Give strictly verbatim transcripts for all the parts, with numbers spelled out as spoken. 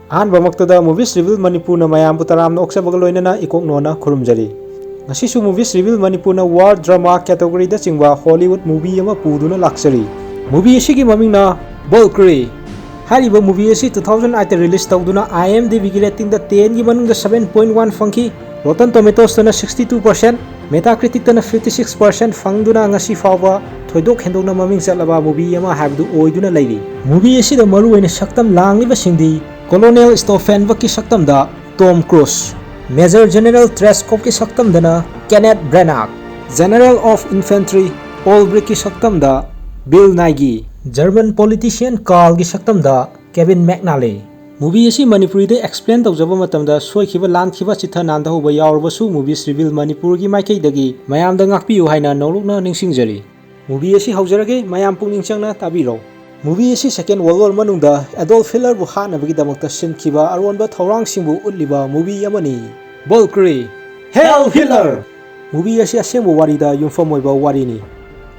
ꯑꯍꯥꯟꯕꯃꯛꯇꯗ Movies Reveal ꯃꯅꯤꯄꯨꯔꯅ ꯃꯌꯥꯝꯕꯨ ꯇꯔꯥꯝꯅ ꯑꯣꯛꯆꯕꯒ ꯂꯣꯏꯅꯅ ꯏꯀꯣꯛ ꯅꯣꯟꯅ ꯈꯨꯔꯨꯝꯖꯔꯤ꯫ ꯉꯁꯤꯁꯨ Movies Reveal ꯃꯅꯤꯄꯨꯔꯅ War Drama category ꯗ ꯆꯤꯡꯕ Hollywood movie ꯑꯃ ꯄꯨꯗꯨꯅ ꯂꯥꯛꯆꯔꯤ꯫ Movie ꯑꯁꯤꯒꯤ ꯃꯃꯤꯡꯅ Valkyrie꯫ ꯍꯥꯏꯔꯤꯕ movie ꯑꯁꯤ two thousand eight ꯇ release ꯇꯧꯗꯨꯅ IMDb ꯒꯤ rating ꯗ ten ꯒꯤ ꯃꯅꯨꯡꯗ seven point one ꯐꯪꯈꯤ꯫ Rotten Tomatoes ꯇꯅ sixty two percent, Metacritic ꯇꯅ fifty six percent ꯐꯪꯗꯨꯅ ꯉꯁꯤ ꯐꯥꯎꯕ ꯊꯣꯏꯗꯣꯛ ꯍꯦꯟꯗꯣꯛꯅ ꯃꯃꯤꯡ ꯆꯠꯂꯕ movie ꯑꯃ ꯍꯥꯏꯕꯗꯨ ꯑꯣꯏꯗꯨꯅ ꯂꯩꯔꯤ꯫ Movie ꯑꯁꯤꯗ ꯃꯔꯨꯑꯣꯏꯅ ꯁꯛꯇꯝ ꯂꯥꯡꯂꯤꯕꯁꯤꯡꯗꯤ Colonel Stauffenberg ꯀꯤ ꯁꯛꯇꯝꯗ Tom Cruise, Major General Treskov ꯀꯤ ꯁꯛꯇꯝꯗꯅ Kenneth Branagh, General of Infantry Olbrich ꯀꯤ ꯁꯛꯇꯝꯗ Bill Nighy, German politician Karl ꯒꯤ ꯁꯛꯇꯝꯗ Kevin McNally꯫ Movie ꯑꯁꯤ ꯃꯅꯤꯄꯨꯔꯤꯗ explain ꯇꯧꯖꯕ ꯃꯇꯝꯗ ꯁꯣꯏꯈꯤꯕ ꯂꯥꯟꯈꯤꯕ ꯆꯤꯊ ꯅꯥꯟꯊꯍꯧꯕ ꯌꯥꯎꯔꯕꯁꯨ Movies Reveal ꯃꯅꯤꯄꯨꯔꯒꯤ ꯃꯥꯏꯀꯩꯗꯒꯤ ꯃꯌꯥꯝꯗ ꯉꯥꯛꯄꯤꯌꯨ ꯍꯥꯏꯅ ꯅꯧꯂꯨꯛꯅ ꯅꯤꯡꯁꯤꯡꯖꯔꯤ꯫ Movie ꯑꯁꯤ ꯍꯧꯖꯔꯒꯦ, ꯃꯌꯥꯝ ꯄꯨꯛꯅꯤꯡ ꯆꯪꯅ ꯇꯥꯕꯤꯔꯣ꯫ Movie ꯑꯁꯤ Second World War ꯃꯅꯨꯡꯗ Adolf Hitler ꯕꯨ ꯍꯥꯠꯅꯕꯒꯤꯗꯃꯛꯇ ꯁꯤꯟꯈꯤꯕ ꯑꯔꯣꯟꯕ ꯊꯧꯔꯥꯡꯁꯤꯡꯕꯨ ꯎꯠꯂꯤꯕ movie ꯑꯃꯅꯤ꯫ Valkyrie꯫ Heil Hitler! Movie ꯑꯁꯤ ꯑꯁꯦꯡꯕ ꯋꯥꯔꯤꯗ ꯌꯨꯝꯐꯝ ꯑꯣꯏꯕ ꯋꯥꯔꯤꯅꯤ꯫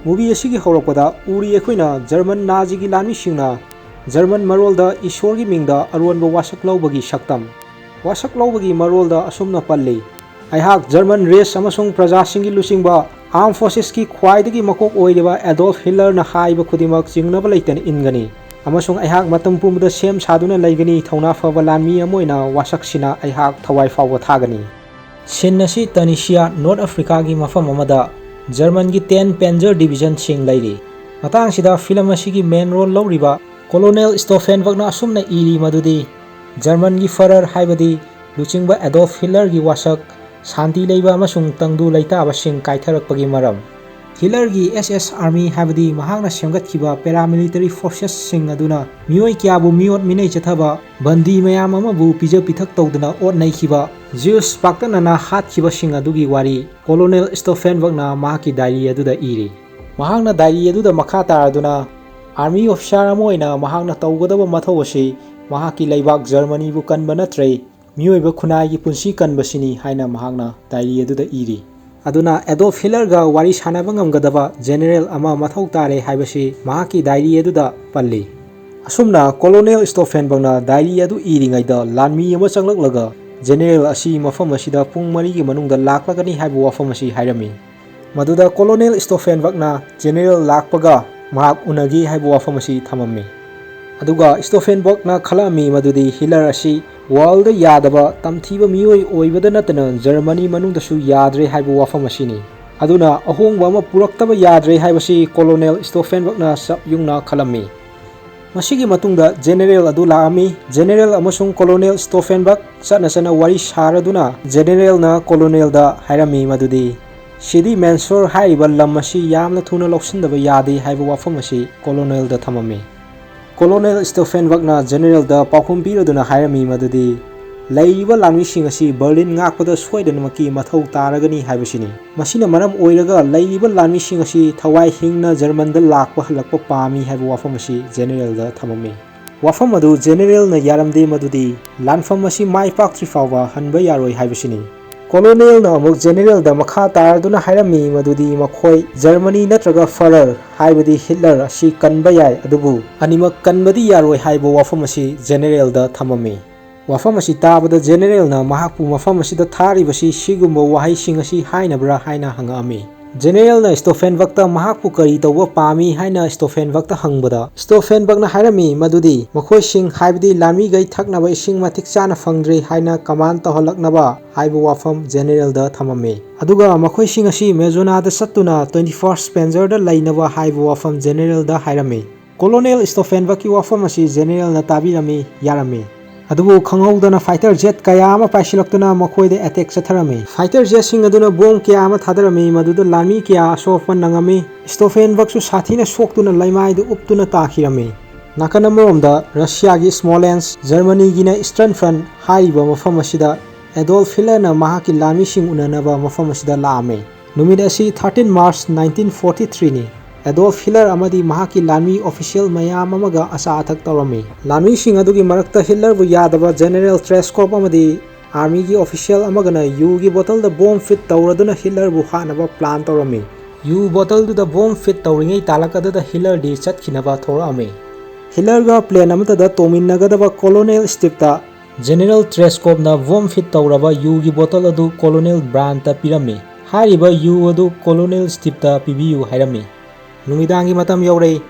Movie ꯑꯁꯤꯒꯤ ꯍꯧꯔꯛꯄꯗ ꯎꯔꯤ ꯑꯩꯈꯣꯏꯅ German ꯅꯥꯖꯤꯒꯤ ꯂꯥꯟꯃꯤꯁꯤꯡꯅ German ꯃꯔꯣꯜꯗ ꯏꯁꯣꯔꯒꯤ ꯃꯤꯡꯗ ꯑꯔꯣꯟꯕ ꯋꯥꯁꯛ ꯂꯧꯕꯒꯤ ꯁꯛꯇꯝ꯫ ꯋꯥꯁꯛ ꯂꯧꯕꯒꯤ ꯃꯔꯣꯜꯗ ꯑꯁꯨꯝꯅ ꯄꯜꯂꯤ, "ꯑꯩꯍꯥꯛ German race ꯑꯃꯁꯨꯡ ꯄ꯭ꯔꯖꯥꯁꯤꯡꯒꯤ ꯂꯨꯆꯤꯡꯕ Armed Forces ꯀꯤ ꯈ꯭ꯋꯥꯏꯗꯒꯤ ꯃꯀꯣꯛ ꯑꯣꯏꯔꯤꯕ Adolf Hitler ꯅ ꯍꯥꯏꯕ ꯈꯨꯗꯤꯡꯃꯛ ꯆꯤꯡꯅꯕ ꯂꯩꯇꯅ ꯏꯟꯒꯅꯤ, ꯑꯃꯁꯨꯡ ꯑꯩꯍꯥꯛ ꯃꯇꯝ ꯄꯨꯝꯕꯗ ꯁꯦꯝ ꯁꯥꯗꯨꯅ ꯂꯩꯒꯅꯤ, ꯊꯧꯅꯥ ꯐꯕ ꯂꯥꯟꯃꯤ ꯑꯃ ꯑꯣꯏꯅ ꯋꯥꯁꯛꯁꯤꯅ ꯑꯩꯍꯥꯛ ꯊꯋꯥꯏ ꯐꯥꯎꯕ ꯊꯥꯒꯅꯤ"꯫ Scene ꯑꯁꯤ Tunisia, North Africa ꯒꯤ ꯃꯐꯝ ꯑꯃꯗ German ꯒꯤ ten Panzer Division ꯁꯤꯡ ꯂꯩꯔꯤ꯫ ꯃꯇꯥꯡꯁꯤꯗ film ꯑꯁꯤꯒꯤ main role ꯂꯧꯔꯤꯕ Colonel Stauffenberg ꯅ ꯑꯁꯨꯝꯅ ꯏꯔꯤ ꯃꯗꯨꯗꯤ, German ꯒꯤ Führer ꯍꯥꯏꯕꯗꯤ ꯂꯨꯆꯤꯡꯕ Adolf Hitler ꯒꯤ ꯋꯥꯁꯛ, ꯁꯥꯟꯇꯤ ꯂꯩꯕ ꯑꯃꯁꯨꯡ ꯇꯪꯗꯨ ꯂꯩꯇꯥꯕꯁꯤꯡ ꯀꯥꯏꯊꯔꯛꯄꯒꯤ ꯃꯔꯝ꯫ Hitler ꯒꯤ S S Army ꯍꯥꯏꯕꯗꯤ ꯃꯍꯥꯛꯅ ꯁꯦꯝꯒꯠꯈꯤꯕ paramilitary forces ꯁꯤꯡ ꯑꯗꯨꯅ ꯃꯤꯑꯣꯏ ꯀꯌꯥꯕꯨ ꯃꯤꯑꯣꯠ ꯃꯤꯅꯩ ꯆꯠꯊꯕ, ꯕꯟꯗꯤ ꯃꯌꯥꯝ ꯑꯃꯕꯨ ꯄꯤꯖ ꯄꯤꯊꯛ ꯇꯧꯗꯨꯅ ꯑꯣꯠ ꯅꯩꯈꯤꯕ, Jews ꯄꯥꯛꯇꯛꯅꯅ ꯍꯥꯠꯈꯤꯕꯁꯤꯡ ꯑꯗꯨꯒꯤ ꯋꯥꯔꯤ Colonel Stauffenberg ꯅ ꯃꯍꯥꯛꯀꯤ diary ꯑꯗꯨꯗ ꯏꯔꯤ꯫ ꯃꯍꯥꯛꯅ diary ꯑꯗꯨꯗ ꯃꯈꯥ ꯇꯥꯔꯗꯨꯅ, "Army officer ꯑꯃ ꯑꯣꯏꯅ ꯃꯍꯥꯛꯅ ꯇꯧꯒꯗꯕ ꯃꯊꯧ ꯑꯁꯤ ꯃꯍꯥꯛꯀꯤ ꯂꯩꯕꯥꯛ Germany ꯕꯨ ꯀꯟꯕ ꯅꯠꯇ꯭ꯔꯦ, ꯃꯤꯑꯣꯏꯕ ꯈꯨꯟꯅꯥꯏꯒꯤ ꯄꯨꯟꯁꯤ ꯀꯟꯕꯁꯤꯅꯤ" ꯍꯥꯏꯅ ꯃꯍꯥꯛꯅ diary ꯑꯗꯨꯗ ꯏꯔꯤ꯫ ꯑꯗꯨꯅ Adolf Hitler ꯒ ꯋꯥꯔꯤ ꯁꯥꯟꯅꯕ ꯉꯝꯒꯗꯕ general ꯑꯃ ꯃꯊꯧ ꯇꯥꯔꯦ ꯍꯥꯏꯕꯁꯤ ꯃꯍꯥꯛꯀꯤ diary ꯑꯗꯨꯗ ꯄꯜꯂꯤ꯫ ꯑꯁꯨꯝꯅ ꯀꯣꯂꯣꯅꯦꯜ ꯁ꯭ꯇꯣꯐꯦꯟꯕꯔꯒꯅ ꯗꯥꯏꯔꯤ ꯑꯗꯨ ꯏꯔꯤꯉꯩꯗ ꯂꯥꯟꯃꯤ ꯑꯃ ꯆꯪꯂꯛꯂꯒ ꯖꯦꯅꯦꯔꯦꯜ ꯑꯁꯤ ꯃꯐꯝ ꯑꯁꯤꯗ ꯄꯨꯡ ꯃꯔꯤꯒꯤ ꯃꯅꯨꯡꯗ ꯂꯥꯛꯂꯒꯅꯤ ꯍꯥꯏꯕ ꯋꯥꯐꯝ ꯑꯁꯤ ꯍꯥꯏꯔꯝꯃꯤ꯫ ꯃꯗꯨꯗ ꯀꯣꯂꯣꯅꯦꯜ ꯁ꯭ꯇꯣꯐꯦꯟꯕꯔꯒꯅ ꯖꯦꯅꯦꯔꯦꯜ ꯂꯥꯛꯄꯒ ꯃꯍꯥꯛ ꯎꯅꯒꯦ ꯍꯥꯏꯕ ꯋꯥꯐꯝ ꯑꯁꯤ ꯊꯝꯃꯝꯃꯤ꯫ ꯑꯗꯨꯒ ꯁ꯭ꯇꯣꯐꯦꯟꯕꯔꯒꯅ ꯈꯜꯂꯝꯃꯤ ꯃꯗꯨꯗꯤ ꯍꯤꯠꯂꯔ ꯑꯁꯤ ꯋꯥꯔꯜꯗ ꯌꯥꯗꯕ ꯇꯝꯊꯤꯕ ꯃꯤꯑꯣꯏ ꯑꯣꯏꯕꯗ ꯅꯠꯇꯅ ꯖꯔꯃꯅꯤ ꯃꯅꯨꯡꯗꯁꯨ ꯌꯥꯗ꯭ꯔꯦ ꯍꯥꯏꯕ ꯋꯥꯐꯝ ꯑꯁꯤꯅꯤ꯫ ꯑꯗꯨꯅ ꯑꯍꯣꯡꯕ ꯑꯃ ꯄꯨꯔꯛꯇꯕ ꯌꯥꯗ꯭ꯔꯦ ꯍꯥꯏꯕꯁꯤ ꯀꯣꯂꯣꯅꯦꯜ ꯁ꯭ꯇꯣꯐꯦꯟꯕꯔꯒꯅ ꯆꯞ ꯌꯨꯡꯅ ꯈꯜꯂꯝꯃꯤ꯫ ꯃꯁꯤꯒꯤ ꯃꯇꯨꯡꯗ ꯖꯦꯅꯦꯔꯦꯜ ꯑꯗꯨ ꯂꯥꯛꯑꯝꯃꯤ꯫ ꯖꯦꯅꯦꯔꯦꯜ ꯑꯃꯁꯨꯡ ꯀꯣꯂꯣꯅꯦꯜ ꯁ꯭ꯇꯣꯐꯦꯟꯕꯔꯒ ꯆꯠꯅ ꯆꯠꯅ ꯋꯥꯔꯤ ꯁꯥꯔꯗꯨꯅ ꯖꯦꯅꯦꯔꯦꯜꯅ ꯀꯣꯂꯣꯅꯦꯜꯗ ꯍꯥꯏꯔꯝꯃꯤ ꯃꯗꯨꯗꯤ ꯁꯤꯗꯤ ꯃꯦꯟꯁꯣꯔ ꯍꯥꯏꯔꯤꯕ ꯂꯝ ꯑꯁꯤ ꯌꯥꯝꯅ ꯊꯨꯅ ꯂꯧꯁꯤꯟꯗꯕ ꯌꯥꯗꯦ ꯍꯥꯏꯕ ꯋꯥꯐꯝ ꯑꯁꯤ ꯀꯣꯂꯣꯅꯦꯜꯗ ꯊꯝꯃꯝꯃꯤ꯫ ꯀꯣꯂꯣꯅꯦꯜ ꯁ꯭ꯇꯣꯐꯦꯟꯕꯔꯒꯅ ꯖꯦꯅꯦꯔꯦꯜꯗ ꯄꯥꯎꯈꯨꯝ ꯄꯤꯔꯗꯨꯅ ꯍꯥꯏꯔꯝꯃꯤ ꯃꯗꯨꯗꯤ ꯂꯩꯔꯤꯕ ꯂꯥꯟꯃꯤꯁꯤꯡ ꯑꯁꯤ ꯕꯔꯂꯤꯟ ꯉꯥꯛꯄꯗ ꯁꯣꯏꯗꯅꯃꯛꯀꯤ ꯃꯊꯧ ꯇꯥꯔꯒꯅꯤ ꯍꯥꯏꯕꯁꯤꯅꯤ꯫ ꯃꯁꯤꯅ ꯃꯔꯝ ꯑꯣꯏꯔꯒ ꯂꯩꯔꯤꯕ ꯂꯥꯟꯃꯤꯁꯤꯡ ꯑꯁꯤ ꯊꯋꯥꯏ ꯍꯤꯡꯅ ꯖꯔꯃꯟꯗ ꯂꯥꯛꯄ ꯍꯜꯂꯛꯄ ꯄꯥꯝꯃꯤ ꯍꯥꯏꯕ ꯋꯥꯐꯝ ꯑꯁꯤ ꯖꯦꯅꯦꯔꯦꯜꯗ ꯊꯝꯃꯝꯃꯤ꯫ ꯋꯥꯐꯝ ꯑꯗꯨ ꯖꯦꯅꯦꯔꯦꯜꯅ ꯌꯥꯔꯝꯗꯦ ꯃꯗꯨꯗꯤ ꯂꯥꯟꯐꯝ ꯑꯁꯤ ꯃꯥꯏ ꯄꯥꯛꯇ꯭ꯔꯤ ꯐꯥꯎꯕ ꯍꯟꯕ ꯌꯥꯔꯣꯏ ꯍꯥꯏꯕꯁꯤꯅꯤ꯫ ꯀꯣꯂꯣꯅꯦꯜꯅ ꯑꯃꯨꯛ ꯖꯦꯅꯦꯔꯦꯜꯗ ꯃꯈꯥ ꯇꯥꯔꯗꯨꯅ ꯍꯥꯏꯔꯝꯃꯤ ꯃꯗꯨꯗꯤ ꯃꯈꯣꯏ ꯖꯔꯃꯅꯤ ꯅꯠꯇ꯭ꯔꯒ ꯐꯔꯔ ꯍꯥꯏꯕꯗꯤ ꯍꯤꯠꯂꯔ ꯑꯁꯤ ꯀꯟꯕ ꯌꯥꯏ, ꯑꯗꯨꯕꯨ ꯑꯅꯤꯃꯛ ꯀꯟꯕꯗꯤ ꯌꯥꯔꯣꯏ ꯍꯥꯏꯕ ꯋꯥꯐꯝ ꯑꯁꯤ ꯖꯦꯅꯦꯔꯦꯜꯗ ꯊꯝꯃꯝꯃꯤ꯫ ꯋꯥꯐꯝ ꯑꯁꯤ ꯇꯥꯕꯗ ꯖꯦꯅꯦꯔꯦꯜꯅ ꯃꯍꯥꯛꯄꯨ ꯃꯐꯝ ꯑꯁꯤꯗ ꯊꯥꯔꯤꯕꯁꯤ ꯁꯤꯒꯨꯝꯕ ꯋꯥꯍꯩꯁꯤꯡ ꯑꯁꯤ ꯍꯥꯏꯅꯕ꯭ꯔꯥ ꯍꯥꯏꯅ ꯍꯪꯉꯛꯑꯝꯃꯤ꯫ ꯖꯦꯅꯦꯔꯦꯜꯅ ꯁ꯭ꯇꯣꯐꯦꯟꯕꯔꯒꯇ ꯃꯍꯥꯛꯄꯨ ꯀꯔꯤ ꯇꯧꯕ ꯄꯥꯝꯃꯤ ꯍꯥꯏꯅ ꯁ꯭ꯇꯣꯐꯦꯟꯕꯔꯒꯇ ꯍꯪꯕꯗ, ꯁ꯭ꯇꯣꯐꯦꯟꯕꯔꯒꯅ ꯍꯥꯏꯔꯝꯃꯤ ꯃꯗꯨꯗꯤ ꯃꯈꯣꯏꯁꯤꯡ, ꯍꯥꯏꯕꯗꯤ ꯂꯥꯟꯃꯤꯈꯩ, ꯊꯛꯅꯕ ꯏꯁꯤꯡ ꯃꯇꯤꯛ ꯆꯥꯅ ꯐꯪꯗ꯭ꯔꯦ ꯍꯥꯏꯅ ꯀꯃꯥꯟ ꯇꯧꯍꯜꯂꯛꯅꯕ ꯍꯥꯏꯕ ꯋꯥꯐꯝ ꯖꯦꯅꯦꯔꯦꯜꯗ ꯊꯝꯃꯝꯃꯤ꯫ ꯑꯗꯨꯒ ꯃꯈꯣꯏꯁꯤꯡ ꯑꯁꯤ ꯃꯦꯖꯣꯅꯥꯗ ꯆꯠꯇꯨꯅ twenty-first Panzerꯗ ꯂꯩꯅꯕ ꯍꯥꯏꯕ ꯋꯥꯐꯝ ꯖꯦꯅꯦꯔꯦꯜꯗ ꯍꯥꯏꯔꯝꯃꯤ꯫ ꯀꯣꯂꯣꯅꯦꯜ ꯁ꯭ꯇꯣꯐꯦꯟꯕꯔꯒꯀꯤ ꯋꯥꯐꯝ ꯑꯁꯤ ꯖꯦꯅꯦꯔꯦꯜꯅ ꯇꯥꯕꯤꯔꯝꯃꯤ, ꯌꯥꯔꯝꯃꯤ꯫ ꯑꯗꯨꯕꯨ ꯈꯪꯍꯧꯗꯅ fighter jet ꯀꯌꯥ ꯑꯃ ꯄꯥꯏꯁꯤꯜꯂꯛꯇꯨꯅ ꯃꯈꯣꯏꯗ attack ꯆꯠꯊꯔꯝꯃꯤ꯫ Fighter jetꯁꯤꯡ ꯑꯗꯨꯅ bomb ꯀꯌꯥ ꯑꯃ ꯊꯥꯗꯔꯝꯃꯤ, ꯃꯗꯨꯗ ꯂꯥꯟꯃꯤ ꯀꯌꯥ ꯑꯁꯣꯛ ꯑꯄꯟ ꯅꯪꯉꯝꯃꯤ꯫ ꯁ꯭ꯇꯣꯐꯦꯟꯕꯔꯒꯁꯨ ꯁꯥꯊꯤꯅ ꯁꯣꯛꯇꯨꯅ ꯂꯩꯃꯥꯏꯗ ꯎꯞꯇꯨꯅ ꯇꯥꯈꯤꯔꯝꯃꯤ꯫ ꯅꯥꯀꯟ ꯑꯃꯔꯣꯝꯗ ꯔꯁꯤꯌꯥꯒꯤ Smolensk, ꯖꯔꯃꯅꯤꯒꯤꯅ Eastern Front ꯍꯥꯏꯔꯤꯕ ꯃꯐꯝ ꯑꯁꯤꯗ ꯑꯦꯗꯣꯜꯐ ꯍꯤꯠꯂꯔꯅ ꯃꯍꯥꯛꯀꯤ ꯂꯥꯟꯃꯤꯁꯤꯡ ꯎꯅꯅꯕ ꯃꯐꯝ ꯑꯁꯤꯗ ꯂꯥꯛꯑꯝꯃꯤ꯫ ꯅꯨꯃꯤꯠ ꯑꯁꯤ thirteen March nineteen forty-threeꯅꯤ꯫ ꯑꯦꯗꯣꯜꯐ ꯍꯤꯠꯂꯔ ꯑꯃꯗꯤ ꯃꯍꯥꯛꯀꯤ ꯂꯥꯟꯃꯤ official ꯃꯌꯥꯝ ꯑꯃꯒ ꯑꯆꯥ ꯑꯊꯛ ꯇꯧꯔꯝꯃꯤ꯫ ꯂꯥꯟꯃꯤꯁꯤꯡ ꯑꯗꯨꯒꯤ ꯃꯔꯛꯇ ꯍꯤꯠꯂꯔꯕꯨ ꯌꯥꯗꯕ ꯖꯦꯅꯦꯔꯦꯜ ꯇ꯭ꯔꯦꯁꯀꯣꯞ ꯑꯃꯗꯤ ꯑꯥꯔꯃꯤꯒꯤ official ꯑꯃꯒꯅ ꯌꯨꯒꯤ ꯕꯣꯇꯜꯗ bomb fit ꯇꯧꯔꯗꯨꯅ ꯍꯤꯠꯂꯔꯕꯨ ꯍꯥꯠꯅꯕ plan ꯇꯧꯔꯝꯃꯤ꯫ ꯌꯨ ꯕꯣꯇꯜꯗꯨꯗ bomb fit ꯇꯧꯔꯤꯉꯩ ꯇꯥꯂꯛ ꯑꯗꯨꯗ ꯍꯤꯠꯂꯔꯗꯤ ꯆꯠꯈꯤꯅꯕ ꯊꯣꯛꯂꯛꯑꯝꯃꯤ꯫ ꯍꯤꯠꯂꯔꯒ ꯄ꯭ꯂꯦꯟ ꯑꯃꯠꯇꯗ ꯇꯣꯡꯃꯤꯟꯅꯒꯗꯕ ꯀꯣꯂꯣꯅꯦꯜ ꯁ꯭ꯇꯤꯞꯇ ꯖꯦꯅꯦꯔꯦꯜ ꯇ꯭ꯔꯦꯁꯀꯣꯞꯅ ꯋꯣꯝ ꯐꯤꯠ ꯇꯧꯔꯕ ꯌꯨꯒꯤ ꯕꯣꯇꯜ ꯑꯗꯨ ꯀꯣꯂꯣꯅꯦꯜ ꯕ꯭ꯔꯥꯟꯇ ꯄꯤꯔꯝꯃꯤ꯫ ꯍꯥꯏꯔꯤꯕ ꯌꯨ ꯑꯗꯨ ꯀꯣꯂꯣꯅꯦꯜ ꯁ꯭ꯇꯤꯞꯇ ꯄꯤꯕꯤꯌꯨ ꯍꯥꯏꯔꯝꯃꯤ꯫ ꯅꯨꯃꯤꯗꯥꯡꯒꯤ ꯃꯇꯝ ꯌꯧꯔꯛꯏ꯫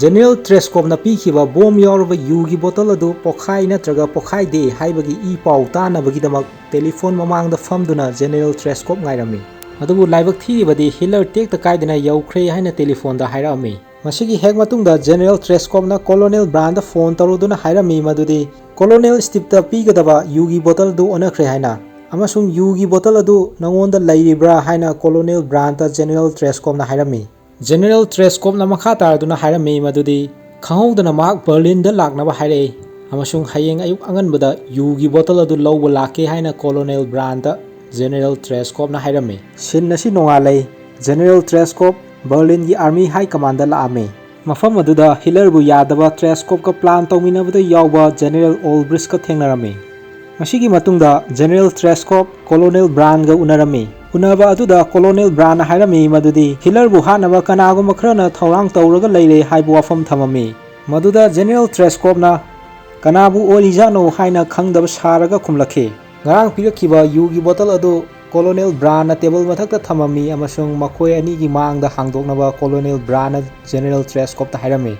ꯖꯦꯅꯦꯔꯦꯜ ꯇ꯭ꯔꯦꯁꯀꯣꯞꯅ ꯄꯤꯈꯤꯕ ꯕꯣꯝ ꯌꯥꯎꯔꯕ ꯌꯨꯒꯤ ꯕꯣꯇꯜ ꯑꯗꯨ ꯄꯣꯈꯥꯏ ꯅꯠꯇ꯭ꯔꯒ ꯄꯣꯈꯥꯏꯗꯦ ꯍꯥꯏꯕꯒꯤ ꯏ ꯄꯥꯎ ꯇꯥꯅꯕꯒꯤꯗꯃꯛ ꯇꯦꯂꯤꯐꯣꯟ ꯃꯃꯥꯡꯗ ꯐꯝꯗꯨꯅ ꯖꯦꯅꯦꯔꯦꯜ ꯇ꯭ꯔꯦꯁꯀꯣꯞ ꯉꯥꯏꯔꯝꯃꯤ꯫ ꯑꯗꯨꯕꯨ ꯂꯥꯏꯕꯛ ꯊꯤꯔꯤꯕꯗꯤ ꯍꯤꯠꯂꯔ ꯇꯦꯛꯇ ꯀꯥꯏꯗꯅ ꯌꯧꯈ꯭ꯔꯦ ꯍꯥꯏꯅ ꯇꯦꯂꯤꯐꯣꯟꯗ ꯍꯥꯏꯔꯛꯑꯝꯃꯤ꯫ ꯃꯁꯤꯒꯤ ꯍꯦꯛ ꯃꯇꯨꯡꯗ ꯖꯦꯅꯦꯔꯦꯜ ꯇ꯭ꯔꯦꯁꯀꯣꯞꯅ ꯀꯣꯂꯣꯅꯦꯜ ꯕ꯭ꯔꯥꯟꯗ ꯐꯣꯟ ꯇꯧꯔꯨꯗꯨꯅ ꯍꯥꯏꯔꯝꯃꯤ ꯃꯗꯨꯗꯤ ꯀꯣꯂꯣꯅꯦꯜ ꯁ꯭ꯇꯤꯞꯇ ꯄꯤꯒꯗꯕ ꯌꯨꯒꯤ ꯕꯣꯇꯜ ꯑꯗꯨ ꯑꯣꯟꯅꯈ꯭ꯔꯦ ꯍꯥꯏꯅ, ꯑꯃꯁꯨꯡ ꯌꯨꯒꯤ ꯕꯣꯇꯜ ꯑꯗꯨ ꯅꯉꯣꯟꯗ ꯂꯩꯔꯤꯕ꯭ꯔꯥ ꯍꯥꯏꯅ ꯀꯣꯂꯣꯅꯦꯜ ꯕ꯭ꯔꯥꯟꯗ ꯖꯦꯅꯦꯔꯦꯜ ꯇ꯭ꯔꯦꯁꯀꯣꯞꯅ ꯍꯥꯏꯔꯝꯃꯤ꯫ ꯖꯦꯅꯦꯔꯦꯜ ꯇ꯭ꯔꯦꯁꯀꯣꯞꯅ ꯃꯈꯥ ꯇꯥꯔꯗꯨꯅ ꯍꯥꯏꯔꯝꯃꯤ ꯃꯗꯨꯗꯤ ꯈꯪꯍꯧꯗꯅ ꯃꯍꯥꯛ ꯕꯔꯂꯤꯟꯗ ꯂꯥꯛꯅꯕ ꯍꯥꯏꯔꯛꯏ ꯑꯃꯁꯨꯡ ꯍꯌꯦꯡ ꯑꯌꯨꯛ ꯑꯉꯟꯕꯗ ꯌꯨꯒꯤ ꯕꯣꯇꯜ ꯑꯗꯨ ꯂꯧꯕ ꯂꯥꯛꯀꯦ ꯍꯥꯏꯅ ꯀꯣꯂꯣꯅꯦꯜ ꯕ꯭ꯔꯥꯟꯗ ꯖꯦꯅꯦꯔꯦꯜ ꯇ꯭ꯔꯦꯁꯀꯣꯞꯅ ꯍꯥꯏꯔꯝꯃꯤ꯫ ꯁꯤꯟ ꯑꯁꯤ ꯅꯣꯡꯉꯥꯜꯂꯦ꯫ ꯖꯦꯅꯦꯔꯦꯜ ꯇ꯭ꯔꯦꯁꯀꯣꯞ ꯕꯔꯂꯤꯟꯒꯤ ꯑꯥꯔꯃꯤ ꯍꯥꯏ ꯀꯃꯥꯟꯗ ꯂꯥꯛꯑꯝꯃꯤ꯫ ꯃꯐꯝ ꯑꯗꯨꯗ ꯍꯤꯠꯂꯔꯕꯨ ꯌꯥꯗꯕ ꯇ꯭ꯔꯦꯁꯀꯣꯞꯀ ꯄ꯭ꯂꯥꯟ ꯇꯧꯃꯤꯟꯅꯕꯗ ꯌꯥꯎꯕ ꯖꯦꯅꯦꯔꯦꯜ ꯑꯣꯜꯕ꯭ꯔꯤꯁꯀ ꯊꯦꯡꯅꯔꯝꯃꯤ꯫ ꯃꯁꯤꯒꯤ ꯃꯇꯨꯡꯗ ꯖꯦꯅꯦꯔꯦꯜ ꯇ꯭ꯔꯦꯁꯀꯣꯞ ꯀꯣꯂꯣꯅꯦꯜ ꯕ꯭ꯔꯥꯟꯒ ꯎꯅꯔꯝꯃꯤ꯫ ꯎꯅꯕ ꯑꯗꯨꯗ ꯀꯣꯂꯣꯅꯦꯜ ꯕ꯭ꯔꯥꯟꯅ ꯍꯥꯏꯔꯝꯃꯤ ꯃꯗꯨꯗꯤ ꯍꯤꯠꯂꯔꯕꯨ ꯍꯥꯠꯅꯕ ꯀꯅꯥꯒꯨꯝꯕ ꯈꯔꯅ ꯊꯧꯔꯥꯡ ꯇꯧꯔꯒ ꯂꯩꯔꯦ ꯍꯥꯏꯕ ꯋꯥꯐꯝ ꯊꯝꯃꯝꯃꯤ꯫ ꯃꯗꯨꯗ ꯖꯦꯅꯦꯔꯦꯜ ꯇ꯭ꯔꯦꯁꯀꯣꯞꯅ ꯀꯅꯥꯕꯨ ꯑꯣꯏꯔꯤꯖꯥꯠꯅꯣ ꯍꯥꯏꯅ ꯈꯪꯗꯕ ꯁꯥꯔꯒ ꯈꯨꯝꯂꯛꯈꯤ꯫ ꯉꯔꯥꯡ ꯄꯤꯔꯛꯈꯤꯕ ꯌꯨꯒꯤ ꯕꯣꯇꯜ ꯑꯗꯨ ꯀꯣꯂꯣꯅꯦꯜ ꯕ꯭ꯔꯥꯟꯅ ꯇꯦꯕꯜ ꯃꯊꯛꯇ ꯊꯝꯃꯝꯃꯤ ꯑꯃꯁꯨꯡ ꯃꯈꯣꯏ ꯑꯅꯤꯒꯤ ꯃꯥꯡꯗ ꯍꯥꯡꯗꯣꯛꯅꯕ ꯀꯣꯂꯣꯅꯦꯜ ꯕ꯭ꯔꯥꯟꯅ ꯖꯦꯅꯦꯔꯦꯜ ꯇ꯭ꯔꯦꯁꯀꯣꯞꯇ ꯍꯥꯏꯔꯝꯃꯤ꯫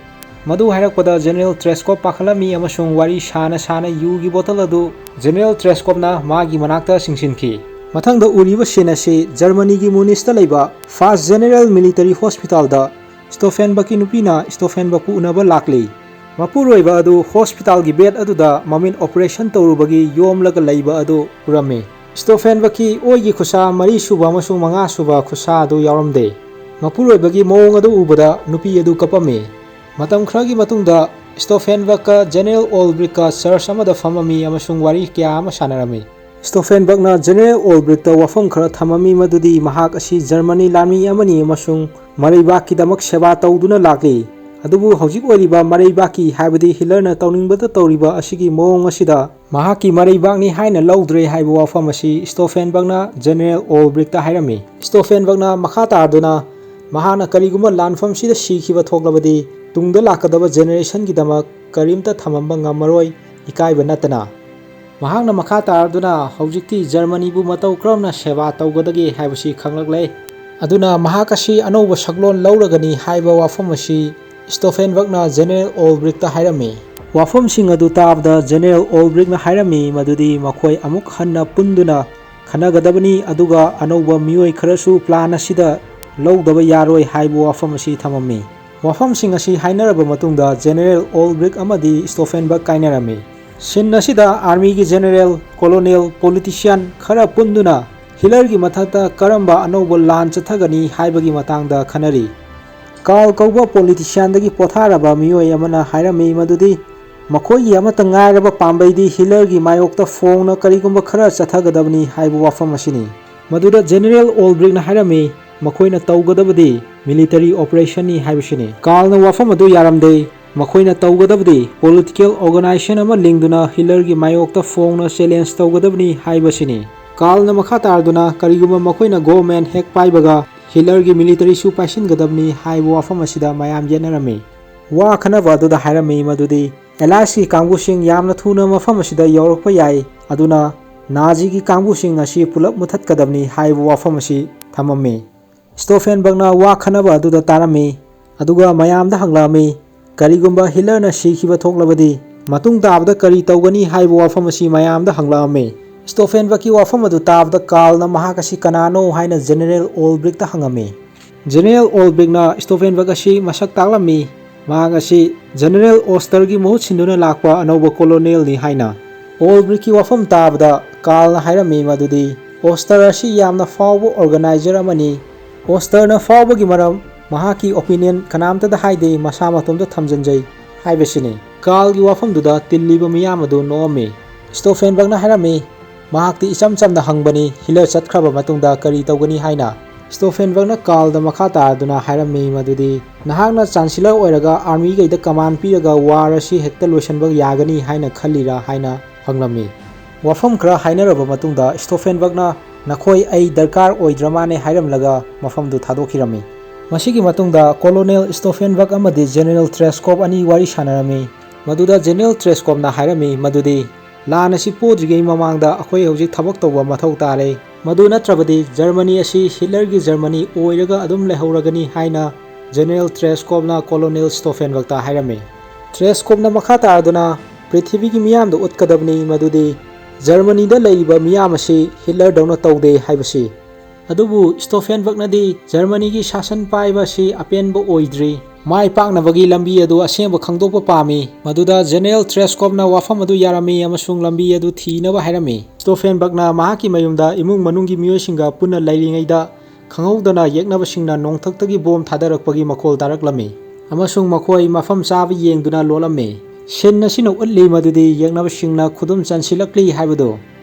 ꯃꯗꯨ ꯍꯥꯏꯔꯛꯄꯗ ꯖꯦꯅꯦꯔꯦꯜ ꯇ꯭ꯔꯦꯁꯀꯣꯞ ꯄꯥꯈꯠꯂꯝꯃꯤ ꯑꯃꯁꯨꯡ ꯋꯥꯔꯤ ꯁꯥꯅ ꯁꯥꯅ ꯌꯨꯒꯤ ꯕꯣꯇꯜ ꯑꯗꯨ ꯖꯦꯅꯦꯔꯦꯜ ꯇ꯭ꯔꯦꯁꯀꯣꯞꯅ ꯃꯥꯒꯤ ꯃꯅꯥꯛꯇ ꯆꯤꯡꯁꯤꯟꯈꯤ꯫ ꯃꯊꯪꯗ ꯎꯔꯤꯕ ꯁꯤꯟ ꯑꯁꯤ ꯖꯔꯃꯅꯤꯒꯤ ꯃꯨꯅꯤꯁꯇ ꯂꯩꯕ ꯐꯥꯔꯁ ꯖꯦꯅꯦꯔꯦꯜ ꯃꯤꯂꯤꯇꯔꯤ ꯍꯣꯁꯄꯤꯇꯥꯜꯗ ꯁ꯭ꯇꯣꯐꯦꯟꯕꯛꯀꯤ ꯅꯨꯄꯤꯅ ꯁ꯭ꯇꯣꯐꯦꯟꯕꯛꯄꯨ ꯎꯅꯕ ꯂꯥꯛꯂꯤ꯫ ꯃꯄꯨꯔꯣꯏꯕ ꯑꯗꯨ ꯍꯣꯁꯄꯤꯇꯥꯜꯒꯤ ꯕꯦꯗ ꯑꯗꯨꯗ ꯃꯃꯤꯠ ꯑꯣꯄꯔꯦꯁꯟ ꯇꯧꯔꯨꯕꯒꯤ ꯌꯣꯝꯂꯒ ꯂꯩꯕ ꯑꯗꯨ ꯎꯔꯝꯃꯤ꯫ ꯁ꯭ꯇꯣꯐꯦꯟꯕꯛꯀꯤ ꯑꯣꯏꯒꯤ ꯈꯨꯠꯁꯥ ꯃꯔꯤꯁꯨꯕ ꯑꯃꯁꯨꯡ ꯃꯉꯥꯁꯨꯕ ꯈꯨꯠꯁꯥ ꯑꯗꯨ ꯌꯥꯎꯔꯝꯗꯦ꯫ ꯃꯄꯨꯔꯣꯏꯕꯒꯤ ꯃꯑꯣꯡ ꯑꯗꯨ ꯎꯕꯗ ꯅꯨꯄꯤ ꯑꯗꯨ ꯀꯞꯄꯝꯃꯤ꯫ ꯃꯇꯝ ꯈꯔꯒꯤ ꯃꯇꯨꯡꯗ ꯁ꯭ꯇꯣꯐꯦꯟꯕꯛꯀ ꯖꯦꯅꯦꯔꯦꯜ ꯑꯣꯜꯕ꯭ꯔꯤꯛꯀ ꯆꯔꯆ ꯑꯃꯗ ꯐꯝꯃꯝꯃꯤ ꯑꯃꯁꯨꯡ ꯋꯥꯔꯤ ꯀꯌꯥ ꯑꯃ ꯁꯥꯟꯅꯔꯝꯃꯤ꯫ ꯁ꯭ꯇꯣꯐꯦꯟꯕꯛꯅ ꯖꯦꯅꯦꯔꯦꯜ ꯑꯣꯜꯕ꯭ꯔꯤꯛꯇ ꯋꯥꯐꯝ ꯈꯔ ꯊꯝꯃꯝꯃꯤ ꯃꯗꯨꯗꯤ ꯃꯍꯥꯛ ꯑꯁꯤ ꯖꯔꯃꯅꯤ ꯂꯥꯟꯃꯤ ꯑꯃꯅꯤ ꯑꯃꯁꯨꯡ ꯃꯔꯩꯕꯥꯛꯀꯤꯗꯃꯛ ꯁꯦꯕꯥ ꯇꯧꯗꯨꯅ ꯂꯥꯛꯂꯤ꯫ ꯑꯗꯨꯕꯨ ꯍꯧꯖꯤꯛ ꯑꯣꯏꯔꯤꯕ ꯃꯔꯩꯕꯥꯛꯀꯤ ꯍꯥꯏꯕꯗꯤ ꯍꯤꯠꯂꯔꯅ ꯇꯧꯅꯤꯡꯕꯗ ꯇꯧꯔꯤꯕ ꯑꯁꯤꯒꯤ ꯃꯑꯣꯡ ꯑꯁꯤꯗ ꯃꯍꯥꯛꯀꯤ ꯃꯔꯩꯕꯥꯛꯅꯤ ꯍꯥꯏꯅ ꯂꯧꯗ꯭ꯔꯦ ꯍꯥꯏꯕ ꯋꯥꯐꯝ ꯑꯁꯤ ꯁ꯭ꯇꯣꯐꯦꯟꯕꯛꯅ ꯖꯦꯅꯦꯔꯦꯜ ꯑꯣꯜꯕ꯭ꯔꯤꯛꯇ ꯍꯥꯏꯔꯝꯃꯤ꯫ ꯁ꯭ꯇꯣꯐꯦꯟꯕꯛꯅ ꯃꯈꯥ ꯇꯥꯗꯨꯅ ꯃꯍꯥꯛꯅ ꯀꯔꯤꯒꯨꯝꯕ ꯂꯥꯟꯐꯝꯁꯤꯗ ꯁꯤꯈꯤꯕ ꯊꯣꯛꯂꯕꯗꯤ ꯇꯨꯡꯗ ꯂꯥꯛꯀꯗꯕ generationꯒꯤꯗꯃꯛ ꯀꯔꯤꯝꯇ ꯊꯝꯃꯝꯕ ꯉꯝꯃꯔꯣꯏ, ꯏꯀꯥꯏꯕ ꯅꯠꯇꯅ꯫ ꯃꯍꯥꯛꯅ ꯃꯈꯥ ꯇꯥꯔꯗꯨꯅ ꯍꯧꯖꯤꯛꯇꯤ ꯖꯔꯃꯅꯤꯕꯨ ꯃꯇꯧ ꯀꯔꯝꯅ ꯁꯦꯕꯥ ꯇꯧꯒꯗꯒꯦ ꯍꯥꯏꯕꯁꯤ ꯈꯪꯂꯛꯂꯦ꯫ ꯑꯗꯨꯅ ꯃꯍꯥꯛ ꯑꯁꯤ ꯑꯅꯧꯕ ꯁꯛꯂꯣꯟ ꯂꯧꯔꯒꯅꯤ ꯍꯥꯏꯕ ꯋꯥꯐꯝ ꯑꯁꯤ ꯁ꯭ꯇꯣꯐꯦꯟꯕꯔꯒꯅ ꯖꯦꯅꯔꯦꯜ ꯑꯣꯜꯕ꯭ꯔꯤꯛꯇ ꯍꯥꯏꯔꯝꯃꯤ꯫ ꯋꯥꯐꯝꯁꯤꯡ ꯑꯗꯨ ꯇꯥꯕꯗ ꯖꯦꯅꯔꯦꯜ ꯑꯣꯜꯕ꯭ꯔꯤꯛꯅ ꯍꯥꯏꯔꯝꯃꯤ ꯃꯗꯨꯗꯤ ꯃꯈꯣꯏ ꯑꯃꯨꯛ ꯍꯟꯅ ꯄꯨꯟꯗꯨꯅ ꯈꯟꯅꯒꯗꯕꯅꯤ, ꯑꯗꯨꯒ ꯑꯅꯧꯕ ꯃꯤꯑꯣꯏ ꯈꯔꯁꯨ plan ꯑꯁꯤꯗ ꯂꯧꯗꯕ ꯌꯥꯔꯣꯏ ꯍꯥꯏꯕ ꯋꯥꯐꯝ ꯑꯁꯤ ꯊꯝꯃꯝꯃꯤ꯫ ꯋꯥꯐꯝꯁꯤꯡ ꯑꯁꯤ ꯍꯥꯏꯅꯔꯕ ꯃꯇꯨꯡꯗ ꯖꯦꯅꯔꯦꯜ ꯑꯣꯜꯕ꯭ꯔꯤꯛ ꯑꯃꯗꯤ ꯁ꯭ꯇꯣꯐꯦꯟꯕꯔꯒ ꯀꯥꯏꯅꯔꯝꯃꯤ꯫ Scene ꯑꯁꯤꯗ armyꯒꯤ general, colonel, politician ꯈꯔ ꯄꯨꯟꯗꯨꯅ ꯍꯤꯠꯂꯔꯒꯤ ꯃꯊꯛꯇ ꯀꯔꯝꯕ ꯑꯅꯧꯕ ꯂꯥꯟ ꯆꯠꯊꯒꯅꯤ ꯍꯥꯏꯕꯒꯤ ꯃꯇꯥꯡꯗ ꯈꯟꯅꯔꯤ꯫ ꯀꯥꯔꯜ ꯀꯧꯕ politicianꯗꯒꯤ ꯄꯣꯊꯥꯔꯕ ꯃꯤꯑꯣꯏ ꯑꯃꯅ ꯍꯥꯏꯔꯝꯃꯤ ꯃꯗꯨꯗꯤ ꯃꯈꯣꯏꯒꯤ ꯑꯃꯠꯇ ꯉꯥꯏꯔꯕ ꯄꯥꯝꯕꯩꯗꯤ ꯍꯤꯠꯂꯔꯒꯤ ꯃꯥꯌꯣꯛꯇ ꯐꯣꯡꯅ ꯀꯔꯤꯒꯨꯝꯕ ꯈꯔ ꯆꯠꯊꯒꯗꯕꯅꯤ ꯍꯥꯏꯕ ꯋꯥꯐꯝ ꯑꯁꯤꯅꯤ꯫ ꯃꯗꯨꯗ ꯖꯦꯅꯔꯦꯜ ꯑꯣꯜꯕ꯭ꯔꯤꯛꯅ ꯍꯥꯏꯔꯝꯃꯤ, ꯃꯈꯣꯏꯅ ꯇꯧꯒꯗꯕꯗꯤ military operationꯅꯤ ꯍꯥꯏꯕꯁꯤꯅꯤ꯫ ꯀꯥꯔꯜꯅ ꯋꯥꯐꯝ ꯑꯗꯨ ꯌꯥꯔꯝꯗꯦ꯫ ꯃꯈꯣꯏꯅ ꯇꯧꯒꯗꯕꯗꯤ political organisation ꯑꯃ ꯂꯤꯡꯗꯨꯅ ꯍꯤꯠꯂꯔꯒꯤ ꯃꯥꯌꯣꯛꯇ ꯐꯣꯡꯅ challenge ꯇꯧꯒꯗꯕꯅꯤ ꯍꯥꯏꯕꯁꯤꯅꯤ꯫ ꯀꯥꯔꯜꯅ ꯃꯈꯥ ꯇꯥꯔꯗꯨꯅ ꯀꯔꯤꯒꯨꯝꯕ ꯃꯈꯣꯏꯅ government ꯍꯦꯛ ꯄꯥꯏꯕꯒ ꯍꯤꯠꯂꯔꯒꯤ militaryꯁꯨ ꯄꯥꯏꯁꯤꯟꯒꯗꯕꯅꯤ ꯍꯥꯏꯕ ꯋꯥꯐꯝ ꯑꯁꯤꯗ ꯃꯌꯥꯝ ꯌꯦꯠꯅꯔꯝꯃꯤ꯫ ꯋꯥ ꯈꯟꯅꯕ ꯑꯗꯨꯗ ꯍꯥꯏꯔꯝꯃꯤ ꯃꯗꯨꯗꯤ Alliesꯀꯤ ꯀꯥꯡꯕꯨꯁꯤꯡ ꯌꯥꯝꯅ ꯊꯨꯅ ꯃꯐꯝ ꯑꯁꯤꯗ ꯌꯧꯔꯛꯄ ꯌꯥꯏ, ꯑꯗꯨꯅ ꯅꯥꯖꯤꯒꯤ ꯀꯥꯡꯕꯨꯁꯤꯡ ꯑꯁꯤ ꯄꯨꯂꯞ ꯃꯨꯊꯠꯀꯗꯕꯅꯤ ꯍꯥꯏꯕ ꯋꯥꯐꯝ ꯑꯁꯤ ꯊꯝꯃꯝꯃꯤ꯫ ꯁ꯭ꯇꯣꯐꯦꯟꯕꯔꯒꯅ ꯋꯥ ꯈꯟꯅꯕ ꯑꯗꯨꯗ ꯇꯥꯔꯝꯃꯤ, ꯑꯗꯨꯒ ꯃꯌꯥꯝꯗ ꯍꯪꯂꯛꯑꯝꯃꯤ, ꯀꯔꯤꯒꯨꯝꯕ ꯍꯤꯠꯂꯔꯅ ꯁꯤꯈꯤꯕ ꯊꯣꯛꯂꯕꯗꯤ ꯃꯇꯨꯡ ꯇꯥꯕꯗ ꯀꯔꯤ ꯇꯧꯒꯅꯤ ꯍꯥꯏꯕ ꯋꯥꯐꯝ ꯑꯁꯤ ꯃꯌꯥꯝꯗ ꯍꯪꯂꯛꯑꯝꯃꯤ꯫ ꯁ꯭ꯇꯣꯐꯦꯟꯕꯔꯒꯀꯤ ꯋꯥꯐꯝ ꯑꯗꯨ ꯇꯥꯕꯗ ꯀꯥꯔꯜꯅ ꯃꯍꯥꯛ ꯑꯁꯤ ꯀꯅꯥꯅꯣ ꯍꯥꯏꯅ ꯖꯦꯅꯔꯦꯜ ꯑꯣꯜꯕ꯭ꯔꯤꯛꯇ ꯍꯪꯉꯝꯃꯤ꯫ ꯖꯦꯅꯔꯦꯜ ꯑꯣꯜꯕ꯭ꯔꯤꯛꯅ ꯁ꯭ꯇꯣꯐꯦꯟꯕꯔꯒ ꯑꯁꯤ ꯃꯁꯛ ꯇꯥꯛꯂꯝꯃꯤ, ꯃꯍꯥꯛ ꯑꯁꯤ ꯖꯦꯅꯔꯦꯜ ꯑꯣꯁꯇꯔꯒꯤ ꯃꯍꯨꯠ ꯁꯤꯟꯗꯨꯅ ꯂꯥꯛꯄ ꯑꯅꯧꯕ colonelꯅꯤ ꯍꯥꯏꯅ꯫ ꯑꯣꯜꯕ꯭ꯔꯤꯛꯀꯤ ꯋꯥꯐꯝ ꯇꯥꯕꯗ ꯀꯥꯔꯜꯅ ꯍꯥꯏꯔꯝꯃꯤ ꯃꯗꯨꯗꯤ ꯑꯣꯁꯇꯔ ꯑꯁꯤ ꯌꯥꯝꯅ ꯐꯥꯎꯕ organizer ꯑꯃꯅꯤ꯫ ꯑꯣꯁꯇꯔꯅ ꯐꯥꯎꯕꯒꯤ ꯃꯔꯝ ꯃꯍꯥꯛꯀꯤ opinion ꯀꯅꯥꯝꯇꯗ ꯍꯥꯏꯗꯦ, ꯃꯁꯥ ꯃꯇꯣꯝꯇ ꯊꯝꯖꯤꯟꯖꯩ ꯍꯥꯏꯕꯁꯤꯅꯤ꯫ ꯀꯥꯔꯜꯒꯤ ꯋꯥꯐꯝꯗꯨꯗ ꯇꯤꯜꯂꯤꯕ ꯃꯤꯌꯥꯝ ꯑꯗꯨ ꯅꯣꯛꯑꯝꯃꯤ꯫ ꯁ꯭ꯇꯣꯐꯦꯟꯕꯔꯒꯅ ꯍꯥꯏꯔꯝꯃꯤ, ꯃꯍꯥꯛꯇꯤ ꯏꯆꯝ ꯆꯝꯅ ꯍꯪꯕꯅꯤ, ꯍꯤꯠꯂꯔ ꯆꯠꯈ꯭ꯔꯕ ꯃꯇꯨꯡꯗ ꯀꯔꯤ ꯇꯧꯒꯅꯤ ꯍꯥꯏꯅ꯫ ꯁ꯭ꯇꯣꯐꯦꯟꯕꯔꯒꯅ ꯀꯥꯔꯜꯗ ꯃꯈꯥ ꯇꯥꯔꯗꯨꯅ ꯍꯥꯏꯔꯝꯃꯤ ꯃꯗꯨꯗꯤ, ꯅꯍꯥꯛꯅ chancellor ꯑꯣꯏꯔꯒ armyꯒꯩꯗ command ꯄꯤꯔꯒ war ꯑꯁꯤ ꯍꯦꯛꯇ ꯂꯣꯏꯁꯤꯟꯕ ꯌꯥꯒꯅꯤ ꯍꯥꯏꯅ ꯈꯜꯂꯤꯔꯥ ꯍꯥꯏꯅ ꯍꯪꯂꯝꯃꯤ꯫ ꯋꯥꯐꯝ ꯈꯔ ꯍꯥꯏꯅꯔꯕ ꯃꯇꯨꯡꯗ ꯁ꯭ꯇꯣꯐꯦꯟꯕꯔꯒꯅ ꯅꯈꯣꯏ ꯑꯩ ꯗꯔꯀꯥꯔ ꯑꯣꯏꯗ꯭ꯔ ꯃꯥꯅꯦ ꯍꯥꯏꯔꯝꯂꯒ ꯃꯐꯝꯗꯨ ꯊꯥꯗꯣꯛꯈꯤꯔꯝꯃꯤ꯫ ꯃꯁꯤꯒꯤ ꯃꯇꯨꯡꯗ Colonel Stauffenberg ꯑꯃꯗꯤ General Treskov ꯑꯅꯤ ꯋꯥꯔꯤ ꯁꯥꯟꯅꯔꯝꯃꯤ꯫ ꯃꯗꯨꯗ General Treskovꯅ ꯍꯥꯏꯔꯝꯃꯤ ꯃꯗꯨꯗꯤ ꯂꯥꯟ ꯑꯁꯤ ꯄꯣꯗ꯭ꯔꯤꯉꯩ ꯃꯃꯥꯡꯗ ꯑꯩꯈꯣꯏ ꯍꯧꯖꯤꯛ ꯊꯕꯛ ꯇꯧꯕ ꯃꯊꯧ ꯇꯥꯔꯦ, ꯃꯗꯨ ꯅꯠꯇ꯭ꯔꯕꯗꯤ ꯖꯔꯃꯅꯤ ꯑꯁꯤ ꯍꯤꯠꯂꯔꯒꯤ ꯖꯔꯃꯅꯤ ꯑꯣꯏꯔꯒ ꯑꯗꯨꯝ ꯂꯩꯍꯧꯔꯒꯅꯤ ꯍꯥꯏꯅ General Treskovꯅ Colonel Stauffenbergꯇ ꯍꯥꯏꯔꯝꯃꯤ꯫ Treskovꯅ ꯃꯈꯥ ꯇꯥꯔꯗꯨꯅ ꯄ꯭ꯔꯤꯊꯤꯕꯤꯒꯤ ꯃꯤꯌꯥꯝꯗ ꯎꯠꯀꯗꯕꯅꯤ ꯃꯗꯨꯗꯤ ꯖꯔꯃꯅꯤꯗ ꯂꯩꯔꯤꯕ ꯃꯤꯌꯥꯝ ꯑꯁꯤ ꯍꯤꯠꯂꯔꯗꯧꯅ ꯇꯧꯗꯦ ꯍꯥꯏꯕꯁꯤ꯫ ꯑꯗꯨꯕꯨ Stauffenbergꯅꯗꯤ ꯖꯔꯃꯅꯤꯒꯤ ꯁꯥꯁꯟ ꯄꯥꯏꯕ ꯑꯁꯤ ꯑꯄꯦꯟꯕ ꯑꯣꯏꯗ꯭ꯔꯤ꯫ ꯃꯥꯏ ꯄꯥꯛꯅꯕꯒꯤ ꯂꯝꯕꯤ ꯑꯗꯨ ꯑꯁꯦꯡꯕ ꯈꯪꯗꯣꯛꯄ ꯄꯥꯝꯃꯤ꯫ ꯃꯗꯨꯗ General Treskovꯅ ꯋꯥꯐꯝ ꯑꯗꯨ ꯌꯥꯔꯝꯃꯤ ꯑꯃꯁꯨꯡ ꯂꯝꯕꯤ ꯑꯗꯨ ꯊꯤꯅꯕ ꯍꯥꯏꯔꯝꯃꯤ꯫ Stauffenbergꯅ ꯃꯍꯥꯛꯀꯤ ꯃꯌꯨꯝꯗ ꯏꯃꯨꯡ ꯃꯅꯨꯡꯒꯤ ꯃꯤꯑꯣꯏꯁꯤꯡꯒ ꯄꯨꯟꯅ ꯂꯩꯔꯤꯉꯩꯗ ꯈꯪꯍꯧꯗꯅ ꯌꯦꯛꯅꯕꯁꯤꯡꯅ ꯅꯣꯡꯊꯛꯇꯒꯤ ꯕꯣꯝ ꯊꯥꯗꯔꯛꯄꯒꯤ ꯃꯈꯣꯜ ꯇꯥꯔꯛꯂꯝꯃꯤ ꯑꯃꯁꯨꯡ ꯃꯈꯣꯏ ꯃꯐꯝ ꯆꯥꯕ ꯌꯦꯡꯗꯨꯅ ꯂꯣꯠꯂꯝꯃꯤ꯫ Scene ꯑꯁꯤꯅ ꯎꯠꯂꯤ ꯃꯗꯨꯗꯤ ꯌꯦꯛꯅꯕꯁꯤꯡꯅ ꯈꯨꯗꯨꯝ ꯆꯟꯁꯤꯜꯂꯛꯂꯤ ꯍꯥꯏꯕꯗꯨ꯫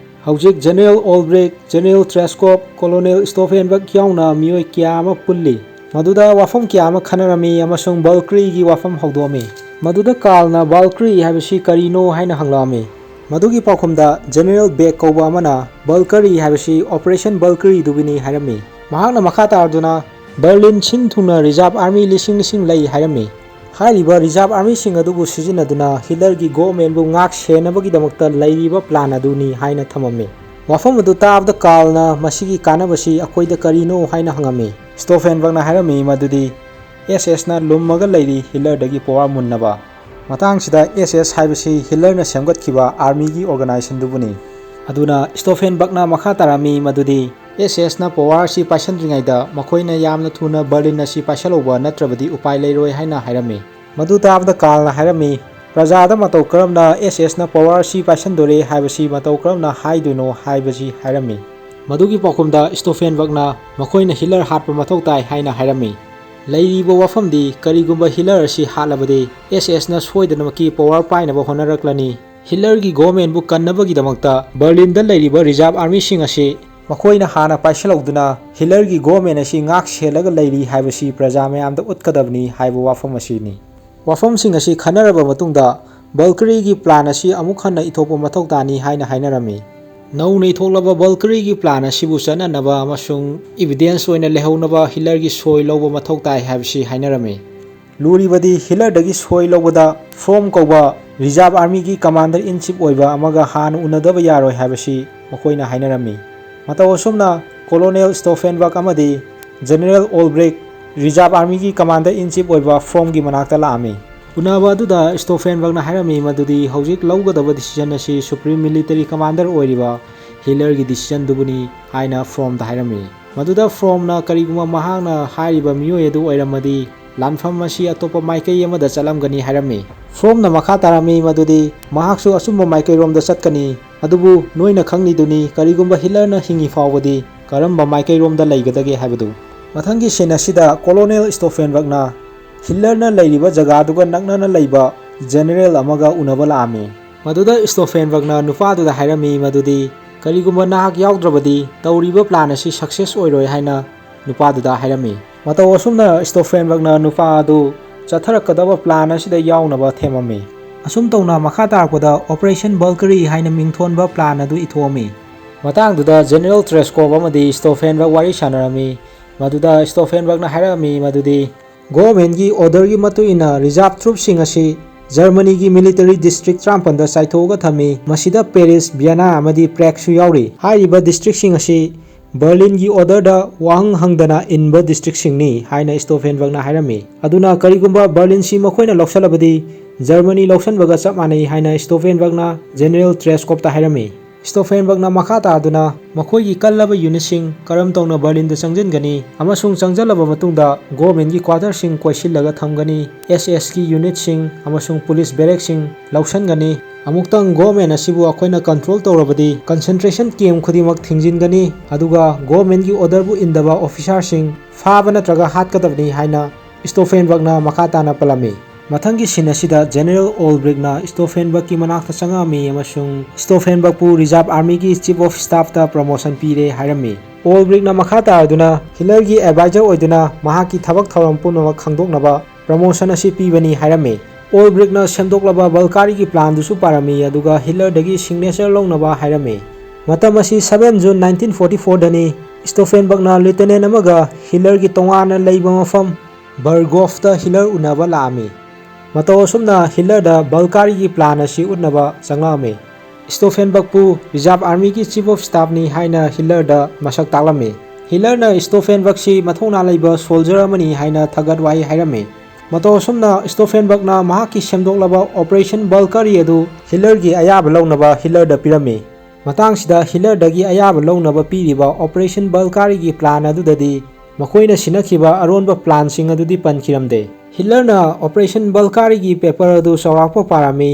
ꯍꯧꯖꯤꯛ General Olbricht, General Treskov, Colonel Stauffenberg ꯌꯥꯎꯅ ꯃꯤꯑꯣꯏ ꯀꯌꯥ ꯑꯃ ꯄꯨꯜꯂꯤ꯫ ꯃꯗꯨꯗ ꯋꯥꯐꯝ ꯀꯌꯥ ꯑꯃ ꯈꯟꯅꯔꯝꯃꯤ ꯑꯃꯁꯨꯡ Valkyrieꯒꯤ ꯋꯥꯐꯝ ꯍꯧꯗꯣꯛꯑꯝꯃꯤ꯫ ꯃꯗꯨꯗ Karlꯅ Valkyrie ꯍꯥꯏꯕꯁꯤ ꯀꯔꯤꯅꯣ ꯍꯥꯏꯅ ꯍꯪꯂꯛꯑꯝꯃꯤ꯫ ꯃꯗꯨꯒꯤ ꯄꯥꯎꯈꯨꯝꯗ General Beck ꯀꯧꯕ ꯑꯃꯅ Valkyrie ꯍꯥꯏꯕꯁꯤ Operation Valkyrieꯗꯨꯒꯤꯅꯤ ꯍꯥꯏꯔꯝꯃꯤ꯫ ꯃꯍꯥꯛꯅ ꯃꯈꯥ ꯇꯥꯔꯗꯨꯅ Berlin ꯁꯤꯟ ꯊꯨꯡꯅ reserve army ꯂꯤꯁꯤꯡ ꯂꯤꯁꯤꯡ ꯂꯩ ꯍꯥꯏꯔꯝꯃꯤ꯫ ꯍꯥꯏꯔꯤꯕ reserve armyꯁꯤꯡ ꯑꯗꯨꯕꯨ ꯁꯤꯖꯤꯟꯅꯗꯨꯅ ꯍꯤꯠꯂꯔꯒꯤ governmentꯕꯨ ꯉꯥꯛ ꯁꯦꯟꯅꯕꯒꯤꯗꯃꯛꯇ ꯂꯩꯔꯤꯕ plan ꯑꯗꯨꯅꯤ ꯍꯥꯏꯅ ꯊꯝꯃꯝꯃꯤ꯫ ꯋꯥꯐꯝ ꯑꯗꯨ ꯇꯥꯕꯗ Karlꯅ ꯃꯁꯤꯒꯤ ꯀꯥꯟꯅꯕꯁꯤ ꯑꯩꯈꯣꯏꯗ ꯀꯔꯤꯅꯣ ꯍꯥꯏꯅ ꯍꯪꯉꯝꯃꯤ꯫ Stauffenbergꯅ ꯍꯥꯏꯔꯝꯃꯤ ꯃꯗꯨꯗꯤ S Sꯅ ꯂꯨꯝꯃꯒ ꯂꯩꯔꯤ ꯍꯤꯠꯂꯔꯗꯒꯤ power ꯃꯨꯟꯅꯕ꯫ ꯃꯇꯥꯡꯁꯤꯗ S S ꯍꯥꯏꯕꯁꯤ ꯍꯤꯠꯂꯔꯅ ꯁꯦꯝꯒꯠꯈꯤꯕ armyꯒꯤ organizationꯗꯨꯕꯨꯅꯤ꯫ ꯑꯗꯨꯅ Stauffenbergꯅ ꯃꯈꯥ ꯇꯥꯔꯝꯃꯤ ꯃꯗꯨꯗꯤ S Sꯅ power ꯑꯁꯤ ꯄꯥꯏꯁꯟꯗ꯭ꯔꯤꯉꯩꯗ ꯃꯈꯣꯏꯅ ꯌꯥꯝꯅ ꯊꯨꯅ Berlin ꯑꯁꯤ ꯄꯥꯏꯁꯜꯍꯧꯕ ꯅꯠꯇ꯭ꯔꯕꯗꯤ ꯎꯄꯥꯏ ꯂꯩꯔꯣꯏ ꯍꯥꯏꯅ ꯍꯥꯏꯔꯝꯃꯤ꯫ ꯃꯗꯨ ꯇꯥꯕꯗ Karlꯅ ꯍꯥꯏꯔꯝꯃꯤ, "ꯄ꯭ꯔꯖꯥꯗ ꯃꯇꯧ ꯀꯔꯝꯅ S Sꯅ power ꯑꯁꯤ ꯄꯥꯏꯁꯟꯗꯣꯔꯦ ꯍꯥꯏꯕꯁꯤ ꯃꯇꯧ ꯀꯔꯝꯅ ꯍꯥꯏꯗꯣꯏꯅꯣ?" ꯍꯥꯏꯕꯁꯤ ꯍꯥꯏꯔꯝꯃꯤ꯫ ꯃꯗꯨꯒꯤ ꯄꯥꯎꯈꯨꯝꯗ Stauffenbergꯅ ꯃꯈꯣꯏꯅ ꯍꯤꯠꯂꯔ ꯍꯥꯠꯄ ꯃꯊꯧ ꯇꯥꯏ ꯍꯥꯏꯅ ꯍꯥꯏꯔꯝꯃꯤ꯫ ꯂꯩꯔꯤꯕ ꯋꯥꯐꯝꯗꯤ ꯀꯔꯤꯒꯨꯝꯕ ꯍꯤꯠꯂꯔ ꯑꯁꯤ ꯍꯥꯠꯂꯕꯗꯤ S Sꯅ ꯁꯣꯏꯗꯅꯃꯛꯀꯤ power ꯄꯥꯏꯅꯕ ꯍꯣꯠꯅꯔꯛꯂꯅꯤ꯫ ꯍꯤꯠꯂꯔꯒꯤ governmentꯕꯨ ꯀꯟꯅꯕꯒꯤꯗꯃꯛꯇ Berlinꯗ ꯂꯩꯔꯤꯕ reserve armyꯁꯤꯡ ꯑꯁꯤ ꯃꯈꯣꯏꯅ ꯍꯥꯟꯅ ꯄꯥꯏꯁꯤꯜꯍꯧꯗꯨꯅ ꯍꯤꯠꯂꯔꯒꯤ government ꯑꯁꯤ ꯉꯥꯛ ꯁꯦꯜꯂꯒ ꯂꯩꯔꯤ ꯍꯥꯏꯕꯁꯤ ꯄ꯭ꯔꯖꯥ ꯃꯌꯥꯝꯗ ꯎꯠꯀꯗꯕꯅꯤ ꯍꯥꯏꯕ ꯋꯥꯐꯝ ꯑꯁꯤꯅꯤ꯫ ꯋꯥꯐꯝꯁꯤꯡ ꯑꯁꯤ ꯈꯟꯅꯔꯕ ꯃꯇꯨꯡꯗ Valkyrieꯒꯤ plan ꯑꯁꯤ ꯑꯃꯨꯛ ꯍꯟꯅ ꯏꯊꯣꯛꯄ ꯃꯊꯧ ꯇꯥꯅꯤ ꯍꯥꯏꯅ ꯍꯥꯏꯅꯔꯝꯃꯤ꯫ ꯅꯧꯅ ꯏꯊꯣꯛꯂꯕ ꯕꯜꯀꯔꯤꯒꯤ ꯄ꯭ꯂꯥꯟ ꯑꯁꯤꯕꯨ ꯆꯠꯅꯅꯕ ꯑꯃꯁꯨꯡ ꯏꯚꯤꯗꯦꯟꯁ ꯑꯣꯏꯅ ꯂꯩꯍꯧꯅꯕ ꯍꯤꯠꯂꯔꯒꯤ ꯁꯣꯏ ꯂꯧꯕ ꯃꯊꯧ ꯇꯥꯏ ꯍꯥꯏꯕꯁꯤ ꯍꯥꯏꯅꯔꯝꯃꯤ꯫ ꯂꯨꯔꯤꯕꯗꯤ ꯍꯤꯠꯂꯔꯗꯒꯤ ꯁꯣꯏ ꯂꯧꯕꯗ ꯐ꯭ꯔꯣꯝ ꯀꯧꯕ ꯔꯤꯖꯥꯔꯚ ꯑꯥꯔꯃꯤꯒꯤ ꯀꯃꯥꯟꯗꯔ ꯏꯟ ꯆꯤꯐ ꯑꯣꯏꯕ ꯑꯃꯒ ꯍꯥꯟꯅ ꯎꯅꯗꯕ ꯌꯥꯔꯣꯏ ꯍꯥꯏꯕꯁꯤ ꯃꯈꯣꯏꯅ ꯍꯥꯏꯅꯔꯝꯃꯤ꯫ ꯃꯇꯧ ꯑꯁꯨꯝꯅ ꯀꯣꯂꯣꯅꯦꯜ ꯁ꯭ꯇꯣꯐꯦꯟꯕꯔꯒ ꯑꯃꯗꯤ ꯖꯦꯅꯔꯦꯜ ꯑꯣꯜꯕ꯭ꯔꯦꯛ ꯔꯤꯖꯥꯔꯚ ꯑꯥꯔꯃꯤꯒꯤ ꯀꯃꯥꯟꯗꯔ ꯏꯟ ꯆꯤꯐ ꯑꯣꯏꯕ ꯐ꯭ꯔꯣꯝꯒꯤ ꯃꯅꯥꯛꯇ ꯂꯥꯛꯑꯝꯃꯤ꯫ ꯎꯅꯕ ꯑꯗꯨꯗ ꯁ꯭ꯇꯣꯐꯦꯟꯕꯔꯒꯅ ꯍꯥꯏꯔꯝꯃꯤ ꯃꯗꯨꯗꯤ ꯍꯧꯖꯤꯛ ꯂꯧꯒꯗꯕ ꯗꯤꯁꯤꯖꯟ ꯑꯁꯤ ꯁꯨꯄ꯭ꯔꯤꯝ ꯃꯤꯂꯤꯇꯔꯤ ꯀꯃꯥꯟꯗꯔ ꯑꯣꯏꯔꯤꯕ ꯍꯤꯠꯂꯔꯒꯤ ꯗꯤꯁꯤꯖꯟꯗꯨꯕꯨꯅꯤ ꯍꯥꯏꯅ ꯐ꯭ꯔꯣꯝꯗ ꯍꯥꯏꯔꯝꯃꯤ꯫ ꯃꯗꯨꯗ ꯐ꯭ꯔꯣꯝꯅ ꯀꯔꯤꯒꯨꯝꯕ ꯃꯍꯥꯛꯅ ꯍꯥꯏꯔꯤꯕ ꯃꯤꯑꯣꯏ ꯑꯗꯨ ꯑꯣꯏꯔꯝꯃꯗꯤ ꯂꯥꯟꯐꯝ ꯑꯁꯤ ꯑꯇꯣꯞꯄ ꯃꯥꯏꯀꯩ ꯑꯃꯗ ꯆꯠꯂꯝꯒꯅꯤ ꯍꯥꯏꯔꯝꯃꯤ꯫ ꯐ꯭ꯔꯣꯝꯅ ꯃꯈꯥ ꯇꯥꯔꯝꯃꯤ ꯃꯗꯨꯗꯤ ꯃꯍꯥꯛꯁꯨ ꯑꯆꯨꯝꯕ ꯃꯥꯏꯀꯩꯔꯣꯝꯗ ꯆꯠꯀꯅꯤ, ꯑꯗꯨꯕꯨ ꯅꯣꯏꯅ ꯈꯪꯂꯤꯗꯨꯅꯤ ꯀꯔꯤꯒꯨꯝꯕ ꯍꯤꯠꯂꯔꯅ ꯍꯤꯡꯉꯤ ꯐꯥꯎꯕꯗꯤ ꯀꯔꯝꯕ ꯃꯥꯏꯀꯩꯔꯣꯝꯗ ꯂꯩꯒꯗꯒꯦ ꯍꯥꯏꯕꯗꯨ꯫ ꯃꯊꯪꯒꯤ ꯁꯤꯟ ꯑꯁꯤꯗ ꯀꯣꯂꯣꯅꯦꯜ ꯁ꯭ꯇꯣꯐꯦꯟꯕꯔꯒꯅ ꯍꯤꯠꯂꯔꯅ ꯂꯩꯔꯤꯕ ꯖꯒꯥꯗꯨꯒ ꯅꯛꯅꯅ ꯂꯩꯕ ꯖꯦꯅꯔꯦꯜ ꯑꯃꯒ ꯎꯅꯕ ꯂꯥꯛꯑꯝꯃꯤ꯫ ꯃꯗꯨꯗ ꯁ꯭ꯇꯣꯐꯦꯟꯕꯔꯒꯅ ꯅꯨꯄꯥꯗꯨꯗ ꯍꯥꯏꯔꯝꯃꯤ ꯃꯗꯨꯗꯤ ꯀꯔꯤꯒꯨꯝꯕ ꯅꯍꯥꯛ ꯌꯥꯎꯗ꯭ꯔꯕꯗꯤ ꯇꯧꯔꯤꯕ ꯄ꯭ꯂꯥꯟ ꯑꯁꯤ ꯁꯛꯁꯦꯁ ꯑꯣꯏꯔꯣꯏ ꯍꯥꯏꯅ ꯅꯨꯄꯥꯗꯨꯗ ꯍꯥꯏꯔꯝꯃꯤ꯫ ꯃꯇꯧ ꯑꯁꯨꯝꯅ ꯁ꯭ꯇꯣꯐꯦꯟꯕꯔꯒꯅ ꯅꯨꯄꯥ ꯑꯗꯨ ꯆꯠꯊꯔꯛꯀꯗꯕ ꯄ꯭ꯂꯥꯟ ꯑꯁꯤꯗ ꯌꯥꯎꯅꯕ ꯊꯦꯝꯃꯝꯃꯤ꯫ ꯑꯁꯨꯝ ꯇꯧꯅ ꯃꯈꯥ ꯇꯥꯔꯛꯄꯗ ꯑꯣꯄꯔꯦꯁꯟ ꯕꯜꯀꯔꯤ ꯍꯥꯏꯅ ꯃꯤꯡꯊꯣꯟꯕ ꯄ꯭ꯂꯥꯟ ꯑꯗꯨ ꯏꯊꯣꯛꯑꯝꯃꯤ꯫ ꯃꯇꯥꯡꯗꯨꯗ ꯖꯦꯅꯔꯦꯜ ꯇ꯭ꯔꯦꯁꯀꯣꯞ ꯑꯃꯗꯤ ꯁ꯭ꯇꯣꯐꯦꯟꯕꯔꯒ ꯋꯥꯔꯤ ꯁꯥꯟꯅꯔꯝꯃꯤ꯫ ꯃꯗꯨꯗ ꯁ꯭ꯇꯣꯐꯦꯟꯕꯔꯒꯅ ꯍꯥꯏꯔꯛꯑꯝꯃꯤ ꯃꯗꯨꯗꯤ ꯒꯣꯚꯔꯟꯃꯦꯟꯠꯀꯤ ꯑꯣꯔꯗꯔꯒꯤ ꯃꯇꯨꯡ ꯏꯟꯅ ꯔꯤꯖꯥꯔꯚ ꯇ꯭ꯔꯨꯞꯁꯤꯡ ꯑꯁꯤ ꯖꯔꯃꯅꯤꯒꯤ ꯃꯤꯂꯤꯇꯔꯤ ꯗꯤꯁꯇ꯭ꯔꯤꯛ ꯇꯔꯥꯃꯥꯄꯟꯗ ꯆꯥꯏꯊꯣꯛꯑꯒ ꯊꯝꯃꯤ꯫ ꯃꯁꯤꯗ ꯄꯦꯔꯤꯁ, ꯚꯤꯌꯦꯅꯥ ꯑꯃꯗꯤ ꯄ꯭ꯔꯦꯒꯁꯨ ꯌꯥꯎꯔꯤ꯫ ꯍꯥꯏꯔꯤꯕ ꯗꯤꯁꯇ꯭ꯔꯤꯛꯁꯤꯡ ꯑꯁꯤ ꯕꯔꯂꯤꯟꯒꯤ ꯑꯣꯔꯗꯔꯗ ꯋꯥꯍꯪ ꯍꯪꯗꯅ ꯏꯟꯕ ꯗꯤꯁꯇ꯭ꯔꯤꯛꯁꯤꯡꯅꯤ ꯍꯥꯏꯅ ꯁ꯭ꯇꯣꯐꯦꯟꯕꯔꯒꯅ ꯍꯥꯏꯔꯝꯃꯤ꯫ ꯑꯗꯨꯅ ꯀꯔꯤꯒꯨꯝꯕ ꯕꯔꯂꯤꯟꯁꯤ ꯃꯈꯣꯏꯅ ꯂꯧꯁꯜꯂꯕꯗꯤ ꯖꯔꯃꯅꯤ ꯂꯧꯁꯟꯕꯒ ꯆꯞ ꯃꯥꯟꯅꯩ ꯍꯥꯏꯅ ꯁ꯭ꯇꯣꯐꯦꯟꯕꯔꯒꯅ ꯖꯦꯅꯔꯦꯜ ꯇ꯭ꯔꯦꯁꯀꯣꯞꯇ ꯍꯥꯏꯔꯝꯃꯤ꯫ ꯁ꯭ꯇꯣꯐꯦꯟꯕꯔꯒꯅ ꯃꯈꯥ ꯇꯥꯗꯨꯅ ꯃꯈꯣꯏꯒꯤ ꯀꯜꯂꯕ ꯌꯨꯅꯤꯠꯁꯤꯡ ꯀꯔꯝ ꯇꯧꯅ ꯕꯔꯂꯤꯟꯗ ꯆꯪꯁꯤꯟꯒꯅꯤ ꯑꯃꯁꯨꯡ ꯆꯪꯁꯤꯜꯂꯕ ꯃꯇꯨꯡꯗ ꯒꯣꯚꯔꯟꯃꯦꯟꯠꯀꯤ ꯀ꯭ꯋꯥꯇꯔꯁꯤꯡ ꯀꯣꯏꯁꯤꯜꯂꯒ ꯊꯝꯒꯅꯤ, ꯑꯦꯁ ꯑꯦꯁꯀꯤ ꯌꯨꯅꯤꯠꯁꯤꯡ ꯑꯃꯁꯨꯡ ꯄꯨꯂꯤꯁ ꯕꯦꯔꯦꯛꯁꯤꯡ ꯂꯧꯁꯤꯟꯒꯅꯤ꯫ ꯑꯃꯨꯛꯇꯪ ꯒꯣꯚꯔꯟꯃꯦꯟꯠ ꯑꯁꯤꯕꯨ ꯑꯩꯈꯣꯏꯅ ꯀꯟꯇ꯭ꯔꯣꯜ ꯇꯧꯔꯕꯗꯤ ꯀꯟꯁꯦꯟꯇ꯭ꯔꯦꯁꯟ ꯀꯦꯝꯞ ꯈꯨꯗꯤꯡꯃꯛ ꯊꯤꯡꯖꯤꯟꯒꯅꯤ, ꯑꯗꯨꯒ ꯒꯣꯚꯔꯟꯃꯦꯟꯠꯀꯤ ꯑꯣꯔꯗꯔꯕꯨ ꯏꯟꯗꯕ ꯑꯣꯐꯤꯁꯥꯔꯁꯤꯡ ꯐꯥꯕ ꯅꯠꯇ꯭ꯔꯒ ꯍꯥꯠꯀꯗꯕꯅꯤ ꯍꯥꯏꯅ ꯁ꯭ꯇꯣꯐꯦꯟꯕꯔꯒꯅ ꯃꯈꯥ ꯇꯥꯅ ꯄꯜꯂꯝꯃꯤ꯫ ꯃꯊꯪꯒꯤ ꯁꯤꯟ ꯑꯁꯤꯗ ꯖꯦꯅꯔꯦꯜ ꯑꯣꯜꯕ꯭ꯔꯤꯛꯅ ꯁ꯭ꯇꯣꯐꯦꯟꯕꯔꯒꯀꯤ ꯃꯅꯥꯛꯇ ꯆꯪꯉꯛꯑꯝꯃꯤ ꯑꯃꯁꯨꯡ ꯁ꯭ꯇꯣꯐꯦꯟꯕꯔꯒꯄꯨ ꯔꯤꯖꯥꯔꯚ ꯑꯥꯔꯃꯤꯒꯤ ꯆꯤꯐ ꯑꯣꯐ ꯁ꯭ꯇꯥꯐꯇ ꯄ꯭ꯔꯃꯣꯁꯟ ꯄꯤꯔꯦ ꯍꯥꯏꯔꯝꯃꯤ꯫ ꯑꯣꯜꯕ꯭ꯔꯤꯛꯅ ꯃꯈꯥ ꯇꯥꯔꯗꯨꯅ ꯍꯤꯠꯂꯔꯒꯤ ꯑꯦꯗꯚꯥꯏꯖꯔ ꯑꯣꯏꯗꯨꯅ ꯃꯍꯥꯛꯀꯤ ꯊꯕꯛ ꯊꯧꯔꯝ ꯄꯨꯝꯅꯃꯛ ꯈꯪꯗꯣꯛꯅꯕ ꯄ꯭ꯔꯃꯣꯁꯟ ꯑꯁꯤ ꯄꯤꯕꯅꯤ ꯍꯥꯏꯔꯝꯃꯤ꯫ ꯑꯣꯜꯕ꯭ꯔꯤꯛꯅ ꯁꯦꯝꯗꯣꯛꯂꯕ ꯕꯜꯀꯥꯔꯤꯒꯤ ꯄ꯭ꯂꯥꯟꯗꯨꯁꯨ ꯄꯥꯔꯝꯃꯤ, ꯑꯗꯨꯒ ꯍꯤꯠꯂꯔꯗꯒꯤ ꯁꯤꯒꯅꯦꯆꯔ ꯂꯧꯅꯕ ꯍꯥꯏꯔꯝꯃꯤ꯫ ꯃꯇꯝ ꯑꯁꯤ seven June nineteen forty four ꯗꯅꯤ꯫ ꯁ꯭ꯇꯣꯐꯦꯟꯕꯔꯒꯅ ꯂꯤꯎꯇꯤꯅꯦꯟ ꯑꯃꯒ ꯍꯤꯠꯂꯔꯒꯤ ꯇꯣꯉꯥꯟꯅ ꯂꯩꯕ ꯃꯐꯝ ꯕꯔꯒꯣꯐꯇ ꯍꯤꯠꯂꯔ ꯎꯅꯕ ꯂꯥꯛꯑꯝꯃꯤ꯫ ꯃꯇꯧ ꯑꯁꯨꯝꯅ ꯍꯤꯠꯂꯔꯗ ꯕꯜꯀꯥꯔꯤꯒꯤ ꯄ꯭ꯂꯥꯟ ꯑꯁꯤ ꯎꯠꯅꯕ ꯆꯪꯂꯛꯑꯝꯃꯤ꯫ ꯁ꯭ꯇꯣꯐꯦꯟꯕꯔꯒꯄꯨ ꯔꯤꯖꯥꯔꯚ ꯑꯥꯔꯃꯤꯒꯤ ꯆꯤꯐ ꯑꯣꯐ ꯁ꯭ꯇꯥꯐꯅꯤ ꯍꯥꯏꯅ ꯍꯤꯠꯂꯔꯗ ꯃꯁꯛ ꯇꯥꯛꯂꯝꯃꯤ꯫ ꯍꯤꯠꯂꯔꯅ ꯁ꯭ꯇꯣꯐꯦꯟꯕꯔꯒꯁꯤ ꯃꯊꯧꯅꯥ ꯂꯩꯕ ꯁꯣꯜꯖꯔ ꯑꯃꯅꯤ ꯍꯥꯏꯅ ꯊꯥꯒꯠ ꯋꯥꯍꯩ ꯍꯥꯏꯔꯝꯃꯤ꯫ ꯃꯇꯧ ꯑꯁꯨꯝꯅ ꯁ꯭ꯇꯣꯐꯦꯟꯕꯔꯒꯅ ꯃꯍꯥꯛꯀꯤ ꯁꯦꯝꯗꯣꯛꯂꯕ ꯑꯣꯄꯔꯦꯁꯟ ꯕꯜꯀꯥꯔꯤ ꯑꯗꯨ ꯍꯤꯠꯂꯔꯒꯤ ꯑꯌꯥꯕ ꯂꯧꯅꯕ ꯍꯤꯠꯂꯔꯗ ꯄꯤꯔꯝꯃꯤ꯫ ꯃꯇꯥꯡꯁꯤꯗ ꯍꯤꯠꯂꯔꯗꯒꯤ ꯑꯌꯥꯕ ꯂꯧꯅꯕ ꯄꯤꯔꯤꯕ ꯑꯣꯄꯔꯦꯁꯟ ꯕꯜꯀꯥꯔꯤꯒꯤ ꯄ꯭ꯂꯥꯟ ꯑꯗꯨꯗꯗꯤ ꯃꯈꯣꯏꯅ ꯁꯤꯟꯅꯈꯤꯕ ꯑꯔꯣꯟꯕ ꯄ꯭ꯂꯥꯟꯁꯤꯡ ꯑꯗꯨꯗꯤ ꯄꯟꯈꯤꯔꯝꯗꯦ꯫ ꯍꯤꯠꯂꯔꯅ ꯑꯣꯄꯔꯦꯁꯟ ꯕꯜꯀꯥꯔꯤꯒꯤ ꯄꯦꯄꯔ ꯑꯗꯨ ꯆꯥꯎꯔꯥꯛꯄ ꯄꯥꯔꯝꯃꯤ꯫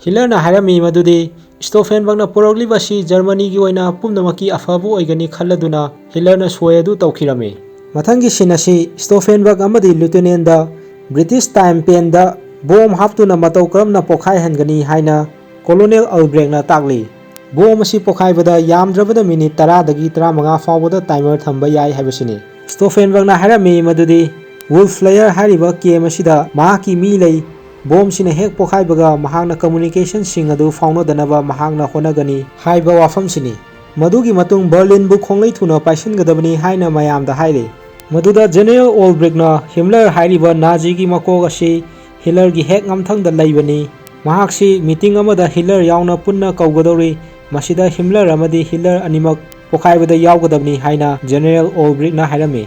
ꯍꯤꯠꯂꯔꯅ ꯍꯥꯏꯔꯝꯃꯤ ꯃꯗꯨꯗꯤ ꯁ꯭ꯇꯣꯐꯦꯟꯕꯔꯒꯅ ꯄꯨꯔꯛꯂꯤꯕ ꯑꯁꯤ ꯖꯔꯃꯅꯤꯒꯤ ꯑꯣꯏꯅ ꯄꯨꯝꯅꯃꯛꯀꯤ ꯑꯐꯕ ꯑꯣꯏꯒꯅꯤ ꯈꯜꯂꯗꯨꯅ ꯍꯤꯠꯂꯔꯅ ꯁꯣꯏ ꯑꯗꯨ ꯇꯧꯈꯤꯔꯝꯃꯤ꯫ ꯃꯊꯪꯒꯤ ꯁꯤꯟ ꯑꯁꯤ ꯁ꯭ꯇꯣꯐꯦꯟꯕꯔꯒ ꯑꯃꯗꯤ ꯂꯤꯎꯇꯤꯅꯦꯟꯗ ꯕ꯭ꯔꯤꯇꯤꯁ ꯇꯥꯏꯝ ꯄꯦꯟꯗ ꯕꯣꯝ ꯍꯥꯞꯇꯨꯅ ꯃꯇꯧ ꯀꯔꯝꯅ ꯄꯣꯈꯥꯏꯍꯟꯒꯅꯤ ꯍꯥꯏꯅ ꯀꯣꯂꯣꯅꯦꯜ ꯑꯜꯕ꯭ꯔꯦꯛꯅ ꯇꯥꯛꯂꯤ꯫ ꯕꯣꯝ ꯑꯁꯤ ꯄꯣꯈꯥꯏꯕꯗ ꯌꯥꯝꯗ꯭ꯔꯕꯗ ꯃꯤꯅꯤꯠ ꯇꯔꯥꯗꯒꯤ ꯇꯔꯥꯃꯉꯥ ꯐꯥꯎꯕꯗ ꯇꯥꯏꯃꯔ ꯊꯝꯕ ꯌꯥꯏ ꯍꯥꯏꯕꯁꯤꯅꯤ꯫ ꯁ꯭ꯇꯣꯐꯦꯟꯕꯔꯒꯅ ꯍꯥꯏꯔꯝꯃꯤ ꯃꯗꯨꯗꯤ ꯋꯨꯜꯐ ꯂꯦꯌꯔ ꯍꯥꯏꯔꯤꯕ ꯀꯦꯝ ꯑꯁꯤꯗ ꯃꯍꯥꯛꯀꯤ ꯃꯤ ꯂꯩ, ꯕꯣꯝꯁꯤꯅ ꯍꯦꯛ ꯄꯣꯈꯥꯏꯕꯒ ꯃꯍꯥꯛꯅ ꯀꯝꯃꯨꯅꯤꯀꯦꯁꯟꯁꯤꯡ ꯑꯗꯨ ꯐꯥꯎꯅꯗꯅꯕ ꯃꯍꯥꯛꯅ ꯍꯣꯠꯅꯒꯅꯤ ꯍꯥꯏꯕ ꯋꯥꯐꯝꯁꯤꯅꯤ꯫ ꯃꯗꯨꯒꯤ ꯃꯇꯨꯡ ꯕꯔꯂꯤꯟꯕꯨ ꯈꯣꯡꯂꯩ ꯊꯨꯅ ꯄꯥꯏꯁꯤꯟꯒꯗꯕꯅꯤ ꯍꯥꯏꯅ ꯃꯌꯥꯝꯗ ꯍꯥꯏꯔꯤ꯫ ꯃꯗꯨꯗ ꯖꯦꯅꯦꯔꯦꯜ ꯑꯣꯜꯕ꯭ꯔꯤꯛꯅ ꯍꯤꯝꯂꯔ ꯍꯥꯏꯔꯤꯕ ꯅꯥꯖꯤꯒꯤ ꯃꯀꯣꯛ ꯑꯁꯤ ꯍꯤꯠꯂꯔꯒꯤ ꯍꯦꯛ ꯉꯝꯊꯪꯗ ꯂꯩꯕꯅꯤ꯫ ꯃꯍꯥꯛꯁꯤ ꯃꯤꯇꯤꯡ ꯑꯃꯗ ꯍꯤꯠꯂꯔ ꯌꯥꯎꯅ ꯄꯨꯟꯅ ꯀꯧꯒꯗꯧꯔꯤ꯫ ꯃꯁꯤꯗ ꯍꯤꯝꯂꯔ ꯑꯃꯗꯤ ꯍꯤꯠꯂꯔ ꯑꯅꯤꯃꯛ ꯄꯣꯈꯥꯏꯕꯗ ꯌꯥꯎꯒꯗꯕꯅꯤ ꯍꯥꯏꯅ ꯖꯦꯅꯦꯔꯦꯜ ꯑꯣꯜꯕ꯭ꯔꯤꯛꯅ ꯍꯥꯏꯔꯝꯃꯤ꯫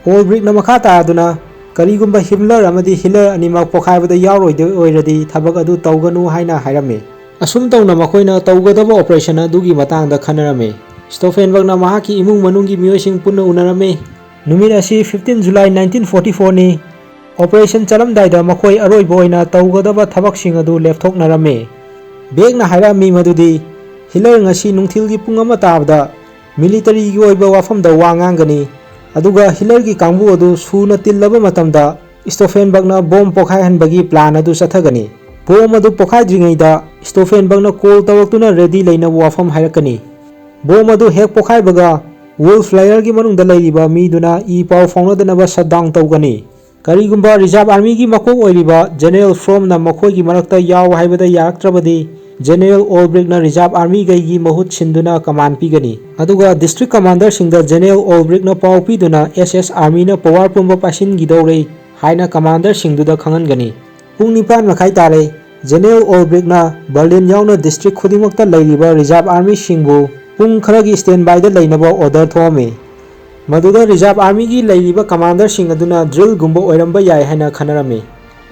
ꯑꯣꯜꯕ꯭ꯔꯤꯛꯅ ꯃꯈꯥ ꯇꯥꯗꯨꯅ, ꯀꯔꯤꯒꯨꯝꯕ ꯍꯤꯝꯂꯔ ꯑꯃꯗꯤ ꯍꯤꯠꯂꯔ ꯑꯅꯤꯃꯛ ꯄꯣꯈꯥꯏꯕꯗ ꯌꯥꯎꯔꯣꯏꯗꯣꯏ ꯑꯣꯏꯔꯗꯤ ꯊꯕꯛ ꯑꯗꯨ ꯇꯧꯒꯅꯨ ꯍꯥꯏꯅ ꯍꯥꯏꯔꯝꯃꯤ꯫ ꯑꯁꯨꯝ ꯇꯧꯅ ꯃꯈꯣꯏꯅ ꯇꯧꯒꯗꯕ ꯑꯣꯄꯔꯦꯁꯟ ꯑꯗꯨꯒꯤ ꯃꯇꯥꯡꯗ ꯈꯟꯅꯔꯝꯃꯤ꯫ ꯁ꯭ꯇꯣꯐꯦꯟꯕꯔꯒꯅ ꯃꯍꯥꯛꯀꯤ ꯏꯃꯨꯡ ꯃꯅꯨꯡꯒꯤ ꯃꯤꯑꯣꯏꯁꯤꯡ ꯄꯨꯟꯅ ꯎꯅꯔꯝꯃꯤ꯫ ꯅꯨꯃꯤꯠ ꯑꯁꯤ fifteen July nineteen forty four ꯅꯤ꯫ ꯑꯣꯄꯔꯦꯁꯟ ꯆꯠꯂꯝꯗꯥꯏꯗ ꯃꯈꯣꯏ ꯑꯔꯣꯏꯕ ꯑꯣꯏꯅ ꯇꯧꯒꯗꯕ ꯊꯕꯛꯁꯤꯡ ꯑꯗꯨ ꯂꯦꯞꯊꯣꯛꯅꯔꯝꯃꯤ꯫ ꯕꯦꯛꯅ ꯍꯥꯏꯔꯝꯃꯤ ꯃꯗꯨꯗꯤ ꯍꯤꯠꯂꯔ ꯉꯁꯤ ꯅꯨꯡꯊꯤꯜꯒꯤ ꯄꯨꯡ ꯑꯃ ꯇꯥꯕꯗ ꯃꯤꯂꯤꯇꯔꯤꯒꯤ ꯑꯣꯏꯕ ꯋꯥꯐꯝꯗ ꯋꯥ ꯉꯥꯡꯒꯅꯤ, ꯑꯗꯨꯒ ꯍꯤꯠꯂꯔꯒꯤ ꯀꯥꯡꯕꯨ ꯑꯗꯨ ꯁꯨꯅ ꯇꯤꯜꯂꯕ ꯃꯇꯝꯗ ꯁ꯭ꯇꯣꯐꯦꯟꯕꯔꯒꯅ ꯕꯣꯝ ꯄꯣꯈꯥꯏꯍꯟꯕꯒꯤ ꯄ꯭ꯂꯥꯟ ꯑꯗꯨ ꯆꯠꯊꯒꯅꯤ꯫ ꯕꯣꯝ ꯑꯗꯨ ꯄꯣꯈꯥꯏꯗ꯭ꯔꯤꯉꯩꯗ ꯁ꯭ꯇꯣꯐꯦꯟꯕꯔꯒꯅ ꯀꯣꯜ ꯇꯧꯔꯛꯇꯨꯅ ꯔꯦꯗꯤ ꯂꯩꯅꯕ ꯋꯥꯐꯝ ꯍꯥꯏꯔꯛꯀꯅꯤ꯫ ꯕꯣꯝ ꯑꯗꯨ ꯍꯦꯛ ꯄꯣꯈꯥꯏꯕꯒ ꯋꯨꯜꯐ ꯂꯦꯌꯔꯒꯤ ꯃꯅꯨꯡꯗ ꯂꯩꯔꯤꯕ ꯃꯤꯗꯨꯅ ꯏ ꯄꯥꯎ ꯐꯥꯎꯅꯗꯅꯕ ꯁꯠꯗꯥꯎꯟ ꯇꯧꯒꯅꯤ꯫ ꯀꯔꯤꯒꯨꯝꯕ ꯔꯤꯖꯥꯔꯚ ꯑꯥꯔꯃꯤꯒꯤ ꯃꯀꯣꯛ ꯑꯣꯏꯔꯤꯕ ꯖꯦꯅꯦꯔꯦꯜ ꯐ꯭ꯔꯣꯝꯅ ꯃꯈꯣꯏꯒꯤ ꯃꯔꯛꯇ ꯌꯥꯎ ꯍꯥꯏꯕꯗ ꯌꯥꯔꯛꯇ꯭ꯔꯕꯗꯤ, General Olbrichtꯅ Reserve Armyꯈꯩꯒꯤ ꯃꯍꯨꯠ ꯁꯤꯟꯗꯨꯅ command ꯄꯤꯒꯅꯤ꯫ ꯑꯗꯨꯒ district commanderꯁꯤꯡꯗ General Olbrichtꯅ ꯄꯥꯎ ꯄꯤꯗꯨꯅ S S Armyꯅ power ꯄꯨꯝꯕ ꯄꯥꯏꯁꯤꯟꯈꯤꯗꯧꯔꯦ ꯍꯥꯏꯅ commanderꯁꯤꯡꯗꯨꯗ ꯈꯪꯍꯟꯒꯅꯤ꯫ ꯄꯨꯡ ꯅꯤꯄꯥꯟ ꯃꯈꯥꯏ ꯇꯥꯔꯦ꯫ General Olbrichtꯅ Berlin ꯌꯥꯎꯅ district ꯈꯨꯗꯤꯡꯃꯛꯇ ꯂꯩꯔꯤꯕ Reserve Armyꯁꯤꯡꯕꯨ ꯄꯨꯡ ꯈꯔꯒꯤ standbyꯗ ꯂꯩꯅꯕ order ꯊꯣꯛꯑꯝꯃꯤ꯫ ꯃꯗꯨꯗ Reserve Armyꯒꯤ ꯂꯩꯔꯤꯕ commanderꯁꯤꯡ ꯑꯗꯨꯅ drillꯒꯨꯝꯕ ꯑꯣꯏꯔꯝꯕ ꯌꯥꯏ ꯍꯥꯏꯅ ꯈꯟꯅꯔꯝꯃꯤ꯫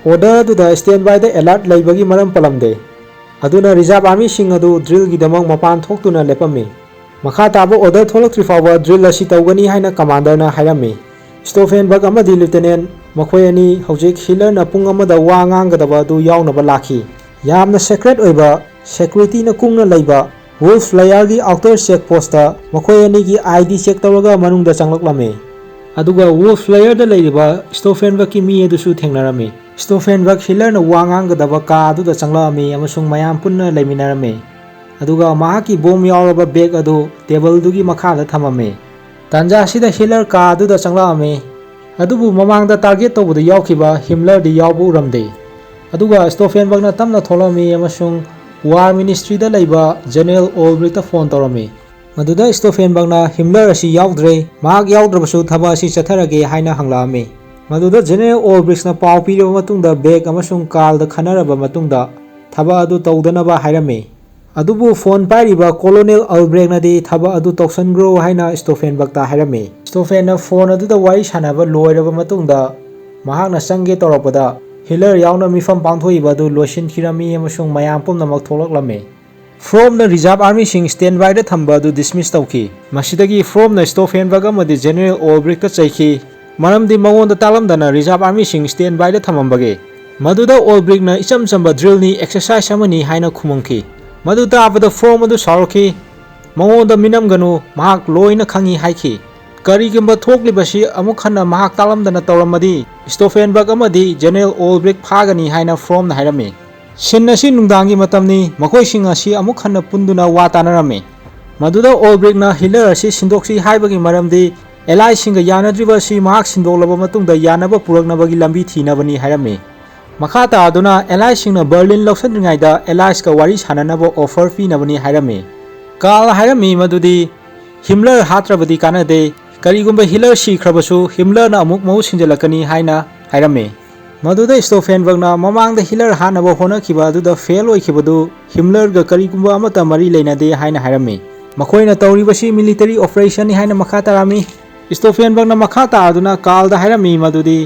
Order ꯑꯗꯨꯗ standbyꯗ alert ꯂꯩꯕꯒꯤ ꯃꯔꯝ ꯄꯜꯂꯝꯗꯦ꯫ ꯑꯗꯨꯅ Reserve Armyꯁꯤꯡ ꯑꯗꯨ drillꯒꯤꯗꯃꯛ ꯃꯄꯥꯟ ꯊꯣꯛꯇꯨꯅ ꯂꯦꯞꯄꯝꯃꯤ꯫ ꯃꯈꯥ ꯇꯥꯕ order ꯊꯣꯛꯂꯛꯇ꯭ꯔꯤ ꯐꯥꯎꯕ drill ꯑꯁꯤ ꯇꯧꯒꯅꯤ ꯍꯥꯏꯅ commanderꯅ ꯍꯥꯏꯔꯝꯃꯤ꯫ Stauffenberg ꯑꯃꯗꯤ Lieutenant ꯃꯈꯣꯏ ꯑꯅꯤ ꯍꯧꯖꯤꯛ Hitlerꯅ ꯄꯨꯡ ꯑꯃꯗ ꯋꯥ ꯉꯥꯡꯒꯗꯕ ꯑꯗꯨ ꯌꯥꯎꯅꯕ ꯂꯥꯛꯈꯤ꯫ ꯌꯥꯝꯅ secret ꯑꯣꯏꯕ, securityꯅ ꯀꯨꯡꯅ ꯂꯩꯕ Wolf Layerꯒꯤ outer check postꯇ ꯃꯈꯣꯏ ꯑꯅꯤꯒꯤ ID check ꯇꯧꯔꯒ ꯃꯅꯨꯡꯗ ꯆꯪꯂꯛꯂꯝꯃꯤ꯫ ꯑꯗꯨꯒ Wolf Layerꯗ ꯂꯩꯔꯤꯕ Stauffenbergꯀꯤ ꯃꯤ ꯑꯗꯨꯁꯨ ꯊꯦꯡꯅꯔꯝꯃꯤ꯫ Stauffenberg Hitlerꯅ ꯋꯥ ꯉꯥꯡꯒꯗꯕ ꯀꯥ ꯑꯗꯨꯗ ꯆꯪꯂꯛꯑꯝꯃꯤ ꯑꯃꯁꯨꯡ ꯃꯌꯥꯝ ꯄꯨꯟꯅ ꯂꯩꯃꯤꯟꯅꯔꯝꯃꯤ꯫ ꯑꯗꯨꯒ ꯃꯍꯥꯛꯀꯤ bomb ꯌꯥꯎꯔꯕ bag ꯑꯗꯨ tableꯗꯨꯒꯤ ꯃꯈꯥꯗ ꯊꯝꯃꯝꯃꯤ꯫ ꯇꯥꯟꯖꯥ ꯑꯁꯤꯗ Hitler ꯀꯥ ꯑꯗꯨꯗ ꯆꯪꯂꯛꯑꯝꯃꯤ꯫ ꯑꯗꯨꯕꯨ ꯃꯃꯥꯡꯗ target ꯇꯧꯕꯗ ꯌꯥꯎꯈꯤꯕ Himmlerꯗꯤ ꯌꯥꯎꯕ ꯎꯔꯝꯗꯦ꯫ ꯑꯗꯨꯒ Stauffenbergꯅ ꯇꯞꯅ ꯊꯣꯛꯂꯛꯑꯝꯃꯤ ꯑꯃꯁꯨꯡ War Ministryꯗ ꯂꯩꯕ General Olbrichtꯇ phone ꯇꯧꯔꯝꯃꯤ꯫ ꯃꯗꯨꯗ Stauffenbergꯅ Himmler ꯑꯁꯤ ꯌꯥꯎꯗ꯭ꯔꯦ, ꯃꯍꯥꯛ ꯌꯥꯎꯗ꯭ꯔꯕꯁꯨ ꯊꯕꯛ ꯑꯁꯤ ꯆꯠꯊꯔꯒꯦ ꯍꯥꯏꯅ ꯍꯪꯂꯛꯑꯝꯃꯤ꯫ ꯃꯗꯨꯗ General Olbrichtꯅ ꯄꯥꯎ ꯄꯤꯔꯕ ꯃꯇꯨꯡꯗ Beck ꯑꯃꯁꯨꯡ Karlꯗ ꯈꯟꯅꯔꯕ ꯃꯇꯨꯡꯗ ꯊꯕꯛ ꯑꯗꯨ ꯇꯧꯗꯅꯕ ꯍꯥꯏꯔꯝꯃꯤ꯫ ꯑꯗꯨꯕꯨ phone ꯄꯥꯏꯔꯤꯕ Colonel Albrechtꯅꯗꯤ ꯊꯕꯛ ꯑꯗꯨ ꯇꯧꯁꯟꯈ꯭ꯔꯣ ꯍꯥꯏꯅ Stauffenbergꯇ ꯍꯥꯏꯔꯝꯃꯤ꯫ Stauffenbergꯅ phone ꯑꯗꯨꯗ ꯋꯥꯔꯤ ꯁꯥꯟꯅꯕ ꯂꯣꯏꯔꯕ ꯃꯇꯨꯡꯗ ꯃꯍꯥꯛꯅ ꯆꯪꯒꯦ ꯇꯧꯔꯛꯄꯗ Hitler ꯌꯥꯎꯅ ꯃꯤꯐꯝ ꯄꯥꯡꯊꯣꯛꯏꯕ ꯑꯗꯨ ꯂꯣꯏꯁꯤꯟꯈꯤꯔꯝꯃꯤ ꯑꯃꯁꯨꯡ ꯃꯌꯥꯝ ꯄꯨꯝꯅꯃꯛ ꯊꯣꯛꯂꯛꯂꯝꯃꯤ꯫ Frommꯅ Reserve Armyꯁꯤꯡ standbyꯗ ꯊꯝꯕ ꯑꯗꯨ dismiss ꯇꯧꯈꯤ꯫ ꯃꯁꯤꯗꯒꯤ Frommꯅ Stauffenberg ꯑꯃꯗꯤ General Olbrichtꯇ ꯆꯩꯈꯤ, ꯃꯔꯝꯗꯤ ꯃꯉꯣꯟꯗ ꯇꯥꯛꯂꯝꯗꯅ Reserve Armyꯁꯤꯡ standbyꯗ ꯊꯝꯃꯝꯕꯒꯤ꯫ ꯃꯗꯨꯗ Olbrichtꯅ ꯏꯆꯝ ꯆꯝꯕ drillꯅꯤ, exercise ꯑꯃꯅꯤ ꯍꯥꯏꯅ ꯈꯨꯝꯃꯝꯈꯤ꯫ ꯃꯗꯨ ꯇꯥꯕꯗ Fromm ꯑꯗꯨ ꯁꯥꯎꯔꯛꯈꯤ꯫ ꯃꯉꯣꯟꯗ ꯃꯤꯅꯝꯒꯅꯨ, ꯃꯍꯥꯛ ꯂꯣꯏꯅ ꯈꯪꯏ ꯍꯥꯏꯈꯤ꯫ ꯀꯔꯤꯒꯨꯝꯕ ꯊꯣꯛꯂꯤꯕꯁꯤ ꯑꯃꯨꯛ ꯍꯟꯅ ꯃꯍꯥꯛ ꯇꯥꯛꯂꯝꯗꯅ ꯇꯧꯔꯝꯃꯗꯤ Stauffenberg ꯑꯃꯗꯤ General Olbricht ꯐꯥꯒꯅꯤ ꯍꯥꯏꯅ Frommꯅ ꯍꯥꯏꯔꯝꯃꯤ꯫ Scene ꯑꯁꯤ ꯅꯨꯡꯗꯥꯡꯒꯤ ꯃꯇꯝꯅꯤ, ꯃꯈꯣꯏꯁꯤꯡ ꯑꯁꯤ ꯑꯃꯨꯛ ꯍꯟꯅ ꯄꯨꯟꯗꯨꯅ ꯋꯥ ꯇꯥꯅꯔꯝꯃꯤ꯫ ꯃꯗꯨꯗ Olbrichtꯅ Hitler ꯑꯁꯤ ꯁꯤꯟꯗꯣꯛꯁꯤ ꯍꯥꯏꯕꯒꯤ ꯃꯔꯝꯗꯤ Alliesꯁꯤꯡꯒ ꯌꯥꯅꯗ꯭ꯔꯤꯕ ꯑꯁꯤ ꯃꯍꯥꯛ ꯁꯤꯟꯗꯣꯛꯂꯕ ꯃꯇꯨꯡꯗ ꯌꯥꯅꯕ ꯄꯨꯔꯛꯅꯕꯒꯤ ꯂꯝꯕꯤ ꯊꯤꯅꯕꯅꯤ ꯍꯥꯏꯔꯝꯃꯤ꯫ ꯃꯈꯥ ꯇꯥꯗꯨꯅ alliesꯁꯤꯡꯅ ꯕꯔꯂꯤꯟ ꯂꯧꯁꯤꯟꯗ꯭ꯔꯤꯉꯩꯗ alliesꯀ ꯋꯥꯔꯤ ꯁꯥꯟꯅꯅꯕ offer ꯄꯤꯅꯕꯅꯤ ꯍꯥꯏꯔꯝꯃꯤ꯫ ꯀꯥꯔꯜꯅ ꯍꯥꯏꯔꯝꯃꯤ ꯃꯗꯨꯗꯤ ꯍꯤꯝꯂꯔ ꯍꯥꯠꯇ꯭ꯔꯕꯗꯤ ꯀꯥꯟꯅꯗꯦ, ꯀꯔꯤꯒꯨꯝꯕ ꯍꯤꯠꯂꯔ ꯁꯤꯈ꯭ꯔꯕꯁꯨ ꯍꯤꯝꯂꯔꯅ ꯑꯃꯨꯛ ꯃꯍꯨꯠ ꯁꯤꯟꯖꯜꯂꯛꯀꯅꯤ ꯍꯥꯏꯅ ꯍꯥꯏꯔꯝꯃꯤ꯫ ꯃꯗꯨꯗ ꯁ꯭ꯇꯣꯐꯦꯟꯕꯔꯒꯅ ꯃꯃꯥꯡꯗ ꯍꯤꯠꯂꯔ ꯍꯥꯠꯅꯕ ꯍꯣꯠꯅꯈꯤꯕ ꯑꯗꯨꯗ fail ꯑꯣꯏꯈꯤꯕꯗꯨ ꯍꯤꯝꯂꯔꯒ ꯀꯔꯤꯒꯨꯝꯕ ꯑꯃꯠꯇ ꯃꯔꯤ ꯂꯩꯅꯗꯦ ꯍꯥꯏꯅ ꯍꯥꯏꯔꯝꯃꯤ꯫ ꯃꯈꯣꯏꯅ ꯇꯧꯔꯤꯕꯁꯤ military operationꯅꯤ ꯍꯥꯏꯅ ꯃꯈꯥ ꯇꯥꯔꯝꯃꯤ꯫ ꯁ꯭ꯇꯣꯐꯦꯟꯕꯔꯒꯅ ꯃꯈꯥ ꯇꯥꯗꯨꯅ ꯀꯥꯔꯜꯗ ꯍꯥꯏꯔꯝꯃꯤ ꯃꯗꯨꯗꯤ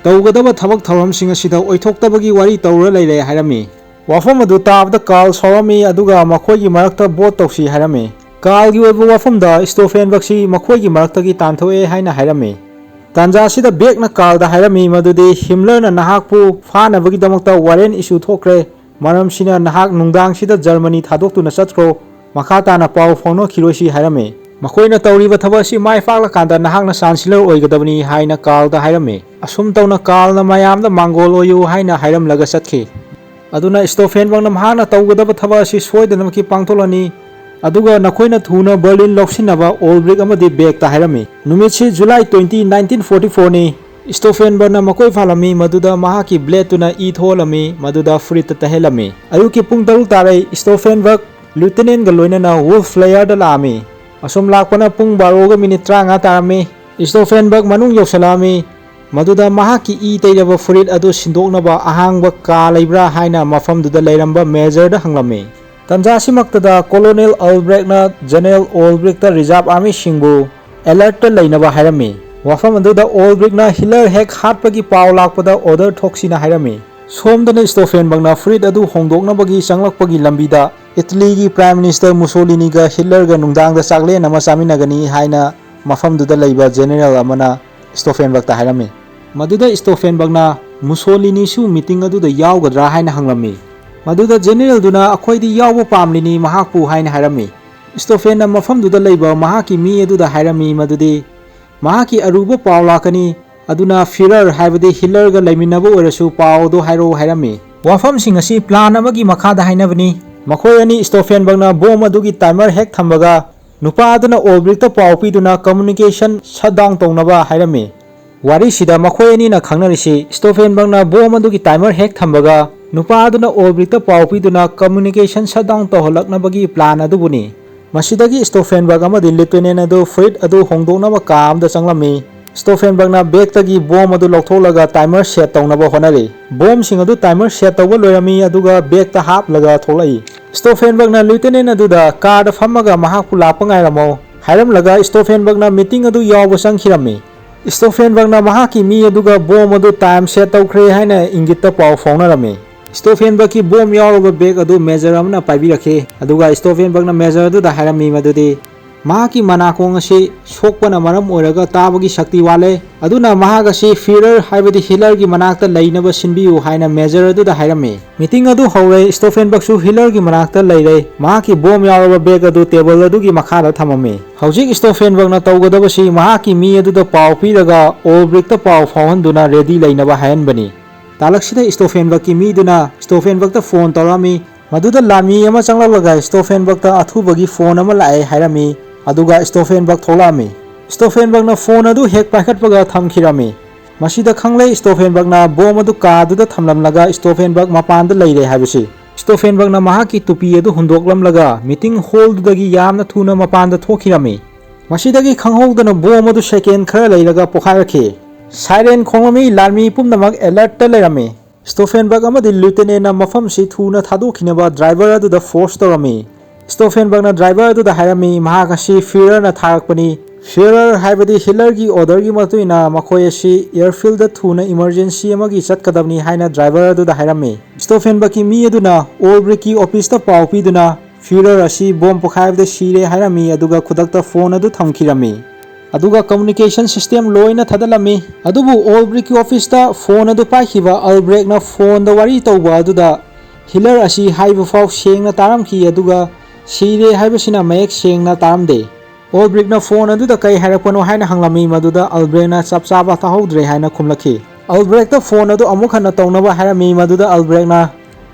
ꯇꯧꯒꯗꯕ ꯊꯕꯛ ꯊꯧꯔꯝꯁꯤꯡ ꯑꯁꯤꯗ ꯑꯣꯏꯊꯣꯛꯇꯕꯒꯤ ꯋꯥꯔꯤ ꯇꯧꯔ ꯂꯩꯔꯦ ꯍꯥꯏꯔꯝꯃꯤ꯫ ꯋꯥꯐꯝ ꯑꯗꯨ ꯇꯥꯕꯗ ꯀꯥꯔꯜ ꯁꯥꯎꯔꯝꯃꯤ ꯑꯗꯨꯒ ꯃꯈꯣꯏꯒꯤ ꯃꯔꯛꯇ vote ꯇꯧꯁꯤ ꯍꯥꯏꯔꯝꯃꯤ꯫ ꯀꯥꯔꯜꯒꯤ ꯑꯣꯏꯕ ꯋꯥꯐꯝꯗ ꯁ꯭ꯇꯣꯐꯦꯟꯕꯔꯒꯁꯤ ꯃꯈꯣꯏꯒꯤ ꯃꯔꯛꯇꯒꯤ ꯇꯥꯟꯊꯣꯛꯑꯦ ꯍꯥꯏꯅ ꯍꯥꯏꯔꯝꯃꯤ꯫ ꯇꯥꯟꯖꯥ ꯑꯁꯤꯗ ꯕꯦꯛꯅ ꯀꯥꯔꯜꯗ ꯍꯥꯏꯔꯝꯃꯤ ꯃꯗꯨꯗꯤ ꯍꯤꯝꯂꯔꯅ ꯅꯍꯥꯛꯄꯨ ꯐꯥꯅꯕꯒꯤꯗꯃꯛꯇ warrant issue ꯊꯣꯛꯈ꯭ꯔꯦ, ꯃꯔꯝꯁꯤꯅ ꯅꯍꯥꯛ ꯅꯨꯡꯗꯥꯡꯁꯤꯗ ꯖꯔꯃꯅꯤ ꯊꯥꯗꯣꯛꯇꯨꯅ ꯆꯠꯈ꯭ꯔꯣ, ꯃꯈꯥ ꯇꯥꯅ ꯄꯥꯎ ꯐꯥꯎꯅꯈꯤꯔꯣꯏꯁꯤ ꯍꯥꯏꯔꯝꯃꯤ꯫ ꯃꯈꯣꯏꯅ ꯇꯧꯔꯤꯕ ꯊꯕꯛ ꯑꯁꯤ ꯃꯥꯏ ꯄꯥꯛꯂꯀꯥꯟꯗ ꯅꯍꯥꯛꯅ ꯆꯥꯟꯁꯤꯂꯔ ꯑꯣꯏꯒꯗꯕꯅꯤ ꯍꯥꯏꯅ ꯀꯥꯔꯜꯗ ꯍꯥꯏꯔꯝꯃꯤ꯫ ꯑꯁꯨꯝ ꯇꯧꯅ ꯀꯥꯔꯜꯅ ꯃꯌꯥꯝꯗ ꯃꯥꯡꯒꯣꯜ ꯑꯣꯏꯌꯨ ꯍꯥꯏꯅ ꯍꯥꯏꯔꯝꯂꯒ ꯆꯠꯈꯤ꯫ ꯑꯗꯨꯅ ꯁ꯭ꯇꯣꯐꯦꯟꯕꯔꯒꯅ ꯃꯍꯥꯛꯅ ꯇꯧꯒꯗꯕ ꯊꯕꯛ ꯑꯁꯤ ꯁꯣꯏꯗꯅꯃꯛꯀꯤ ꯄꯥꯡꯊꯣꯛꯂꯅꯤ, ꯑꯗꯨꯒ ꯅꯈꯣꯏꯅ ꯊꯨꯅ ꯕꯔꯂꯤꯟ ꯂꯧꯁꯤꯟꯅꯕ ꯑꯣꯜꯕ꯭ꯔꯤꯛ ꯑꯃꯗꯤ ꯕꯦꯛꯇ ꯍꯥꯏꯔꯝꯃꯤ꯫ ꯅꯨꯃꯤꯠꯁꯤ July twenty, nineteen forty fourꯅꯤ꯫ ꯁ꯭ꯇꯣꯐꯦꯟꯕꯔꯒꯅ ꯃꯈꯣꯏ ꯐꯥꯜꯂꯝꯃꯤ, ꯃꯗꯨꯗ ꯃꯍꯥꯛꯀꯤ blade ꯇꯨꯅ ꯏ ꯊꯣꯛꯍꯜꯂꯝꯃꯤ, ꯃꯗꯨꯗ ꯐꯨꯔꯤꯠꯇ ꯇꯩꯍꯜꯂꯝꯃꯤ꯫ ꯑꯌꯨꯛꯀꯤ ꯄꯨꯡ ꯇꯔꯨꯛ ꯇꯥꯔꯦ꯫ ꯁ꯭ꯇꯣꯐꯦꯟꯕꯔꯒ lieutenantꯒ ꯂꯣꯏꯅꯅ ꯋꯨꯜꯐ ꯂꯦꯌꯔꯗ ꯂꯥꯛꯑꯝꯃꯤ꯫ ꯑꯁꯨꯝ ꯂꯥꯛꯄꯅ ꯄꯨꯡ ꯕꯥꯔꯣꯒ ꯃꯤꯅꯤꯠ ꯇꯔꯥꯃꯉꯥ ꯇꯥꯔꯝꯃꯤ꯫ ꯁ꯭ꯇꯣꯐꯦꯟꯕꯔꯒ ꯃꯅꯨꯡ ꯌꯧꯁꯤꯜꯂꯛꯑꯝꯃꯤ꯫ ꯃꯗꯨꯗ ꯃꯍꯥꯛꯀꯤ ꯏ ꯇꯩꯔꯕ ꯐꯨꯔꯤꯠ ꯑꯗꯨ ꯁꯤꯟꯗꯣꯛꯅꯕ ꯑꯍꯥꯡꯕ ꯀꯥ ꯂꯩꯕ꯭ꯔꯥ ꯍꯥꯏꯅ ꯃꯐꯝꯗꯨꯗ ꯂꯩꯔꯝꯕ ꯃꯦꯖꯔꯗ ꯍꯪꯂꯝꯃꯤ꯫ ꯇꯟꯖꯥ ꯑꯁꯤꯃꯛꯇꯗ ꯀꯣꯂꯣꯅꯦꯜ ꯑꯜꯕ꯭ꯔꯦꯛꯅ ꯖꯦꯅꯔꯦꯜ ꯑꯣꯜꯕ꯭ꯔꯤꯛꯇ ꯔꯤꯖꯥꯔꯚ ꯑꯥꯔꯃꯤꯁꯤꯡꯕꯨ alert ꯇ ꯂꯩꯅꯕ ꯍꯥꯏꯔꯝꯃꯤ꯫ ꯋꯥꯐꯝ ꯑꯗꯨꯗ ꯑꯣꯜꯕ꯭ꯔꯤꯛꯅ ꯍꯤꯠꯂꯔ ꯍꯦꯛ ꯍꯥꯠꯄꯒꯤ ꯄꯥꯎ ꯂꯥꯛꯄꯗ order ꯊꯣꯛꯁꯤꯅ ꯍꯥꯏꯔꯝꯃꯤ꯫ ꯁꯣꯝꯗꯅ ꯁ꯭ꯇꯣꯐꯦꯟꯕꯔꯒꯅ ꯐꯨꯔꯤꯠ ꯑꯗꯨ ꯍꯣꯡꯗꯣꯛꯅꯕꯒꯤ ꯆꯪꯂꯛꯄꯒꯤ ꯂꯝꯕꯤꯗ ꯏꯇꯂꯤꯒꯤ Prime Minister ꯃꯨꯁꯣꯂꯤꯅꯤꯒ ꯍꯤꯠꯂꯔꯒ ꯅꯨꯡꯗꯥꯡꯗ ꯆꯥꯛꯂꯦꯟ ꯑꯃ ꯆꯥꯃꯤꯟꯅꯒꯅꯤ ꯍꯥꯏꯅ ꯃꯐꯝꯗꯨꯗ ꯂꯩꯕ ꯖꯦꯅꯔꯦꯜ ꯑꯃꯅ ꯁ꯭ꯇꯣꯐꯦꯟꯕꯔꯒꯇ ꯍꯥꯏꯔꯝꯃꯤ꯫ ꯃꯗꯨꯗ ꯁ꯭ꯇꯣꯐꯦꯟꯕꯔꯒꯅ ꯃꯨꯁꯣꯂꯤꯅꯤꯁꯨ meeting ꯑꯗꯨꯗ ꯌꯥꯎꯒꯗ꯭ꯔꯥ ꯍꯥꯏꯅ ꯍꯪꯂꯝꯃꯤ꯫ ꯃꯗꯨꯗ ꯖꯦꯅꯔꯦꯜꯗꯨꯅ ꯑꯩꯈꯣꯏꯗꯤ ꯌꯥꯎꯕ ꯄꯥꯝꯂꯤꯅꯤ ꯃꯍꯥꯛꯄꯨ ꯍꯥꯏꯅ ꯍꯥꯏꯔꯝꯃꯤ꯫ ꯁ꯭ꯇꯣꯐꯦꯟꯅ ꯃꯐꯝꯗꯨꯗ ꯂꯩꯕ ꯃꯍꯥꯛꯀꯤ ꯃꯤ ꯑꯗꯨꯗ ꯍꯥꯏꯔꯝꯃꯤ ꯃꯗꯨꯗꯤ ꯃꯍꯥꯛꯀꯤ ꯑꯔꯨꯕ ꯄꯥꯎ ꯂꯥꯛꯀꯅꯤ, ꯑꯗꯨꯅ ꯐꯤꯔꯔ ꯍꯥꯏꯕꯗꯤ ꯍꯤꯠꯂꯔꯒ ꯂꯩꯃꯤꯟꯅꯕ ꯑꯣꯏꯔꯁꯨ ꯄꯥꯎ ꯑꯗꯨ ꯍꯥꯏꯔꯛꯎ ꯍꯥꯏꯔꯝꯃꯤ꯫ ꯋꯥꯐꯝꯁꯤꯡ ꯑꯁꯤ plan ꯑꯃꯒꯤ ꯃꯈꯥꯗ ꯍꯥꯏꯅꯕꯅꯤ꯫ ꯃꯈꯣꯏ ꯑꯅꯤ ꯁ꯭ꯇꯣꯐꯦꯟꯕꯔꯒꯅ bomb ꯑꯗꯨꯒꯤ timer ꯍꯦꯛ ꯊꯝꯕꯒ ꯅꯨꯄꯥ ꯑꯗꯨꯅ ꯑꯣꯜꯕ꯭ꯔꯤꯛꯇ ꯄꯥꯎ ꯄꯤꯗꯨꯅ communication shut down ꯇꯧꯅꯕ ꯍꯥꯏꯔꯝꯃꯤ꯫ ꯋꯥꯔꯤꯁꯤꯗ ꯃꯈꯣꯏ ꯑꯅꯤꯅ ꯈꯪꯅꯔꯤꯁꯤ ꯁ꯭ꯇꯣꯐꯦꯟꯕꯔꯒꯅ ꯕꯣꯝ ꯑꯗꯨꯒꯤ ꯇꯥꯏꯃꯔ ꯍꯦꯛ ꯊꯝꯕꯒ ꯅꯨꯄꯥ ꯑꯗꯨꯅ ꯑꯣꯜꯕ꯭ꯔꯤꯛꯇ ꯄꯥꯎ ꯄꯤꯗꯨꯅ communication shutdown ꯇꯧꯍꯜꯂꯛꯅꯕꯒꯤ plan ꯑꯗꯨꯕꯨꯅꯤ꯫ ꯃꯁꯤꯗꯒꯤ ꯁ꯭ꯇꯣꯐꯦꯟꯕꯔꯒ ꯑꯃꯗꯤ ꯂꯤꯎꯇꯤꯅꯦꯟ ꯑꯗꯨ ꯐꯨꯔꯤꯠ ꯑꯗꯨ ꯍꯣꯡꯗꯣꯛꯅꯕ ꯀꯥ ꯑꯃꯗ ꯆꯪꯂꯝꯃꯤ꯫ ꯁ꯭ꯇꯣꯐꯦꯟꯕꯔꯒꯅ ꯕꯦꯒꯇꯒꯤ ꯕꯣꯝ ꯑꯗꯨ ꯂꯧꯊꯣꯛꯂꯒ ꯇꯥꯏꯃꯔ ꯁꯦꯠ ꯇꯧꯅꯕ ꯍꯣꯠꯅꯔꯤ꯫ ꯕꯣꯝꯁꯤꯡ ꯑꯗꯨ ꯇꯥꯏꯃꯔ ꯁꯦꯠ ꯇꯧꯕ ꯂꯣꯏꯔꯝꯃꯤ, ꯑꯗꯨꯒ ꯕꯦꯒꯇ ꯍꯥꯞꯂꯒ ꯊꯣꯛꯂꯛꯏ꯫ ꯁ꯭ꯇꯣꯐꯦꯟꯕꯔꯒꯅ ꯂꯤꯎꯇꯤꯅꯦꯟ ꯑꯗꯨꯗ ꯀꯥꯔꯗ ꯐꯝꯃꯒ ꯃꯍꯥꯛꯄꯨ ꯂꯥꯛꯄ ꯉꯥꯏꯔꯝꯃꯣ ꯍꯥꯏꯔꯝꯂꯒ ꯁ꯭ꯇꯣꯐꯦꯟꯕꯔꯒꯅ ꯃꯤꯇꯤꯡ ꯑꯗꯨ ꯌꯥꯎꯕ ꯆꯪꯈꯤꯔꯝꯃꯤ꯫ ꯁ꯭ꯇꯣꯐꯦꯟꯕꯔꯒꯅ ꯃꯍꯥꯛꯀꯤ ꯃꯤ ꯑꯗꯨꯒ ꯕꯣꯝ ꯑꯗꯨ ꯇꯥꯏꯝ ꯁꯦꯠ ꯇꯧꯈ꯭ꯔꯦ ꯍꯥꯏꯅ ꯏꯪꯒꯤꯠꯇ ꯄꯥꯎ ꯐꯥꯎꯅꯔꯝꯃꯤ꯫ ꯁ꯭ꯇꯣꯐꯦꯟꯕꯔꯒꯀꯤ ꯕꯣꯝ ꯌꯥꯎꯔꯕ ꯕꯦꯒ ꯑꯗꯨ ꯃꯦꯖꯔ ꯑꯃꯅ ꯄꯥꯏꯕꯤꯔꯛꯈꯤ, ꯑꯗꯨꯒ ꯁ꯭ꯇꯣꯐꯦꯟꯕꯔꯒꯅ ꯃꯦꯖꯔ ꯑꯗꯨꯗ ꯍꯥꯏꯔꯝꯃꯤ ꯃꯗꯨꯗꯤ ꯃꯍꯥꯛꯀꯤ ꯃꯅꯥꯀꯣꯡ ꯑꯁꯤ ꯁꯣꯛꯄꯅ ꯃꯔꯝ ꯑꯣꯏꯔꯒ ꯇꯥꯕꯒꯤ ꯁꯛꯇꯤ ꯋꯥꯠꯂꯦ, ꯑꯗꯨꯅ ꯃꯍꯥꯛ ꯑꯁꯤ ꯐ꯭ꯌꯨꯔꯔ ꯍꯥꯏꯕꯗꯤ ꯍꯤꯠꯂꯔꯒꯤ ꯃꯅꯥꯛꯇ ꯂꯩꯅꯕ ꯁꯤꯟꯕꯤꯌꯨ ꯍꯥꯏꯅ ꯃꯦꯖꯔ ꯑꯗꯨꯗ ꯍꯥꯏꯔꯝꯃꯤ꯫ ꯃꯤꯇꯤꯡ ꯑꯗꯨ ꯍꯧꯔꯦ, ꯁ꯭ꯇꯣꯐꯦꯟꯕꯔꯒꯁꯨ ꯍꯤꯠꯂꯔꯒꯤ ꯃꯅꯥꯛꯇ ꯂꯩꯔꯦ, ꯃꯍꯥꯛꯀꯤ ꯕꯣꯝ ꯌꯥꯎꯔꯕ ꯕꯦꯒ ꯑꯗꯨ ꯇꯦꯕꯜ ꯑꯗꯨꯒꯤ ꯃꯈꯥꯗ ꯊꯝꯃꯝꯃꯤ꯫ ꯍꯧꯖꯤꯛ ꯁ꯭ꯇꯣꯐꯦꯟꯕꯔꯒꯅ ꯇꯧꯒꯗꯕꯁꯤ ꯃꯍꯥꯛꯀꯤ ꯃꯤ ꯑꯗꯨꯗ ꯄꯥꯎ ꯄꯤꯔꯒ ꯑꯣꯜꯕ꯭ꯔꯤꯛꯇ ꯄꯥꯎ ꯐꯥꯎꯍꯟꯗꯨꯅ ꯔꯦꯗꯤ ꯂꯩꯅꯕ ꯍꯥꯏꯍꯟꯕꯅꯤ꯫ ꯇꯥꯂꯛꯁꯤꯗ ꯁ꯭ꯇꯣꯐꯦꯟꯕꯔꯒꯀꯤ ꯃꯤꯗꯨꯅ ꯁ꯭ꯇꯣꯐꯦꯟꯕꯔꯒꯇ ꯐꯣꯟ ꯇꯧꯔꯛꯑꯝꯃꯤ꯫ ꯃꯗꯨꯗ ꯂꯥꯟꯃꯤ ꯑꯃ ꯆꯪꯂꯛꯂꯒ ꯁ꯭ꯇꯣꯐꯦꯟꯕꯔꯒꯇ ꯑꯊꯨꯕꯒꯤ ꯐꯣꯟ ꯑꯃ ꯂꯥꯛꯑꯦ ꯍꯥꯏꯔꯝꯃꯤ, ꯑꯗꯨꯒ ꯁ꯭ꯇꯣꯐꯦꯟꯕꯔꯒ ꯊꯣꯛꯂꯛꯑꯝꯃꯤ꯫ ꯁ꯭ꯇꯣꯐꯦꯟꯕꯔꯒꯅ ꯐꯣꯟ ꯑꯗꯨ ꯍꯦꯛ ꯄꯥꯏꯈꯠꯄꯒ ꯊꯝꯈꯤꯔꯝꯃꯤ꯫ ꯃꯁꯤꯗ ꯈꯪꯂꯦ ꯁ꯭ꯇꯣꯐꯦꯟꯕꯔꯒꯅ ꯕꯣꯝ ꯑꯗꯨ ꯀꯥꯗꯨꯗ ꯊꯝꯂꯝꯂꯒ ꯁ꯭ꯇꯣꯐꯦꯟꯕꯔꯒ ꯃꯄꯥꯟꯗ ꯂꯩꯔꯦ ꯍꯥꯏꯕꯁꯤ꯫ ꯁ꯭ꯇꯣꯐꯦꯟꯕꯔꯒꯅ ꯃꯍꯥꯛꯀꯤ ꯇꯨꯄꯤ ꯑꯗꯨ ꯍꯨꯟꯗꯣꯛꯂꯝꯂꯒ ꯃꯤꯇꯤꯡ ꯍꯣꯜꯗꯨꯗꯒꯤ ꯌꯥꯝꯅ ꯊꯨꯅ ꯃꯄꯥꯟꯗ ꯊꯣꯛꯈꯤꯔꯝꯃꯤ꯫ ꯃꯁꯤꯗꯒꯤ ꯈꯪꯍꯧꯗꯅ ꯕꯣꯝ ꯑꯗꯨ ꯁꯦꯀꯦꯟ ꯈꯔ ꯂꯩꯔꯒ ꯄꯣꯈꯥꯏꯔꯛꯈꯤ꯫ ꯁꯥꯏꯔꯦꯟ ꯈꯣꯡꯂꯝꯃꯤ, ꯂꯥꯟꯃꯤ ꯄꯨꯝꯅꯃꯛ ꯑꯦꯂꯔꯠꯇ ꯂꯩꯔꯝꯃꯤ꯫ ꯁ꯭ꯇꯣꯐꯦꯟꯕꯔꯒ ꯑꯃꯗꯤ ꯂꯤꯎꯇꯤꯅꯦꯟꯅ ꯃꯐꯝꯁꯤ ꯊꯨꯅ ꯊꯥꯗꯣꯛꯈꯤꯅꯕ ꯗ꯭ꯔꯥꯏꯚꯔ ꯑꯗꯨꯗ ꯐꯣꯔꯁ ꯇꯧꯔꯝꯃꯤ꯫ ꯁ꯭ꯇꯣꯐꯦꯟꯕꯔꯒꯅ ꯗ꯭ꯔꯥꯏꯚꯔ ꯑꯗꯨꯗ ꯍꯥꯏꯔꯝꯃꯤ, ꯃꯍꯥꯛ ꯑꯁꯤ ꯐ꯭ꯌꯨꯔꯔꯅ ꯊꯥꯔꯛꯄꯅꯤ꯫ ꯐ꯭ꯌꯨꯔꯔ ꯍꯥꯏꯕꯗꯤ ꯍꯤꯠꯂꯔꯒꯤ ꯑꯣꯔꯗꯔꯒꯤ ꯃꯇꯨꯡ ꯏꯟꯅ ꯃꯈꯣꯏ ꯑꯁꯤ ꯑꯦꯌꯔꯐꯤꯜꯗ ꯊꯨꯅ ꯏꯃꯔꯖꯦꯟꯁꯤ ꯑꯃꯒꯤ ꯆꯠꯀꯗꯕꯅꯤ ꯍꯥꯏꯅ ꯗ꯭ꯔꯥꯏꯚꯔ ꯑꯗꯨꯗ ꯍꯥꯏꯔꯝꯃꯤ꯫ ꯁ꯭ꯇꯣꯐꯦꯟꯕꯔꯒꯀꯤ ꯃꯤ ꯑꯗꯨꯅ ꯑꯣꯜꯕ꯭ꯔꯤꯛꯀꯤ ꯑꯣꯐꯤꯁꯇ ꯄꯥꯎ ꯄꯤꯗꯨꯅ ꯐ꯭ꯌꯨꯔꯔ ꯑꯁꯤ ꯕꯣꯝ ꯄꯣꯈꯥꯏꯕꯗ ꯁꯤꯔꯦ ꯍꯥꯏꯔꯝꯃꯤ, ꯑꯗꯨꯒ ꯈꯨꯗꯛꯇ ꯐꯣꯟ ꯑꯗꯨ ꯊꯝꯈꯤꯔꯝꯃꯤ꯫ ꯑꯗꯨꯒ ꯀꯝꯃ꯭ꯌꯨꯅꯤꯀꯦꯁꯟ ꯁꯤꯁꯇꯦꯝ ꯂꯣꯏꯅ ꯊꯥꯗꯠꯂꯝꯃꯤ꯫ ꯑꯗꯨꯕꯨ ꯑꯣꯜꯕ꯭ꯔꯤꯛꯀꯤ ꯑꯣꯐꯤꯁꯇ ꯐꯣꯟ ꯑꯗꯨ ꯄꯥꯏꯈꯤꯕ ꯑꯜꯕ꯭ꯔꯦꯛꯅ ꯐꯣꯟꯗ ꯋꯥꯔꯤ ꯇꯧꯕ ꯑꯗꯨꯗ ꯍꯤꯠꯂꯔ ꯑꯁꯤ ꯍꯥꯏꯕ ꯐꯥꯎ ꯁꯦꯡꯅ ꯇꯥꯔꯝꯈꯤ, ꯑꯗꯨꯒ ꯁꯤꯔꯦ ꯍꯥꯏꯕꯁꯤꯅ ꯃꯌꯦꯛ ꯁꯦꯡꯅ ꯇꯥꯔꯝꯗꯦ꯫ ꯑꯣꯜꯕ꯭ꯔꯤꯛꯅ ꯐꯣꯟ ꯑꯗꯨꯗ ꯀꯩ ꯍꯥꯏꯔꯛꯄꯅꯣ ꯍꯥꯏꯅ ꯍꯪꯂꯝꯃꯤ, ꯃꯗꯨꯗ ꯑꯜꯕ꯭ꯔꯦꯛꯅ ꯆꯞ ꯆꯥꯕ ꯇꯥꯍꯧꯗ꯭ꯔꯦ ꯍꯥꯏꯅ ꯈꯨꯝꯂꯛꯈꯤ꯫ ꯑꯜꯕ꯭ꯔꯦꯛꯇ ꯐꯣꯟ ꯑꯗꯨ ꯑꯃꯨꯛ ꯍꯟꯅ ꯇꯧꯅꯕ ꯍꯥꯏꯔꯝꯃꯤ, ꯃꯗꯨꯗ ꯑꯜꯕ꯭ꯔꯦꯛꯅ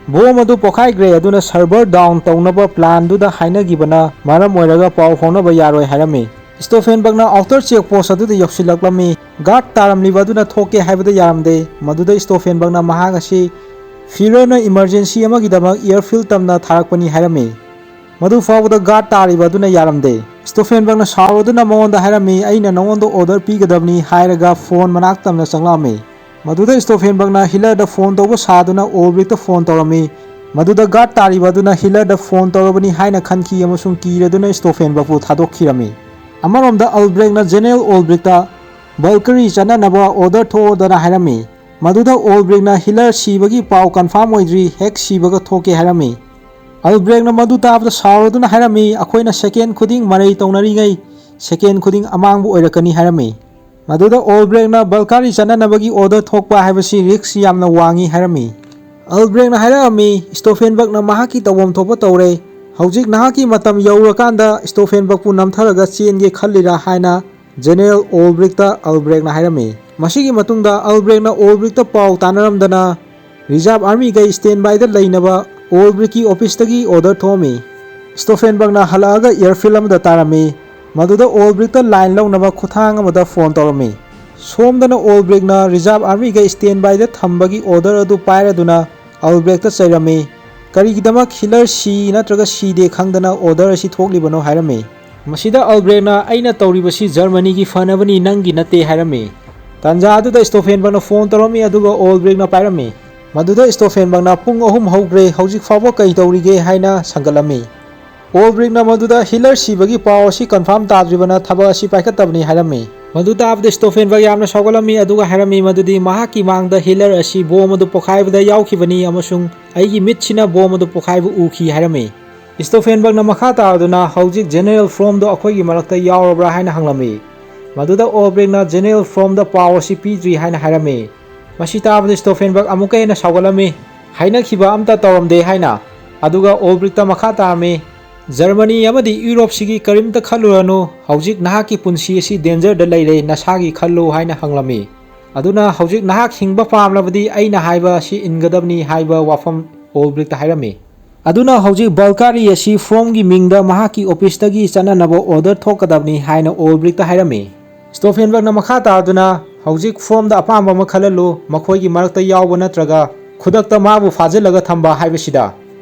ꯕꯣꯝ ꯑꯗꯨ ꯄꯣꯈꯥꯏꯈ꯭ꯔꯦ, ꯑꯗꯨꯅ ꯁꯔꯚꯔ ꯗꯥꯎꯟ ꯇꯧꯅꯕ ꯄ꯭ꯂꯥꯟꯗꯨꯗ ꯍꯥꯏꯅꯈꯤꯕꯅ ꯃꯔꯝ ꯑꯣꯏꯔꯒ ꯄꯥꯎ ꯐꯥꯎꯅꯕ ꯌꯥꯔꯣꯏ ꯍꯥꯏꯔꯝꯃꯤ꯫ ꯁ꯭ꯇꯣꯐꯦꯟꯕꯔꯒꯅ ꯑꯥꯎꯇꯔ ꯆꯦꯛ ꯄꯣꯁ ꯑꯗꯨꯗ ꯌꯧꯁꯤꯜꯂꯛꯂꯝꯃꯤ꯫ ꯒꯥꯔꯗ ꯇꯥꯔꯝꯂꯤꯕ ꯑꯗꯨꯅ ꯊꯣꯛꯀꯦ ꯍꯥꯏꯕꯗ ꯌꯥꯔꯝꯗꯦ꯫ ꯃꯗꯨꯗ ꯁ꯭ꯇꯣꯐꯦꯟꯕꯔꯒꯅ ꯃꯍꯥꯛ ꯑꯁꯤ ꯐ꯭ꯌꯨꯔꯔꯅ ꯏꯃꯔꯖꯦꯟꯁꯤ ꯑꯃꯒꯤꯗꯃꯛ ꯑꯦꯌꯔꯐꯤꯜ ꯇꯝꯅ ꯊꯥꯔꯛꯄꯅꯤ ꯍꯥꯏꯔꯝꯃꯤ꯫ ꯃꯗꯨ ꯐꯥꯎꯕꯗ ꯒꯥꯔꯗ ꯇꯥꯔꯤꯕ ꯑꯗꯨꯅ ꯌꯥꯔꯝꯗꯦ꯫ ꯁ꯭ꯇꯣꯐꯦꯟꯕꯔꯒꯅ ꯁꯥꯎꯔꯗꯨꯅ ꯃꯉꯣꯟꯗ ꯍꯥꯏꯔꯝꯃꯤ, "ꯑꯩꯅ ꯅꯉꯣꯟꯗ ꯑꯣꯔꯗꯔ ꯄꯤꯒꯗꯕꯅꯤ" ꯍꯥꯏꯔꯒ ꯐꯣꯟ ꯃꯅꯥꯛ ꯇꯝꯅ ꯆꯪꯂꯛꯑꯝꯃꯤ꯫ ꯃꯗꯨꯗ ꯁ꯭ꯇꯣꯐꯦꯟꯕꯔꯒꯅ ꯍꯤꯂꯔꯗ ꯐꯣꯟ ꯇꯧꯕ ꯁꯥꯗꯨꯅ ꯑꯣꯜꯕ꯭ꯔꯤꯛꯇ ꯐꯣꯟ ꯇꯧꯔꯝꯃꯤ꯫ ꯃꯗꯨꯗ ꯒꯥꯔꯗ ꯇꯥꯔꯤꯕ ꯑꯗꯨꯅ ꯍꯤꯂꯔꯗ ꯐꯣꯟ ꯇꯧꯔꯕꯅꯤ ꯍꯥꯏꯅ ꯈꯟꯈꯤ ꯑꯃꯁꯨꯡ ꯀꯤꯔꯗꯨꯅ ꯁ꯭ꯇꯣꯐꯦꯟꯕꯔꯒꯄꯨ ꯊꯥꯗꯣꯛꯈꯤꯔꯝꯃꯤ꯫ ꯑꯃꯔꯣꯝꯗ ꯑꯜꯕ꯭ꯔꯦꯛꯅ ꯖꯦꯅꯔꯦꯜ ꯑꯣꯜꯕ꯭ꯔꯤꯛꯇ ꯕꯜꯀꯔꯤ ꯆꯠꯅꯅꯕ ꯑꯣꯔꯗꯔ ꯊꯣꯛꯑꯣꯗꯅ ꯍꯥꯏꯔꯝꯃꯤ꯫ ꯃꯗꯨꯗ ꯑꯣꯜꯕ꯭ꯔꯤꯛꯅ ꯍꯤꯂꯔ ꯁꯤꯕꯒꯤ ꯄꯥꯎ ꯀꯟꯐꯥꯔꯝ ꯑꯣꯏꯗ꯭ꯔꯤ, ꯍꯦꯛ ꯁꯤꯕꯒ ꯊꯣꯛꯀꯦ ꯍꯥꯏꯔꯝꯃꯤ꯫ ꯑꯜꯕ꯭ꯔꯦꯛꯅ ꯃꯗꯨ ꯇꯥꯕꯗ ꯁꯥꯎꯔꯗꯨꯅ ꯍꯥꯏꯔꯝꯃꯤ, "ꯑꯩꯈꯣꯏꯅ ꯁꯦꯀꯦꯟ ꯈꯨꯗꯤꯡ ꯃꯔꯩ ꯇꯧꯅꯔꯤꯉꯩ ꯁꯦꯀꯦꯟ ꯈꯨꯗꯤꯡ ꯑꯃꯥꯡꯕ ꯑꯣꯏꯔꯛꯀꯅꯤ" ꯍꯥꯏꯔꯝꯃꯤ꯫ ꯃꯗꯨꯗ ꯑꯣꯜꯕ꯭ꯔꯦꯛꯅ ꯕꯜꯀꯥꯔꯤ ꯆꯠꯅꯅꯕꯒꯤ ꯑꯣꯔꯗꯔ ꯊꯣꯛꯄ ꯍꯥꯏꯕꯁꯤ ꯔꯤꯛꯁ ꯌꯥꯝꯅ ꯋꯥꯡꯉꯤ ꯍꯥꯏꯔꯝꯃꯤ꯫ ꯑꯜꯕ꯭ꯔꯦꯛꯅ ꯍꯥꯏꯔꯛꯑꯝꯃꯤ, "ꯁ꯭ꯇꯣꯐꯦꯟꯕꯔꯒꯅ ꯃꯍꯥꯛꯀꯤ ꯇꯧꯐꯝ ꯊꯣꯛꯄ ꯇꯧꯔꯦ꯫ ꯍꯧꯖꯤꯛ ꯅꯍꯥꯛꯀꯤ ꯃꯇꯝ ꯌꯧꯔꯀꯥꯟꯗ ꯁ꯭ꯇꯣꯐꯦꯟꯕꯔꯒꯄꯨ ꯅꯝꯊꯔꯒ ꯆꯦꯟꯒꯦ ꯈꯜꯂꯤꯔꯥ?" ꯍꯥꯏꯅ ꯖꯦꯅꯔꯦꯜ ꯑꯣꯜꯕ꯭ꯔꯤꯛꯇ ꯑꯜꯕ꯭ꯔꯦꯛꯅ ꯍꯥꯏꯔꯝꯃꯤ꯫ ꯃꯁꯤꯒꯤ ꯃꯇꯨꯡꯗ ꯑꯜꯕ꯭ꯔꯦꯛꯅ ꯑꯣꯜꯕ꯭ꯔꯤꯛꯇ ꯄꯥꯎ ꯇꯥꯅꯔꯝꯗꯅ ꯔꯤꯖꯥꯔꯚ ꯑꯥꯔꯃꯤꯒꯩ ꯁ꯭ꯇꯦꯟ ꯕꯥꯏꯗ ꯂꯩꯅꯕ ꯑꯣꯜꯕ꯭ꯔꯤꯛꯀꯤ ꯑꯣꯐꯤꯁꯇꯒꯤ ꯑꯣꯔꯗꯔ ꯊꯣꯛꯑꯝꯃꯤ꯫ ꯁ꯭ꯇꯣꯐꯦꯟꯕꯔꯒꯅ ꯍꯜꯂꯛꯑꯒ ꯑꯦꯌꯔꯐꯤꯜ ꯑꯃꯗ ꯇꯥꯔꯝꯃꯤ꯫ ꯃꯗꯨꯗ ꯑꯣꯜꯕ꯭ꯔꯤꯛꯇ ꯂꯥꯏꯟ ꯂꯧꯅꯕ ꯈꯨꯠꯊꯥꯡ ꯑꯃꯗ ꯐꯣꯟ ꯇꯧꯔꯝꯃꯤ꯫ ꯁꯣꯝꯗꯅ ꯑꯣꯜꯕ꯭ꯔꯤꯛꯅ ꯔꯤꯖꯥꯔꯚ ꯑꯥꯔꯃꯤꯒꯩ ꯁ꯭ꯇꯦꯟ ꯕꯥꯏꯗ ꯊꯝꯕꯒꯤ ꯑꯣꯔꯗꯔ ꯑꯗꯨ ꯄꯥꯏꯔꯗꯨꯅ ꯑꯜꯕ꯭ꯔꯦꯛꯇ ꯆꯩꯔꯝꯃꯤ꯫ "ꯀꯔꯤꯒꯤꯗꯃꯛ ꯍꯤꯂꯔ ꯁꯤ ꯅꯠꯇ꯭ꯔꯒ ꯁꯤꯗꯦ ꯈꯪꯗꯅ ꯑꯣꯔꯗꯔ ꯑꯁꯤ ꯊꯣꯛꯂꯤꯕꯅꯣ?" ꯍꯥꯏꯔꯝꯃꯤ꯫ ꯃꯁꯤꯗ ꯑꯜꯕ꯭ꯔꯦꯛꯅ, "ꯑꯩꯅ ꯇꯧꯔꯤꯕꯁꯤ ꯖꯔꯃꯅꯤꯒꯤ ꯐꯅꯕꯅꯤ, ꯅꯪꯒꯤ ꯅꯠꯇꯦ" ꯍꯥꯏꯔꯝꯃꯤ꯫ ꯇꯥꯟꯖꯥ ꯑꯗꯨꯗ ꯁ꯭ꯇꯣꯐꯦꯟꯕꯔꯒꯅ ꯐꯣꯟ ꯇꯧꯔꯝꯃꯤ, ꯑꯗꯨꯒ ꯑꯣꯜꯕ꯭ꯔꯤꯛꯅ ꯄꯥꯏꯔꯝꯃꯤ꯫ ꯃꯗꯨꯗ ꯁ꯭ꯇꯣꯐꯦꯟꯕꯔꯒꯅ, "ꯄꯨꯡ ꯑꯍꯨꯝ ꯍꯧꯈ꯭ꯔꯦ, ꯍꯧꯖꯤꯛ ꯐꯥꯎꯕ ꯀꯩ ꯇꯧꯔꯤꯒꯦ?" ꯍꯥꯏꯅ ꯁꯪꯒꯠꯂꯝꯃꯤ꯫ ꯑꯣꯜꯕ꯭ꯔꯤꯛꯅ ꯃꯗꯨꯗ ꯍꯤꯂꯔ ꯁꯤꯕꯒꯤ ꯄꯥꯎ ꯑꯁꯤ ꯀꯟꯐꯥꯔꯝ ꯇꯥꯗ꯭ꯔꯤꯕꯅ ꯊꯕꯛ ꯑꯁꯤ ꯄꯥꯏꯈꯠꯇꯕꯅꯤ ꯍꯥꯏꯔꯝꯃꯤ꯫ ꯃꯗꯨ ꯇꯥꯕꯗ ꯁ꯭ꯇꯣꯐꯦꯟꯕꯔꯒ ꯌꯥꯝꯅ ꯁꯥꯎꯒꯠꯂꯝꯃꯤ, ꯑꯗꯨꯒ ꯍꯥꯏꯔꯝꯃꯤ ꯃꯗꯨꯗꯤ ꯃꯍꯥꯛꯀꯤ ꯃꯥꯡꯗ ꯍꯤꯂꯔ ꯑꯁꯤ ꯕꯣꯝ ꯑꯗꯨ ꯄꯣꯈꯥꯏꯕꯗ ꯌꯥꯎꯈꯤꯕꯅꯤ ꯑꯃꯁꯨꯡ ꯑꯩꯒꯤ ꯃꯤꯠꯁꯤꯅ ꯕꯣꯝ ꯑꯗꯨ ꯄꯣꯈꯥꯏꯕ ꯎꯈꯤ ꯍꯥꯏꯔꯝꯃꯤ꯫ ꯁ꯭ꯇꯣꯐꯦꯟꯕꯔꯒꯅ ꯃꯈꯥ ꯇꯥꯔꯗꯨꯅ, "ꯍꯧꯖꯤꯛ ꯖꯦꯅꯔꯦꯜ ꯐ꯭ꯔꯣꯝꯗꯣ ꯑꯩꯈꯣꯏꯒꯤ ꯃꯔꯛꯇ ꯌꯥꯎꯔꯕ꯭ꯔꯥ?" ꯍꯥꯏꯅ ꯍꯪꯂꯝꯃꯤ꯫ ꯃꯗꯨꯗ ꯑꯣꯜꯕ꯭ꯔꯤꯛꯅ, "ꯖꯦꯅꯔꯦꯜ ꯐ꯭ꯔꯣꯝꯗ ꯄꯥꯎ ꯑꯁꯤ ꯄꯤꯗ꯭ꯔꯤ" ꯍꯥꯏꯅ ꯍꯥꯏꯔꯝꯃꯤ꯫ ꯃꯁꯤ ꯇꯥꯕꯗ ꯁ꯭ꯇꯣꯐꯦꯟꯕꯔꯒ ꯑꯃꯨꯛꯀ ꯍꯦꯟꯅ ꯁꯥꯎꯒꯠꯂꯝꯃꯤ, "ꯍꯥꯏꯅꯈꯤꯕ ꯑꯝꯇ ꯇꯧꯔꯝꯗꯦ" ꯍꯥꯏꯅ꯫ ꯑꯗꯨꯒ ꯑꯣꯜꯕ꯭ꯔꯤꯛꯇ ꯃꯈꯥ ꯇꯥꯔꯝꯃꯤ, "ꯖꯔꯃꯅꯤ ꯑꯃꯗꯤ ꯌꯨꯔꯣꯞꯁꯤꯒꯤ ꯀꯔꯤꯝꯇ ꯈꯜꯂꯨꯔꯅꯨ, ꯍꯧꯖꯤꯛ ꯅꯍꯥꯛꯀꯤ ꯄꯨꯟꯁꯤ ꯑꯁꯤ ꯗꯦꯟꯖꯔꯗ ꯂꯩꯔꯦ, ꯅꯁꯥꯒꯤ ꯈꯜꯂꯨ" ꯍꯥꯏꯅ ꯍꯪꯂꯝꯃꯤ꯫ ꯑꯗꯨꯅ ꯍꯧꯖꯤꯛ ꯅꯍꯥꯛ ꯍꯤꯡꯕ ꯄꯥꯝꯂꯕꯗꯤ ꯑꯩꯅ ꯍꯥꯏꯕ ꯑꯁꯤ ꯏꯟꯒꯗꯕꯅꯤ ꯍꯥꯏꯕ ꯋꯥꯐꯝ ꯑꯣꯜꯕ꯭ꯔꯤꯛꯇ ꯍꯥꯏꯔꯝꯃꯤ꯫ ꯑꯗꯨꯅ ꯍꯧꯖꯤꯛ ꯕꯜꯀꯥꯔꯤ ꯑꯁꯤ ꯐ꯭ꯔꯣꯝꯒꯤ ꯃꯤꯡꯗ ꯃꯍꯥꯛꯀꯤ ꯑꯣꯐꯤꯁꯇꯒꯤ ꯆꯠꯅꯅꯕ ꯑꯣꯔꯗꯔ ꯊꯣꯛꯀꯗꯕꯅꯤ ꯍꯥꯏꯅ ꯑꯣꯜꯕ꯭ꯔꯤꯛꯇ ꯍꯥꯏꯔꯝꯃꯤ꯫ ꯁ꯭ꯇꯣꯐꯦꯟꯕꯔꯒꯅ ꯃꯈꯥ ꯇꯥꯗꯨꯅ, "ꯍꯧꯖꯤꯛ ꯐ꯭ꯔꯣꯝꯗ ꯑꯄꯥꯝꯕ ꯑꯃ ꯈꯜꯍꯜꯂꯨ, ꯃꯈꯣꯏꯒꯤ ꯃꯔꯛꯇ ꯌꯥꯎꯕ ꯅꯠꯇ꯭ꯔꯒ ꯈꯨꯗꯛꯇ ꯃꯥꯕꯨ ꯐꯥꯖꯤꯜꯂꯒ ꯊꯝꯕ ꯍꯥꯏꯕꯁꯤꯗ"꯫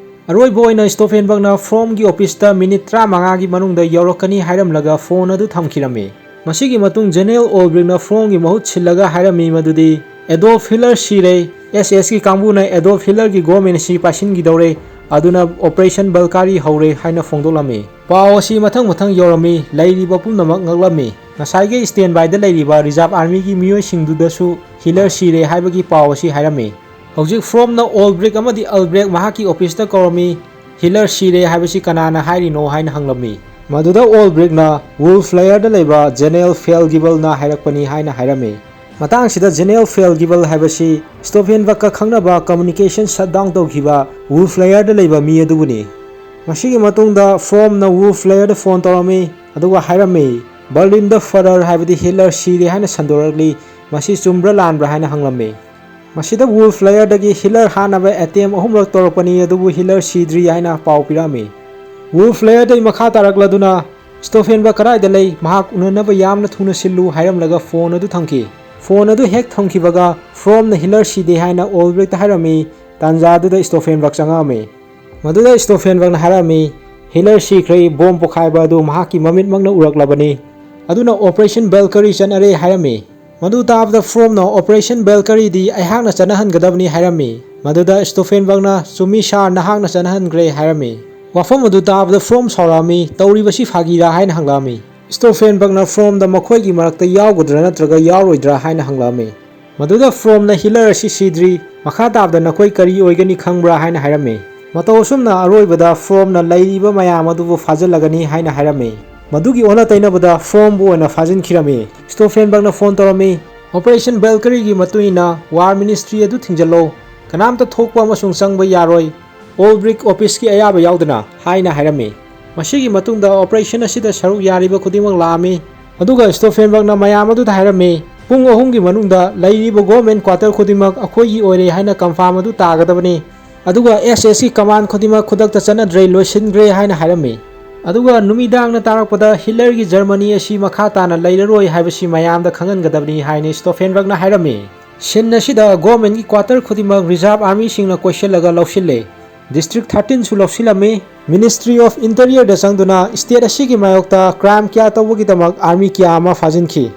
ꯑꯔꯣꯏꯕ ꯑꯣꯏꯅ ꯁ꯭ꯇꯣꯐꯦꯟꯕꯔꯒꯅ ꯐ꯭ꯔꯣꯝꯒꯤ ꯑꯣꯐꯤꯁꯇ ꯃꯤꯅꯤꯠ ꯇꯔꯥꯃꯉꯥꯒꯤ ꯃꯅꯨꯡꯗ ꯌꯧꯔꯛꯀꯅꯤ ꯍꯥꯏꯔꯝꯂꯒ ꯐꯣꯟ ꯑꯗꯨ ꯊꯝꯈꯤꯔꯝꯃꯤ꯫ ꯃꯁꯤꯒꯤ ꯃꯇꯨꯡ ꯖꯦꯅꯔꯦꯜ ꯑꯣꯜꯕ꯭ꯔꯤꯛꯅ ꯐ꯭ꯔꯣꯝꯒꯤ ꯃꯍꯨꯠ ꯁꯤꯜꯂꯒ ꯍꯥꯏꯔꯝꯃꯤ ꯃꯗꯨꯗꯤ, "ꯑꯦꯗꯣꯜꯐ ꯍꯤꯠꯂꯔ ꯁꯤꯔꯦ, ꯑꯦꯁ ꯑꯦꯁꯀꯤ ꯀꯥꯡꯕꯨꯅ ꯑꯦꯗꯣꯜꯐ ꯍꯤꯠꯂꯔꯒꯤ ꯒꯣꯔꯃꯦꯟ ꯑꯁꯤ ꯄꯥꯏꯁꯤꯟꯈꯤꯗꯧꯔꯦ, ꯑꯗꯨꯅ ꯑꯣꯄꯔꯦꯁꯟ ꯕꯜꯀꯥꯔꯤ ꯍꯧꯔꯦ" ꯍꯥꯏꯅ ꯐꯣꯡꯗꯣꯛꯂꯝꯃꯤ꯫ ꯄꯥꯎ ꯑꯁꯤ ꯃꯊꯪ ꯃꯊꯪ ꯌꯧꯔꯝꯃꯤ, ꯂꯩꯔꯤꯕ ꯄꯨꯝꯅꯃꯛ ꯉꯛꯂꯝꯃꯤ꯫ ꯉꯁꯥꯏꯒꯤ ꯁ꯭ꯇꯦꯟ ꯕꯥꯏꯗ ꯂꯩꯔꯤꯕ ꯔꯤꯖꯥꯔꯚ ꯑꯥꯔꯃꯤꯒꯤ ꯃꯤꯑꯣꯏꯁꯤꯡꯗꯨꯗꯁꯨ ꯍꯤꯠꯂꯔ ꯁꯤꯔꯦ ꯍꯥꯏꯕꯒꯤ ꯄꯥꯎ ꯑꯁꯤ ꯍꯥꯏꯔꯝꯃꯤ꯫ ꯍꯧꯖꯤꯛ ꯐ꯭ꯔꯣꯝꯅ ꯑꯣꯜꯕ꯭ꯔꯤꯛ ꯑꯃꯗꯤ ꯑꯜꯕ꯭ꯔꯦꯛ ꯃꯍꯥꯛꯀꯤ ꯑꯣꯐꯤꯁꯇ ꯀꯧꯔꯝꯃꯤ꯫ "ꯍꯤꯠꯂꯔ ꯁꯤꯔꯦ ꯍꯥꯏꯕꯁꯤ ꯀꯅꯥꯅ ꯍꯥꯏꯔꯤꯅꯣ?" ꯍꯥꯏꯅ ꯍꯪꯂꯝꯃꯤ꯫ ꯃꯗꯨꯗ ꯑꯣꯜꯕ꯭ꯔꯤꯛꯅ ꯋꯨꯜꯐ ꯂꯦꯌꯔꯗ ꯂꯩꯕ ꯖꯦꯅꯔꯦꯜ ꯐꯦꯜꯒꯤꯕꯜꯅ ꯍꯥꯏꯔꯛꯄꯅꯤ ꯍꯥꯏꯅ ꯍꯥꯏꯔꯝꯃꯤ꯫ ꯃꯇꯥꯡꯁꯤꯗ ꯖꯦꯅꯔꯦꯜ ꯐꯦꯜꯒꯤꯕꯜ ꯍꯥꯏꯕꯁꯤ ꯁ꯭ꯇꯣꯐꯦꯟꯕꯔꯒꯀ ꯈꯪꯅꯕ ꯀꯝꯃ꯭ꯌꯨꯅꯤꯀꯦꯁꯟ ꯁꯠ ꯗꯥꯎꯟ ꯇꯧꯈꯤꯕ ꯋꯨꯜꯐ ꯂꯦꯌꯔꯗ ꯂꯩꯕ ꯃꯤ ꯑꯗꯨꯕꯨꯅꯤ꯫ ꯃꯁꯤꯒꯤ ꯃꯇꯨꯡꯗ ꯐ꯭ꯔꯣꯝꯅ ꯋꯨꯜꯐ ꯂꯦꯌꯔꯗ ꯐꯣꯟ ꯇꯧꯔꯝꯃꯤ, ꯑꯗꯨꯒ ꯍꯥꯏꯔꯝꯃꯤ, "ꯕꯔꯂꯤꯟꯗ ꯐꯔꯔ ꯍꯥꯏꯕꯗꯤ ꯍꯤꯠꯂꯔ ꯁꯤꯔꯦ ꯍꯥꯏꯅ ꯁꯟꯗꯣꯔꯛꯂꯤ, ꯃꯁꯤ ꯆꯨꯝꯕ꯭ꯔꯥ ꯂꯥꯟꯕ꯭ꯔꯥ?" ꯍꯥꯏꯅ ꯍꯪꯂꯝꯃꯤ꯫ ꯃꯁꯤꯗ ꯋꯨꯜꯐ ꯂꯦꯌꯔꯗꯒꯤ ꯍꯤꯠꯂꯔ ꯍꯥꯠꯅꯕ ꯑꯦꯇꯦꯝ ꯑꯍꯨꯝꯂꯛ ꯇꯧꯔꯛꯄꯅꯤ, ꯑꯗꯨꯕꯨ ꯍꯤꯠꯂꯔ ꯁꯤꯗ꯭ꯔꯤ ꯍꯥꯏꯅ ꯄꯥꯎ ꯄꯤꯔꯛꯑꯝꯃꯤ꯫ ꯋꯨꯜꯐ ꯂꯦꯌꯔꯗꯒꯤ ꯃꯈꯥ ꯇꯥꯔꯛꯂꯗꯨꯅ, "ꯁ꯭ꯇꯣꯐꯦꯟꯕꯔꯒ ꯀꯗꯥꯏꯗ ꯂꯩ? ꯃꯍꯥꯛ ꯎꯅꯅꯕ ꯌꯥꯝꯅ ꯊꯨꯅ ꯁꯤꯜꯂꯨ" ꯍꯥꯏꯔꯝꯂꯒ ꯐꯣꯟ ꯑꯗꯨ ꯊꯝꯈꯤ꯫ ꯐꯣꯟ ꯑꯗꯨ ꯍꯦꯛ ꯊꯝꯈꯤꯕꯒ ꯐ꯭ꯔꯣꯝꯅ ꯍꯤꯠꯂꯔ ꯁꯤꯗꯦ ꯍꯥꯏꯅ ꯑꯣꯜꯕ꯭ꯔꯤꯛꯇ ꯍꯥꯏꯔꯝꯃꯤ꯫ ꯇꯥꯟꯖꯥꯗꯨꯗ ꯁ꯭ꯇꯣꯐꯦꯟꯕꯔꯒ ꯆꯪꯉꯛꯑꯝꯃꯤ꯫ ꯃꯗꯨꯗ ꯁ꯭ꯇꯣꯐꯦꯟꯕꯔꯒꯅ ꯍꯥꯏꯔꯝꯃꯤ, "ꯍꯤꯠꯂꯔ ꯁꯤꯈ꯭ꯔꯦ, ꯕꯣꯝ ꯄꯣꯈꯥꯏꯕ ꯑꯗꯨ ꯃꯍꯥꯛꯀꯤ ꯃꯃꯤꯠꯃꯛꯅ ꯎꯔꯛꯂꯕꯅꯤ, ꯑꯗꯨꯅ ꯑꯣꯄꯔꯦꯁꯟ ꯕꯦꯜꯀꯔꯤ ꯆꯠꯅꯔꯦ" ꯍꯥꯏꯔꯝꯃꯤ꯫ ꯃꯗꯨ ꯇꯥꯕꯗ ꯐ꯭ꯔꯣꯝꯅ "ꯑꯣꯄꯔꯦꯁꯟ ꯕꯦꯜꯀꯔꯤꯗꯤ ꯑꯩꯍꯥꯛꯅ ꯆꯠꯅꯍꯟꯒꯗꯕꯅꯤ" ꯍꯥꯏꯔꯝꯃꯤ꯫ ꯃꯗꯨꯗ ꯁ꯭ꯇꯣꯐꯦꯟꯕꯔꯒꯅ "ꯆꯨꯝꯃꯤ ꯁꯥꯔ, ꯅꯍꯥꯛꯅ ꯆꯠꯅꯍꯟꯈ꯭ꯔꯦ" ꯍꯥꯏꯔꯝꯃꯤ꯫ ꯋꯥꯐꯝ ꯑꯗꯨ ꯇꯥꯕꯗ ꯐ꯭ꯔꯣꯝ ꯁꯥꯎꯔꯛꯑꯝꯃꯤ, "ꯇꯧꯔꯤꯕꯁꯤ ꯐꯥꯒꯤꯔꯥ?" ꯍꯥꯏꯅ ꯍꯪꯂꯛꯑꯝꯃꯤ꯫ ꯁ꯭ꯇꯣꯐꯦꯟꯕꯔꯒꯅ ꯐ꯭ꯔꯣꯝꯗ ꯃꯈꯣꯏꯒꯤ ꯃꯔꯛꯇ ꯌꯥꯎꯒꯗ꯭ꯔꯥ ꯅꯠꯇ꯭ꯔꯒ ꯌꯥꯎꯔꯣꯏꯗ꯭ꯔꯥ ꯍꯥꯏꯅ ꯍꯪꯂꯛꯑꯝꯃꯤ꯫ ꯃꯗꯨꯗ ꯐ꯭ꯔꯣꯝꯅ "ꯍꯤꯠꯂꯔ ꯑꯁꯤ ꯁꯤꯗ꯭ꯔꯤ, ꯃꯈꯥ ꯇꯥꯕꯗ ꯅꯈꯣꯏ ꯀꯔꯤ ꯑꯣꯏꯒꯅꯤ ꯈꯪꯕ꯭ꯔꯥ?" ꯍꯥꯏꯅ ꯍꯥꯏꯔꯝꯃꯤ꯫ ꯃꯇꯧ ꯑꯁꯨꯝꯅ ꯑꯔꯣꯏꯕꯗ ꯐ꯭ꯔꯣꯝꯅ ꯂꯩꯔꯤꯕ ꯃꯌꯥꯝ ꯑꯗꯨꯕꯨ ꯐꯥꯖꯤꯜꯂꯒꯅꯤ ꯍꯥꯏꯅ ꯍꯥꯏꯔꯝꯃꯤ꯫ ꯃꯗꯨꯒꯤ ꯑꯣꯟꯅ ꯇꯩꯅꯕꯗ ꯐ꯭ꯔꯣꯝꯕꯨ ꯑꯣꯏꯅ ꯐꯥꯖꯤꯟꯈꯤꯔꯝꯃꯤ꯫ ꯁ꯭ꯇꯣꯐꯦꯟꯕꯔꯒꯅ ꯐꯣꯟ ꯇꯧꯔꯝꯃꯤ꯫ "ꯑꯣꯄꯔꯦꯁꯟ ꯕꯦꯜꯀꯔꯤꯒꯤ ꯃꯇꯨꯡ ꯏꯟꯅ ꯋꯥꯔ ꯃꯤꯅꯤꯁꯇ꯭ꯔꯤ ꯑꯗꯨ ꯊꯤꯡꯖꯤꯜꯂꯣ, ꯀꯅꯥꯝꯇ ꯊꯣꯛꯄ ꯑꯃꯁꯨꯡ ꯆꯪꯕ ꯌꯥꯔꯣꯏ, ꯑꯣꯜꯕ꯭ꯔꯤꯛ ꯑꯣꯐꯤꯁꯀꯤ ꯑꯌꯥꯕ ꯌꯥꯎꯗꯅ" ꯍꯥꯏꯅ ꯍꯥꯏꯔꯝꯃꯤ꯫ ꯃꯁꯤꯒꯤ ꯃꯇꯨꯡꯗ ꯑꯣꯄꯔꯦꯁꯟ ꯑꯁꯤꯗ ꯁꯔꯨꯛ ꯌꯥꯔꯤꯕ ꯈꯨꯗꯤꯡꯃꯛ ꯂꯥꯛꯑꯝꯃꯤ꯫ ꯑꯗꯨꯒ ꯁ꯭ꯇꯣꯐꯦꯟꯕꯔꯒꯅ ꯃꯌꯥꯝ ꯑꯗꯨꯗ ꯍꯥꯏꯔꯝꯃꯤ, "ꯄꯨꯡ ꯑꯍꯨꯝꯒꯤ ꯃꯅꯨꯡꯗ ꯂꯩꯔꯤꯕ ꯒꯣꯔꯃꯦꯟ ꯀ꯭ꯋꯥꯇꯔ ꯈꯨꯗꯤꯡꯃꯛ ꯑꯩꯈꯣꯏꯒꯤ ꯑꯣꯏꯔꯦ ꯍꯥꯏꯅ ꯀꯟꯐꯥꯔꯝ ꯑꯗꯨ ꯇꯥꯒꯗꯕꯅꯤ꯫ ꯑꯗꯨꯒ ꯑꯦꯁ ꯑꯦꯁꯀꯤ ꯀꯃꯥꯟ ꯈꯨꯗꯤꯡꯃꯛ ꯈꯨꯗꯛꯇ ꯆꯠꯅꯗ꯭ꯔꯦ, ꯂꯣꯏꯁꯤꯟꯈ꯭ꯔꯦ ꯍꯥꯏꯅ ꯍꯥꯏꯔꯝꯃꯤ꯫ ꯑꯗꯨꯒ ꯅꯨꯃꯤꯗꯥꯡꯅ ꯇꯥꯔꯛꯄꯗ ꯍꯤꯠꯂꯔꯒꯤ ꯖꯔꯃꯅꯤ ꯑꯁꯤ ꯃꯈꯥ ꯇꯥꯅ ꯂꯩꯔꯔꯣꯏ ꯍꯥꯏꯕꯁꯤ ꯃꯌꯥꯝꯗ ꯈꯪꯍꯟꯒꯗꯕꯅꯤ ꯍꯥꯏꯅ ꯁ꯭ꯇꯣꯐꯦꯟꯕꯔꯒꯅ ꯍꯥꯏꯔꯝꯃꯤ꯫ ꯁꯤꯟ ꯑꯁꯤꯗ ꯒꯣꯔꯃꯦꯟꯒꯤ ꯀ꯭ꯋꯥꯇꯔ ꯈꯨꯗꯤꯡꯃꯛ ꯔꯤꯖꯥꯔꯚ ꯑꯥꯔꯃꯤꯁꯤꯡꯅ ꯀꯣꯏꯁꯤꯜꯂꯒ ꯂꯧꯁꯤꯜꯂꯦ꯫ ꯗꯤꯁꯇ꯭ꯔꯤꯛ ꯊꯥꯔꯇꯤꯟꯁꯨ ꯂꯧꯁꯤꯜꯂꯝꯃꯤ꯫ ꯃꯤꯅꯤꯁꯇ꯭ꯔꯤ ꯑꯣꯐ ꯏꯟꯇꯤꯔꯤꯌꯔꯗ ꯆꯪꯗꯨꯅ ꯁ꯭ꯇꯦꯠ ꯑꯁꯤꯒꯤ ꯃꯥꯌꯣꯛꯇ ꯀ꯭ꯔꯥꯏꯝ ꯀꯌꯥ ꯇꯧꯕꯒꯤꯗꯃꯛ ꯑꯥꯔꯃꯤ ꯀꯌꯥ ꯑꯃ ꯐꯥꯖꯤꯟꯈꯤ꯫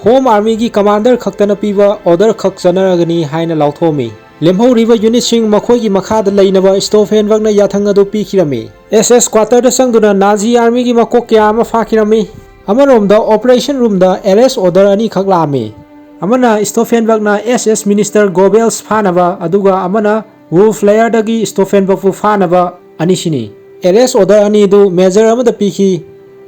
ꯍꯣꯝ ꯑꯥꯔꯃꯤꯒꯤ ꯀꯃꯥꯟꯗꯔ ꯈꯛꯇꯅ ꯄꯤꯕ ꯑꯣꯔꯗꯔ ꯈꯛ ꯆꯠꯅꯔꯒꯅꯤ ꯍꯥꯏꯅ ꯂꯥꯎꯊꯣꯛꯑꯝꯃꯤ꯫ ꯂꯦꯝꯍꯧꯔꯤꯕ ꯌꯨꯅꯤꯠꯁꯤꯡ ꯃꯈꯣꯏꯒꯤ ꯃꯈꯥꯗ ꯂꯩꯅꯕ ꯁ꯭ꯇꯣꯐꯦꯟꯕꯔꯒꯅ ꯌꯥꯊꯪ ꯑꯗꯨ ꯄꯤꯈꯤꯔꯝꯃꯤ꯫ ꯑꯦꯁ ꯑꯦꯁ ꯀ꯭ꯋꯥꯇꯔꯗ ꯆꯪꯗꯨꯅ ꯅꯥꯖꯤ ꯑꯥꯔꯃꯤꯒꯤ ꯃꯀꯣꯛ ꯀꯌꯥ ꯑꯃ ꯐꯥꯈꯤꯔꯝꯃꯤ꯫ ꯑꯃꯔꯣꯝꯗ ꯑꯣꯄꯔꯦꯁꯟ ꯔꯨꯝꯗ ꯑꯦꯔꯦꯁ ꯑꯣꯔꯗꯔ ꯑꯅꯤꯈꯛ ꯂꯥꯛꯑꯝꯃꯤ꯫ ꯑꯃꯅ ꯁ꯭ꯇꯣꯐꯦꯟꯕꯔꯒꯅ ꯑꯦꯁ ꯑꯦꯁ ꯃꯤꯅꯤꯁꯇꯔ ꯒꯣꯕꯦꯜꯁ ꯐꯥꯅꯕ, ꯑꯗꯨꯒ ꯑꯃꯅ ꯋꯨꯜꯐ ꯂꯦꯌꯔꯗꯒꯤ ꯁ꯭ꯇꯣꯐꯦꯟꯕꯔꯒꯄꯨ ꯐꯥꯅꯕ ꯑꯅꯤꯁꯤꯅꯤ꯫ ꯑꯦꯔꯦꯁ ꯑꯣꯔꯗꯔ ꯑꯅꯤ ꯑꯗꯨ ꯃꯦꯖꯔ ꯑꯃꯗ ꯄꯤꯈꯤ,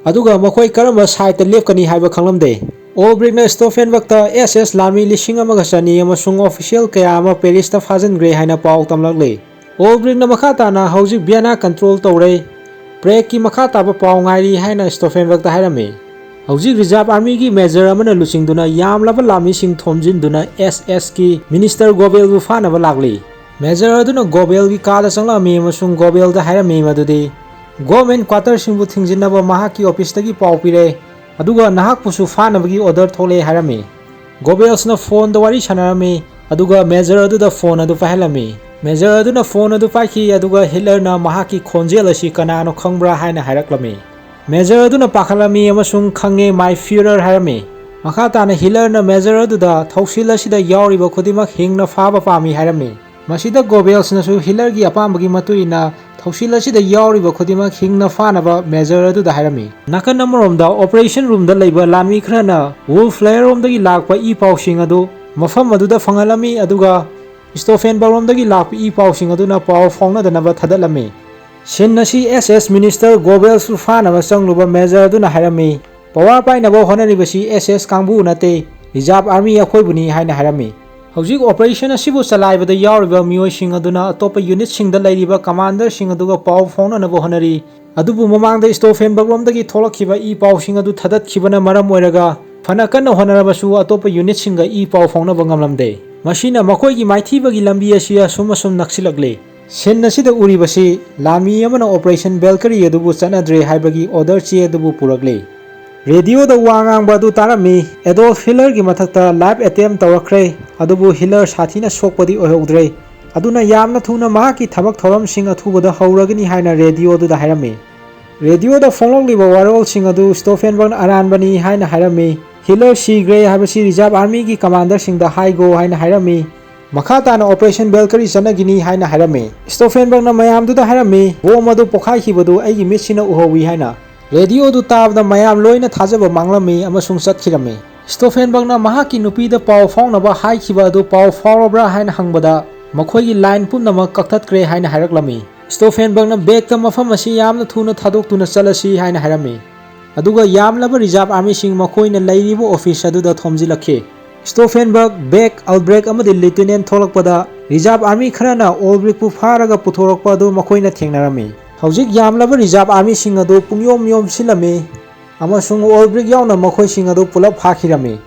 ꯑꯗꯨꯒ ꯃꯈꯣꯏ ꯀꯔꯝꯕ ꯁꯥꯏꯠꯇ ꯂꯦꯞꯀꯅꯤ ꯍꯥꯏꯕ ꯈꯪꯂꯝꯗꯦ꯫ ꯑꯣꯜꯕ꯭ꯔꯤꯛꯅ ꯁ꯭ꯇꯣꯐꯦꯟꯕꯔꯒꯇ ꯑꯦꯁ ꯑꯦꯁ ꯂꯥꯟꯃꯤ ꯂꯤꯁꯤꯡ ꯑꯃꯒ ꯆꯅꯤ ꯑꯃꯁꯨꯡ ꯑꯣꯐꯤꯁꯤꯌꯦꯜ ꯀꯌꯥ ꯑꯃ ꯄꯦꯔꯤꯁꯇ ꯐꯥꯖꯤꯟꯈ꯭ꯔꯦ ꯍꯥꯏꯅ ꯄꯥꯎ ꯇꯝꯂꯛꯂꯤ꯫ ꯑꯣꯜꯕ꯭ꯔꯤꯛꯅ ꯃꯈꯥ ꯇꯥꯅ ꯍꯧꯖꯤꯛ ꯚꯤꯌꯥꯅꯥ ꯀꯟꯇ꯭ꯔꯣꯜ ꯇꯧꯔꯦ, ꯄ꯭ꯔꯦꯒꯀꯤ ꯃꯈꯥ ꯇꯥꯕ ꯄꯥꯎ ꯉꯥꯏꯔꯤ ꯍꯥꯏꯅ ꯁ꯭ꯇꯣꯐꯦꯟꯕꯔꯒꯇ ꯍꯥꯏꯔꯝꯃꯤ꯫ ꯍꯧꯖꯤꯛ ꯔꯤꯖꯥꯔꯚ ꯑꯥꯔꯃꯤꯒꯤ ꯃꯦꯖꯔ ꯑꯃꯅ ꯂꯨꯆꯤꯡꯗꯨꯅ ꯌꯥꯝꯂꯕ ꯂꯥꯟꯃꯤꯁꯤꯡ ꯊꯣꯝꯖꯤꯟꯗꯨꯅ ꯑꯦꯁ ꯑꯦꯁꯀꯤ ꯃꯤꯅꯤꯁꯇꯔ ꯒꯣꯕꯦꯜꯕꯨ ꯐꯥꯅꯕ ꯂꯥꯛꯂꯤ꯫ ꯃꯦꯖꯔ ꯑꯗꯨꯅ ꯒꯣꯕꯦꯜꯒꯤ ꯀꯥꯗ ꯆꯪꯂꯛꯂꯝꯃꯤ ꯑꯃꯁꯨꯡ ꯒꯣꯕꯦꯜꯗ ꯍꯥꯏꯔꯝꯃꯤ ꯃꯗꯨꯗꯤ ꯒꯣꯔꯃꯦꯟ ꯀ꯭ꯋꯥꯇꯔꯁꯤꯡꯕꯨ ꯊꯤꯡꯖꯤꯟꯅꯕ ꯃꯍꯥꯛꯀꯤ ꯑꯣꯐꯤꯁꯇꯒꯤ ꯄꯥꯎ ꯄꯤꯔꯦ, ꯑꯗꯨꯒ ꯅꯍꯥꯛꯄꯨꯁꯨ ꯐꯥꯅꯕꯒꯤ ꯑꯣꯔꯗꯔ ꯊꯣꯛꯂꯦ ꯍꯥꯏꯔꯝꯃꯤ꯫ ꯒꯣꯕꯦꯜꯁꯅ ꯐꯣꯟꯗ ꯋꯥꯔꯤ ꯁꯥꯟꯅꯔꯝꯃꯤ, ꯑꯗꯨꯒ ꯃꯦꯖꯔ ꯑꯗꯨꯗ ꯐꯣꯟ ꯑꯗꯨ ꯄꯥꯏꯍꯜꯂꯝꯃꯤ꯫ ꯃꯦꯖꯔ ꯑꯗꯨꯅ ꯐꯣꯟ ꯑꯗꯨ ꯄꯥꯏꯈꯤ, ꯑꯗꯨꯒ ꯍꯤꯠꯂꯔꯅ ꯃꯍꯥꯛꯀꯤ ꯈꯣꯟꯖꯦꯜ ꯑꯁꯤ ꯀꯅꯥꯅꯣ ꯈꯪꯕ꯭ꯔꯥ ꯍꯥꯏꯅ ꯍꯥꯏꯔꯛꯂꯝꯃꯤ꯫ ꯃꯦꯖꯔ ꯑꯗꯨꯅ ꯄꯥꯈꯠꯂꯝꯃꯤ ꯑꯃꯁꯨꯡ "ꯈꯪꯉꯦ, ꯃꯥꯏ ꯐ꯭ꯌꯨꯔꯔ" ꯍꯥꯏꯔꯝꯃꯤ꯫ ꯃꯈꯥ ꯇꯥꯅ ꯍꯤꯠꯂꯔꯅ ꯃꯦꯖꯔ ꯑꯗꯨꯗ "ꯊꯧꯁꯤꯜ ꯑꯁꯤꯗ ꯌꯥꯎꯔꯤꯕ ꯈꯨꯗꯤꯡꯃꯛ ꯍꯤꯡꯅ ꯐꯥꯕ ꯄꯥꯝꯃꯤ" ꯍꯥꯏꯔꯝꯃꯤ꯫ ꯃꯁꯤꯗ ꯒꯣꯕꯦꯜꯁꯅꯁꯨ ꯍꯤꯠꯂꯔꯒꯤ ꯑꯄꯥꯝꯕꯒꯤ ꯃꯇꯨꯡ ꯏꯟꯅ ꯊꯧꯁꯤꯜ ꯑꯁꯤꯗ ꯌꯥꯎꯔꯤꯕ ꯈꯨꯗꯤꯡꯃꯛ ꯍꯤꯡꯅ ꯐꯥꯅꯕ ꯃꯦꯖꯔ ꯑꯗꯨꯗ ꯍꯥꯏꯔꯝꯃꯤ꯫ ꯅꯥꯀꯟ ꯑꯃꯔꯣꯝꯗ ꯑꯣꯄꯔꯦꯁꯟ ꯔꯨꯝꯗ ꯂꯩꯕ ꯂꯥꯟꯃꯤ ꯈꯔꯅ ꯋꯨꯜꯐ ꯂꯦꯌꯔꯔꯣꯝꯗꯒꯤ ꯂꯥꯛꯄ ꯏ ꯄꯥꯎꯁꯤꯡ ꯑꯗꯨ ꯃꯐꯝ ꯑꯗꯨꯗ ꯐꯪꯍꯜꯂꯝꯃꯤ, ꯑꯗꯨꯒ ꯁ꯭ꯇꯣꯐꯦꯟꯕꯔꯒꯔꯣꯝꯗꯒꯤ ꯂꯥꯛꯄ ꯏ ꯄꯥꯎꯁꯤꯡ ꯑꯗꯨꯅ ꯄꯥꯎ ꯐꯥꯎꯅꯗꯅꯕ ꯊꯥꯗꯠꯂꯝꯃꯤ꯫ ꯁꯤꯟ ꯑꯁꯤ ꯑꯦꯁ ꯑꯦꯁ ꯃꯤꯅꯤꯁꯇꯔ ꯒꯣꯕꯦꯜꯁꯄꯨ ꯐꯥꯅꯕ ꯆꯪꯂꯨꯕ ꯃꯦꯖꯔ ꯑꯗꯨꯅ ꯍꯥꯏꯔꯝꯃꯤ, "ꯄꯋꯥꯔ ꯄꯥꯏꯅꯕ ꯍꯣꯠꯅꯔꯤꯕꯁꯤ ꯑꯦꯁ ꯑꯦꯁ ꯀꯥꯡꯕꯨ ꯅꯠꯇꯦ, ꯔꯤꯖꯥꯔꯚ ꯑꯥꯔꯃꯤ ꯑꯩꯈꯣꯏꯕꯨꯅꯤ" ꯍꯥꯏꯅ ꯍꯥꯏꯔꯝꯃꯤ꯫ ꯍꯧꯖꯤꯛ ꯑꯣꯄꯔꯦꯁꯟ ꯑꯁꯤꯕꯨ ꯆꯂꯥꯏꯕꯗ ꯌꯥꯎꯔꯤꯕ ꯃꯤꯑꯣꯏꯁꯤꯡ ꯑꯗꯨꯅ ꯑꯇꯣꯞꯄ ꯌꯨꯅꯤꯠꯁꯤꯡꯗ ꯂꯩꯔꯤꯕ ꯀꯃꯥꯟꯗꯔꯁꯤꯡ ꯑꯗꯨꯒ ꯄꯥꯎ ꯐꯥꯎꯅꯅꯕ ꯍꯣꯠꯅꯔꯤ, ꯑꯗꯨꯕꯨ ꯃꯃꯥꯡꯗ ꯁ꯭ꯇꯣꯐꯦꯟꯕꯔꯒꯔꯣꯝꯗꯒꯤ ꯊꯣꯛꯂꯛꯈꯤꯕ ꯏ ꯄꯥꯎꯁꯤꯡ ꯑꯗꯨ ꯊꯥꯗꯠꯈꯤꯕꯅ ꯃꯔꯝ ꯑꯣꯏꯔꯒ ꯐꯅ ꯀꯟꯅ ꯍꯣꯠꯅꯔꯕꯁꯨ ꯑꯇꯣꯞꯄ ꯌꯨꯅꯤꯠꯁꯤꯡꯒ ꯏ ꯄꯥꯎ ꯐꯥꯎꯅꯕ ꯉꯝꯂꯝꯗꯦ꯫ ꯃꯁꯤꯅ ꯃꯈꯣꯏꯒꯤ ꯃꯥꯏꯊꯤꯕꯒꯤ ꯂꯝꯕꯤ ꯑꯁꯤ ꯑꯁꯨꯝ ꯑꯁꯨꯝ ꯅꯛꯁꯤꯜꯂꯛꯂꯦ꯫ ꯁꯤꯟ ꯑꯁꯤꯗ ꯎꯔꯤꯕꯁꯤ ꯂꯥꯟꯃꯤ ꯑꯃꯅ Operation Valkyrie ꯑꯗꯨꯕꯨ ꯆꯠꯅꯗ꯭ꯔꯦ ꯍꯥꯏꯕꯒꯤ order ꯆꯦ ꯑꯗꯨꯕꯨ ꯄꯨꯔꯛꯂꯤ꯫ ꯔꯦꯗꯤꯑꯣꯗ ꯋꯥ ꯉꯥꯡꯕ ꯑꯗꯨ ꯇꯥꯔꯝꯃꯤ꯫ ꯑꯦꯗꯣꯜꯐ ꯍꯤꯠꯂꯔꯒꯤ ꯃꯊꯛꯇ live attempt ꯇꯧꯔꯛꯈ꯭ꯔꯦ, ꯑꯗꯨꯕꯨ ꯍꯤꯠꯂꯔ ꯁꯥꯊꯤꯅ ꯁꯣꯛꯄꯗꯤ ꯑꯣꯏꯍꯧꯗ꯭ꯔꯦ꯫ ꯑꯗꯨꯅ ꯌꯥꯝꯅ ꯊꯨꯅ ꯃꯍꯥꯛꯀꯤ ꯊꯕꯛ ꯊꯧꯔꯝꯁꯤꯡ ꯑꯊꯨꯕꯗ ꯍꯧꯔꯒꯅꯤ ꯍꯥꯏꯅ ꯔꯦꯗꯤꯑꯣꯗꯨꯗ ꯍꯥꯏꯔꯝꯃꯤ꯫ ꯔꯦꯗꯤꯑꯣꯗ ꯐꯣꯡꯂꯛꯂꯤꯕ ꯋꯥꯔꯣꯜꯁꯤꯡ ꯑꯗꯨ ꯁ꯭ꯇꯣꯐꯦꯟꯕꯔꯒꯅ ꯑꯔꯥꯟꯕꯅꯤ ꯍꯥꯏꯅ ꯍꯥꯏꯔꯝꯃꯤ꯫ ꯍꯤꯠꯂꯔ ꯁꯤꯈ꯭ꯔꯦ ꯍꯥꯏꯕꯁꯤ reserve armyꯒꯤ commanderꯁꯤꯡꯗ ꯍꯥꯏꯒꯣ ꯍꯥꯏꯅ ꯍꯥꯏꯔꯝꯃꯤ꯫ ꯃꯈꯥ ꯇꯥꯅ Operation Valkyrie ꯆꯠꯅꯒꯅꯤ ꯍꯥꯏꯅ ꯍꯥꯏꯔꯝꯃꯤ꯫ ꯁ꯭ꯇꯣꯐꯦꯟꯕꯔꯒꯅ ꯃꯌꯥꯝꯗꯨꯗ ꯍꯥꯏꯔꯝꯃꯤ, "ꯕꯣꯝ ꯑꯗꯨ ꯄꯣꯈꯥꯏꯈꯤꯕꯗꯨ ꯑꯩꯒꯤ ꯃꯤꯠꯁꯤꯅ ꯎꯍꯧꯏ" ꯍꯥꯏꯅ꯫ ꯔꯦꯗꯤꯑꯣꯗꯨ ꯇꯥꯕꯗ ꯃꯌꯥꯝ ꯂꯣꯏꯅ ꯊꯥꯖꯕ ꯃꯥꯡꯂꯝꯃꯤ ꯑꯃꯁꯨꯡ ꯆꯠꯈꯤꯔꯝꯃꯤ꯫ ꯁ꯭ꯇꯣꯐꯦꯟꯕꯔꯒꯅ ꯃꯍꯥꯛꯀꯤ ꯅꯨꯄꯤꯗ ꯄꯥꯎ ꯐꯥꯎꯅꯕ ꯍꯥꯏꯈꯤꯕ ꯑꯗꯨ ꯄꯥꯎ ꯐꯥꯎꯔꯕ꯭ꯔꯥ ꯍꯥꯏꯅ ꯍꯪꯕꯗ, ꯃꯈꯣꯏꯒꯤ line ꯄꯨꯝꯅꯃꯛ ꯀꯛꯊꯠꯈ꯭ꯔꯦ ꯍꯥꯏꯅ ꯍꯥꯏꯔꯛꯂꯝꯃꯤ꯫ ꯁ꯭ꯇꯣꯐꯦꯟꯕꯔꯒꯅ ꯕꯦꯒꯇ ꯃꯐꯝ ꯑꯁꯤ ꯌꯥꯝꯅ ꯊꯨꯅ ꯊꯥꯗꯣꯛꯇꯨꯅ ꯆꯠꯂꯁꯤ ꯍꯥꯏꯅ ꯍꯥꯏꯔꯝꯃꯤ꯫ ꯑꯗꯨꯒ ꯌꯥꯝꯂꯕ reserve armyꯁꯤꯡ ꯃꯈꯣꯏꯅ ꯂꯩꯔꯤꯕ office ꯑꯗꯨꯗ ꯊꯣꯝꯖꯤꯜꯂꯛꯈꯤ꯫ ꯁ꯭ꯇꯣꯐꯦꯟꯕꯔꯒ, ꯕꯦꯛ, ꯑꯜꯕ꯭ꯔꯦꯛ ꯑꯃꯗꯤ lieutenant ꯊꯣꯛꯂꯛꯄꯗ reserve army ꯈꯔꯅ ꯑꯣꯜꯕ꯭ꯔꯤꯛꯄꯨ ꯐꯥꯔꯒ ꯄꯨꯊꯣꯔꯛꯄ ꯑꯗꯨ ꯃꯈꯣꯏꯅ ꯊꯦꯡꯅꯔꯝꯃꯤ꯫ ꯍꯧꯖꯤꯛ ꯌꯥꯝꯂꯕ reserve armyꯁꯤꯡ ꯑꯗꯨ ꯄꯨꯡꯌꯣꯝ ꯌꯣꯝꯁꯤꯜꯂꯝꯃꯤ ꯑꯃꯁꯨꯡ ꯑꯣꯜꯕ꯭ꯔꯤꯛ ꯌꯥꯎꯅ ꯃꯈꯣꯏꯁꯤꯡ ꯑꯗꯨ ꯄꯨꯂꯞ ꯐꯥꯈꯤꯔꯝꯃꯤ꯫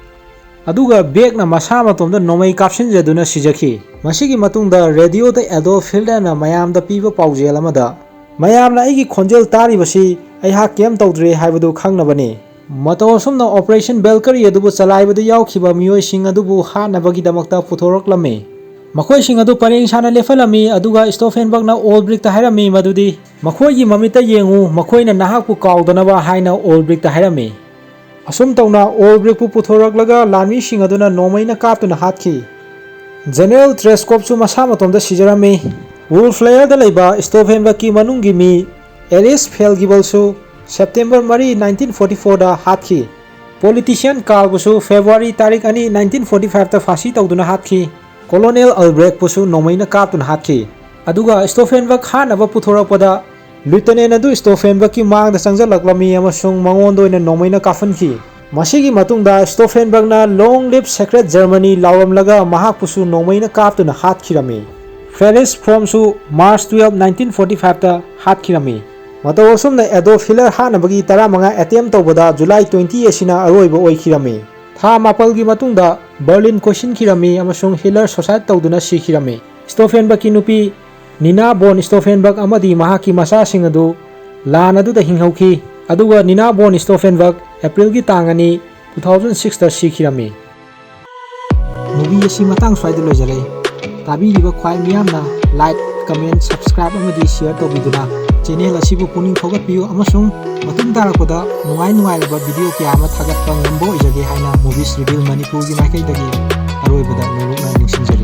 ꯑꯗꯨꯒ ꯕꯦꯛꯅ ꯃꯁꯥ ꯃꯇꯣꯝꯗ ꯅꯣꯡꯃꯩ ꯀꯥꯞꯁꯤꯟꯖꯗꯨꯅ ꯁꯤꯖꯈꯤ꯫ ꯃꯁꯤꯒꯤ ꯃꯇꯨꯡꯗ ꯔꯦꯗꯤꯑꯣꯗ ꯑꯦꯗꯣꯜꯐ ꯍꯤꯠꯂꯔꯅ ꯃꯌꯥꯝꯗ ꯄꯤꯕ ꯄꯥꯎꯖꯦꯜ ꯑꯃꯗ, "ꯃꯌꯥꯝꯅ ꯑꯩꯒꯤ ꯈꯣꯟꯖꯦꯜ ꯇꯥꯔꯤꯕꯁꯤ ꯑꯩꯍꯥꯛ ꯀꯩꯝ ꯇꯧꯗ꯭ꯔꯦ ꯍꯥꯏꯕꯗꯨ ꯈꯪꯅꯕꯅꯤ"꯫ ꯃꯇꯧ ꯑꯁꯨꯝꯅ Operation Valkyrie ꯑꯗꯨꯕꯨ ꯆꯂꯥꯏꯕꯗ ꯌꯥꯎꯈꯤꯕ ꯃꯤꯑꯣꯏꯁꯤꯡ ꯑꯗꯨꯕꯨ ꯍꯥꯠꯅꯕꯒꯤꯗꯃꯛꯇ ꯄꯨꯊꯣꯔꯛꯂꯝꯃꯤ꯫ ꯃꯈꯣꯏꯁꯤꯡ ꯑꯗꯨ ꯄꯔꯦꯡ ꯁꯥꯅ ꯂꯦꯞꯍꯜꯂꯝꯃꯤ, ꯑꯗꯨꯒ ꯁ꯭ꯇꯣꯐꯦꯟꯕꯔꯒꯅ ꯑꯣꯜꯕ꯭ꯔꯤꯛꯇ ꯍꯥꯏꯔꯝꯃꯤ ꯃꯗꯨꯗꯤ, "ꯃꯈꯣꯏꯒꯤ ꯃꯃꯤꯠꯇ ꯌꯦꯡꯉꯨ, ꯃꯈꯣꯏꯅ ꯅꯍꯥꯛꯄꯨ ꯀꯥꯎꯗꯅꯕ" ꯍꯥꯏꯅ ꯑꯣꯜꯕ꯭ꯔꯤꯛꯇ ꯍꯥꯏꯔꯝꯃꯤ꯫ ꯑꯁꯨꯝ ꯇꯧꯅ ꯑꯣꯜꯕ꯭ꯔꯤꯛꯄꯨ ꯄꯨꯊꯣꯔꯛꯂꯒ ꯂꯥꯟꯃꯤꯁꯤꯡ ꯑꯗꯨꯅ ꯅꯣꯡꯃꯩꯅ ꯀꯥꯞꯇꯨꯅ ꯍꯥꯠꯈꯤ꯫ ꯖꯦꯅꯔꯦꯜ ꯇ꯭ꯔꯦꯁꯀꯣꯞꯁꯨ ꯃꯁꯥ ꯃꯇꯣꯝꯗ ꯁꯤꯖꯔꯝꯃꯤ꯫ ꯋꯨꯜꯐ ꯂꯦꯌꯔꯗ ꯂꯩꯕ ꯁ꯭ꯇꯣꯐꯦꯟꯕꯔꯒꯀꯤ ꯃꯅꯨꯡꯒꯤ ꯃꯤ ꯑꯦꯂꯤꯁ ꯐꯦꯜꯒꯤꯕꯜꯁꯨ ꯁꯦꯞꯇꯦꯝꯕꯔ ꯃꯔꯤ, nineteen forty fourꯗ ꯍꯥꯠꯈꯤ꯫ ꯄꯣꯂꯤꯇꯤꯁꯤꯌꯟ ꯀꯥꯔꯜꯕꯨꯁꯨ ꯐꯦꯕ꯭ꯔꯨꯋꯥꯔꯤ ꯇꯥꯔꯤꯛ ꯑꯅꯤ, nineteen forty fiveꯇ ꯐꯥꯁꯤ ꯇꯧꯗꯨꯅ ꯍꯥꯠꯈꯤ꯫ ꯀꯣꯂꯣꯅꯦꯜ ꯑꯜꯕ꯭ꯔꯦꯛꯄꯨꯁꯨ ꯅꯣꯡꯃꯩꯅ ꯀꯥꯞꯇꯨꯅ ꯍꯥꯠꯈꯤ꯫ ꯑꯗꯨꯒ ꯁ꯭ꯇꯣꯐꯦꯟꯕꯔꯒ ꯍꯥꯠꯅꯕ ꯄꯨꯊꯣꯔꯛꯄꯗ, ꯂꯤꯎꯇꯤꯅꯦꯟ ꯑꯗꯨ ꯁ꯭ꯇꯣꯐꯦꯟꯕꯔꯒꯀꯤ ꯃꯥꯡꯗ ꯆꯪꯁꯤꯜꯂꯛꯂꯝꯃꯤ ꯑꯃꯁꯨꯡ ꯃꯉꯣꯟꯗ ꯑꯣꯏꯅ ꯅꯣꯡꯃꯩꯅ ꯀꯥꯞꯍꯟꯈꯤ꯫ ꯃꯁꯤꯒꯤ ꯃꯇꯨꯡꯗ ꯁ꯭ꯇꯣꯐꯦꯟꯕꯔꯒꯅ "Long live secret Germany" ꯂꯥꯎꯔꯝꯂꯒ ꯃꯍꯥꯛꯄꯨꯁꯨ ꯅꯣꯡꯃꯩꯅ ꯀꯥꯞꯇꯨꯅ ꯍꯥꯠꯈꯤꯔꯝꯃꯤ꯫ ꯐ꯭ꯔꯦꯔꯤꯁ ꯐ꯭ꯔꯣꯝꯁꯨ ꯃꯥꯔꯆ twelve, nineteen forty fiveꯇ ꯍꯥꯠꯈꯤꯔꯝꯃꯤ꯫ ꯃꯇꯧ ꯑꯁꯨꯝꯅ ꯑꯦꯗꯣꯜꯐ ꯍꯤꯠꯂꯔ ꯍꯥꯠꯅꯕꯒꯤ ꯇꯔꯥꯃꯉꯥ attempt ꯇꯧꯕꯗ ꯖꯨꯂꯥꯏ twenty ꯑꯁꯤꯅ ꯑꯔꯣꯏꯕ ꯑꯣꯏꯈꯤꯔꯝꯃꯤ꯫ ꯊꯥ ꯃꯥꯄꯜꯒꯤ ꯃꯇꯨꯡꯗ ꯕꯔꯂꯤꯟ ꯀꯣꯏꯁꯤꯟꯈꯤꯔꯝꯃꯤ ꯑꯃꯁꯨꯡ ꯍꯤꯠꯂꯔ suicide ꯇꯧꯗꯨꯅ ꯁꯤꯈꯤꯔꯝꯃꯤ꯫ ꯁ꯭ꯇꯣꯐꯦꯟꯕꯔꯒꯀꯤ ꯅꯨꯄꯤ ꯅꯤꯅꯥ ꯕꯣꯟ ꯁ꯭ꯇꯣꯐꯦꯟꯕꯔꯒ ꯑꯃꯗꯤ ꯃꯍꯥꯛꯀꯤ ꯃꯆꯥꯁꯤꯡ ꯑꯗꯨ ꯂꯥꯟ ꯑꯗꯨꯗ ꯍꯤꯡꯍꯧꯈꯤ, ꯑꯗꯨꯒ ꯅꯤꯅꯥ ꯕꯣꯟ ꯁ꯭ꯇꯣꯐꯦꯟꯕꯔꯒ ꯑꯦꯄ꯭ꯔꯤꯜꯒꯤ ꯇꯥꯡ ꯑꯅꯤ, two thousand six ꯇ ꯁꯤꯈꯤꯔꯝꯃꯤ꯫ movie ꯑꯁꯤ ꯃꯇꯥꯡ ꯁ꯭ꯋꯥꯏꯗ ꯂꯣꯏꯖꯔꯦ꯫ ꯇꯥꯕꯤꯔꯤꯕ ꯈ꯭ꯋꯥꯏ ꯃꯤꯌꯥꯝꯅ like, comment, subscribe ꯑꯃꯗꯤ share ꯇꯧꯕꯤꯗꯨꯅ channel ꯑꯁꯤꯕꯨ ꯄꯨꯛꯅꯤꯡ ꯊꯧꯒꯠꯄꯤꯌꯨ, ꯑꯃꯁꯨꯡ ꯃꯇꯨꯡ ꯇꯥꯔꯛꯄꯗ ꯅꯨꯡꯉꯥꯏ ꯅꯨꯡꯉꯥꯏꯔꯕ video ꯀꯌꯥ ꯑꯃ ꯊꯥꯒꯠꯄ ꯉꯝꯕ ꯑꯣꯏꯖꯒꯦ ꯍꯥꯏꯅ Movies Reveal ꯃꯅꯤꯄꯨꯔꯒꯤ ꯃꯥꯏꯀꯩꯗꯒꯤ ꯑꯔꯣꯏꯕꯗ ꯅꯣꯂꯨꯛꯅ ꯅꯤꯡꯁꯤꯡꯖꯔꯤ꯫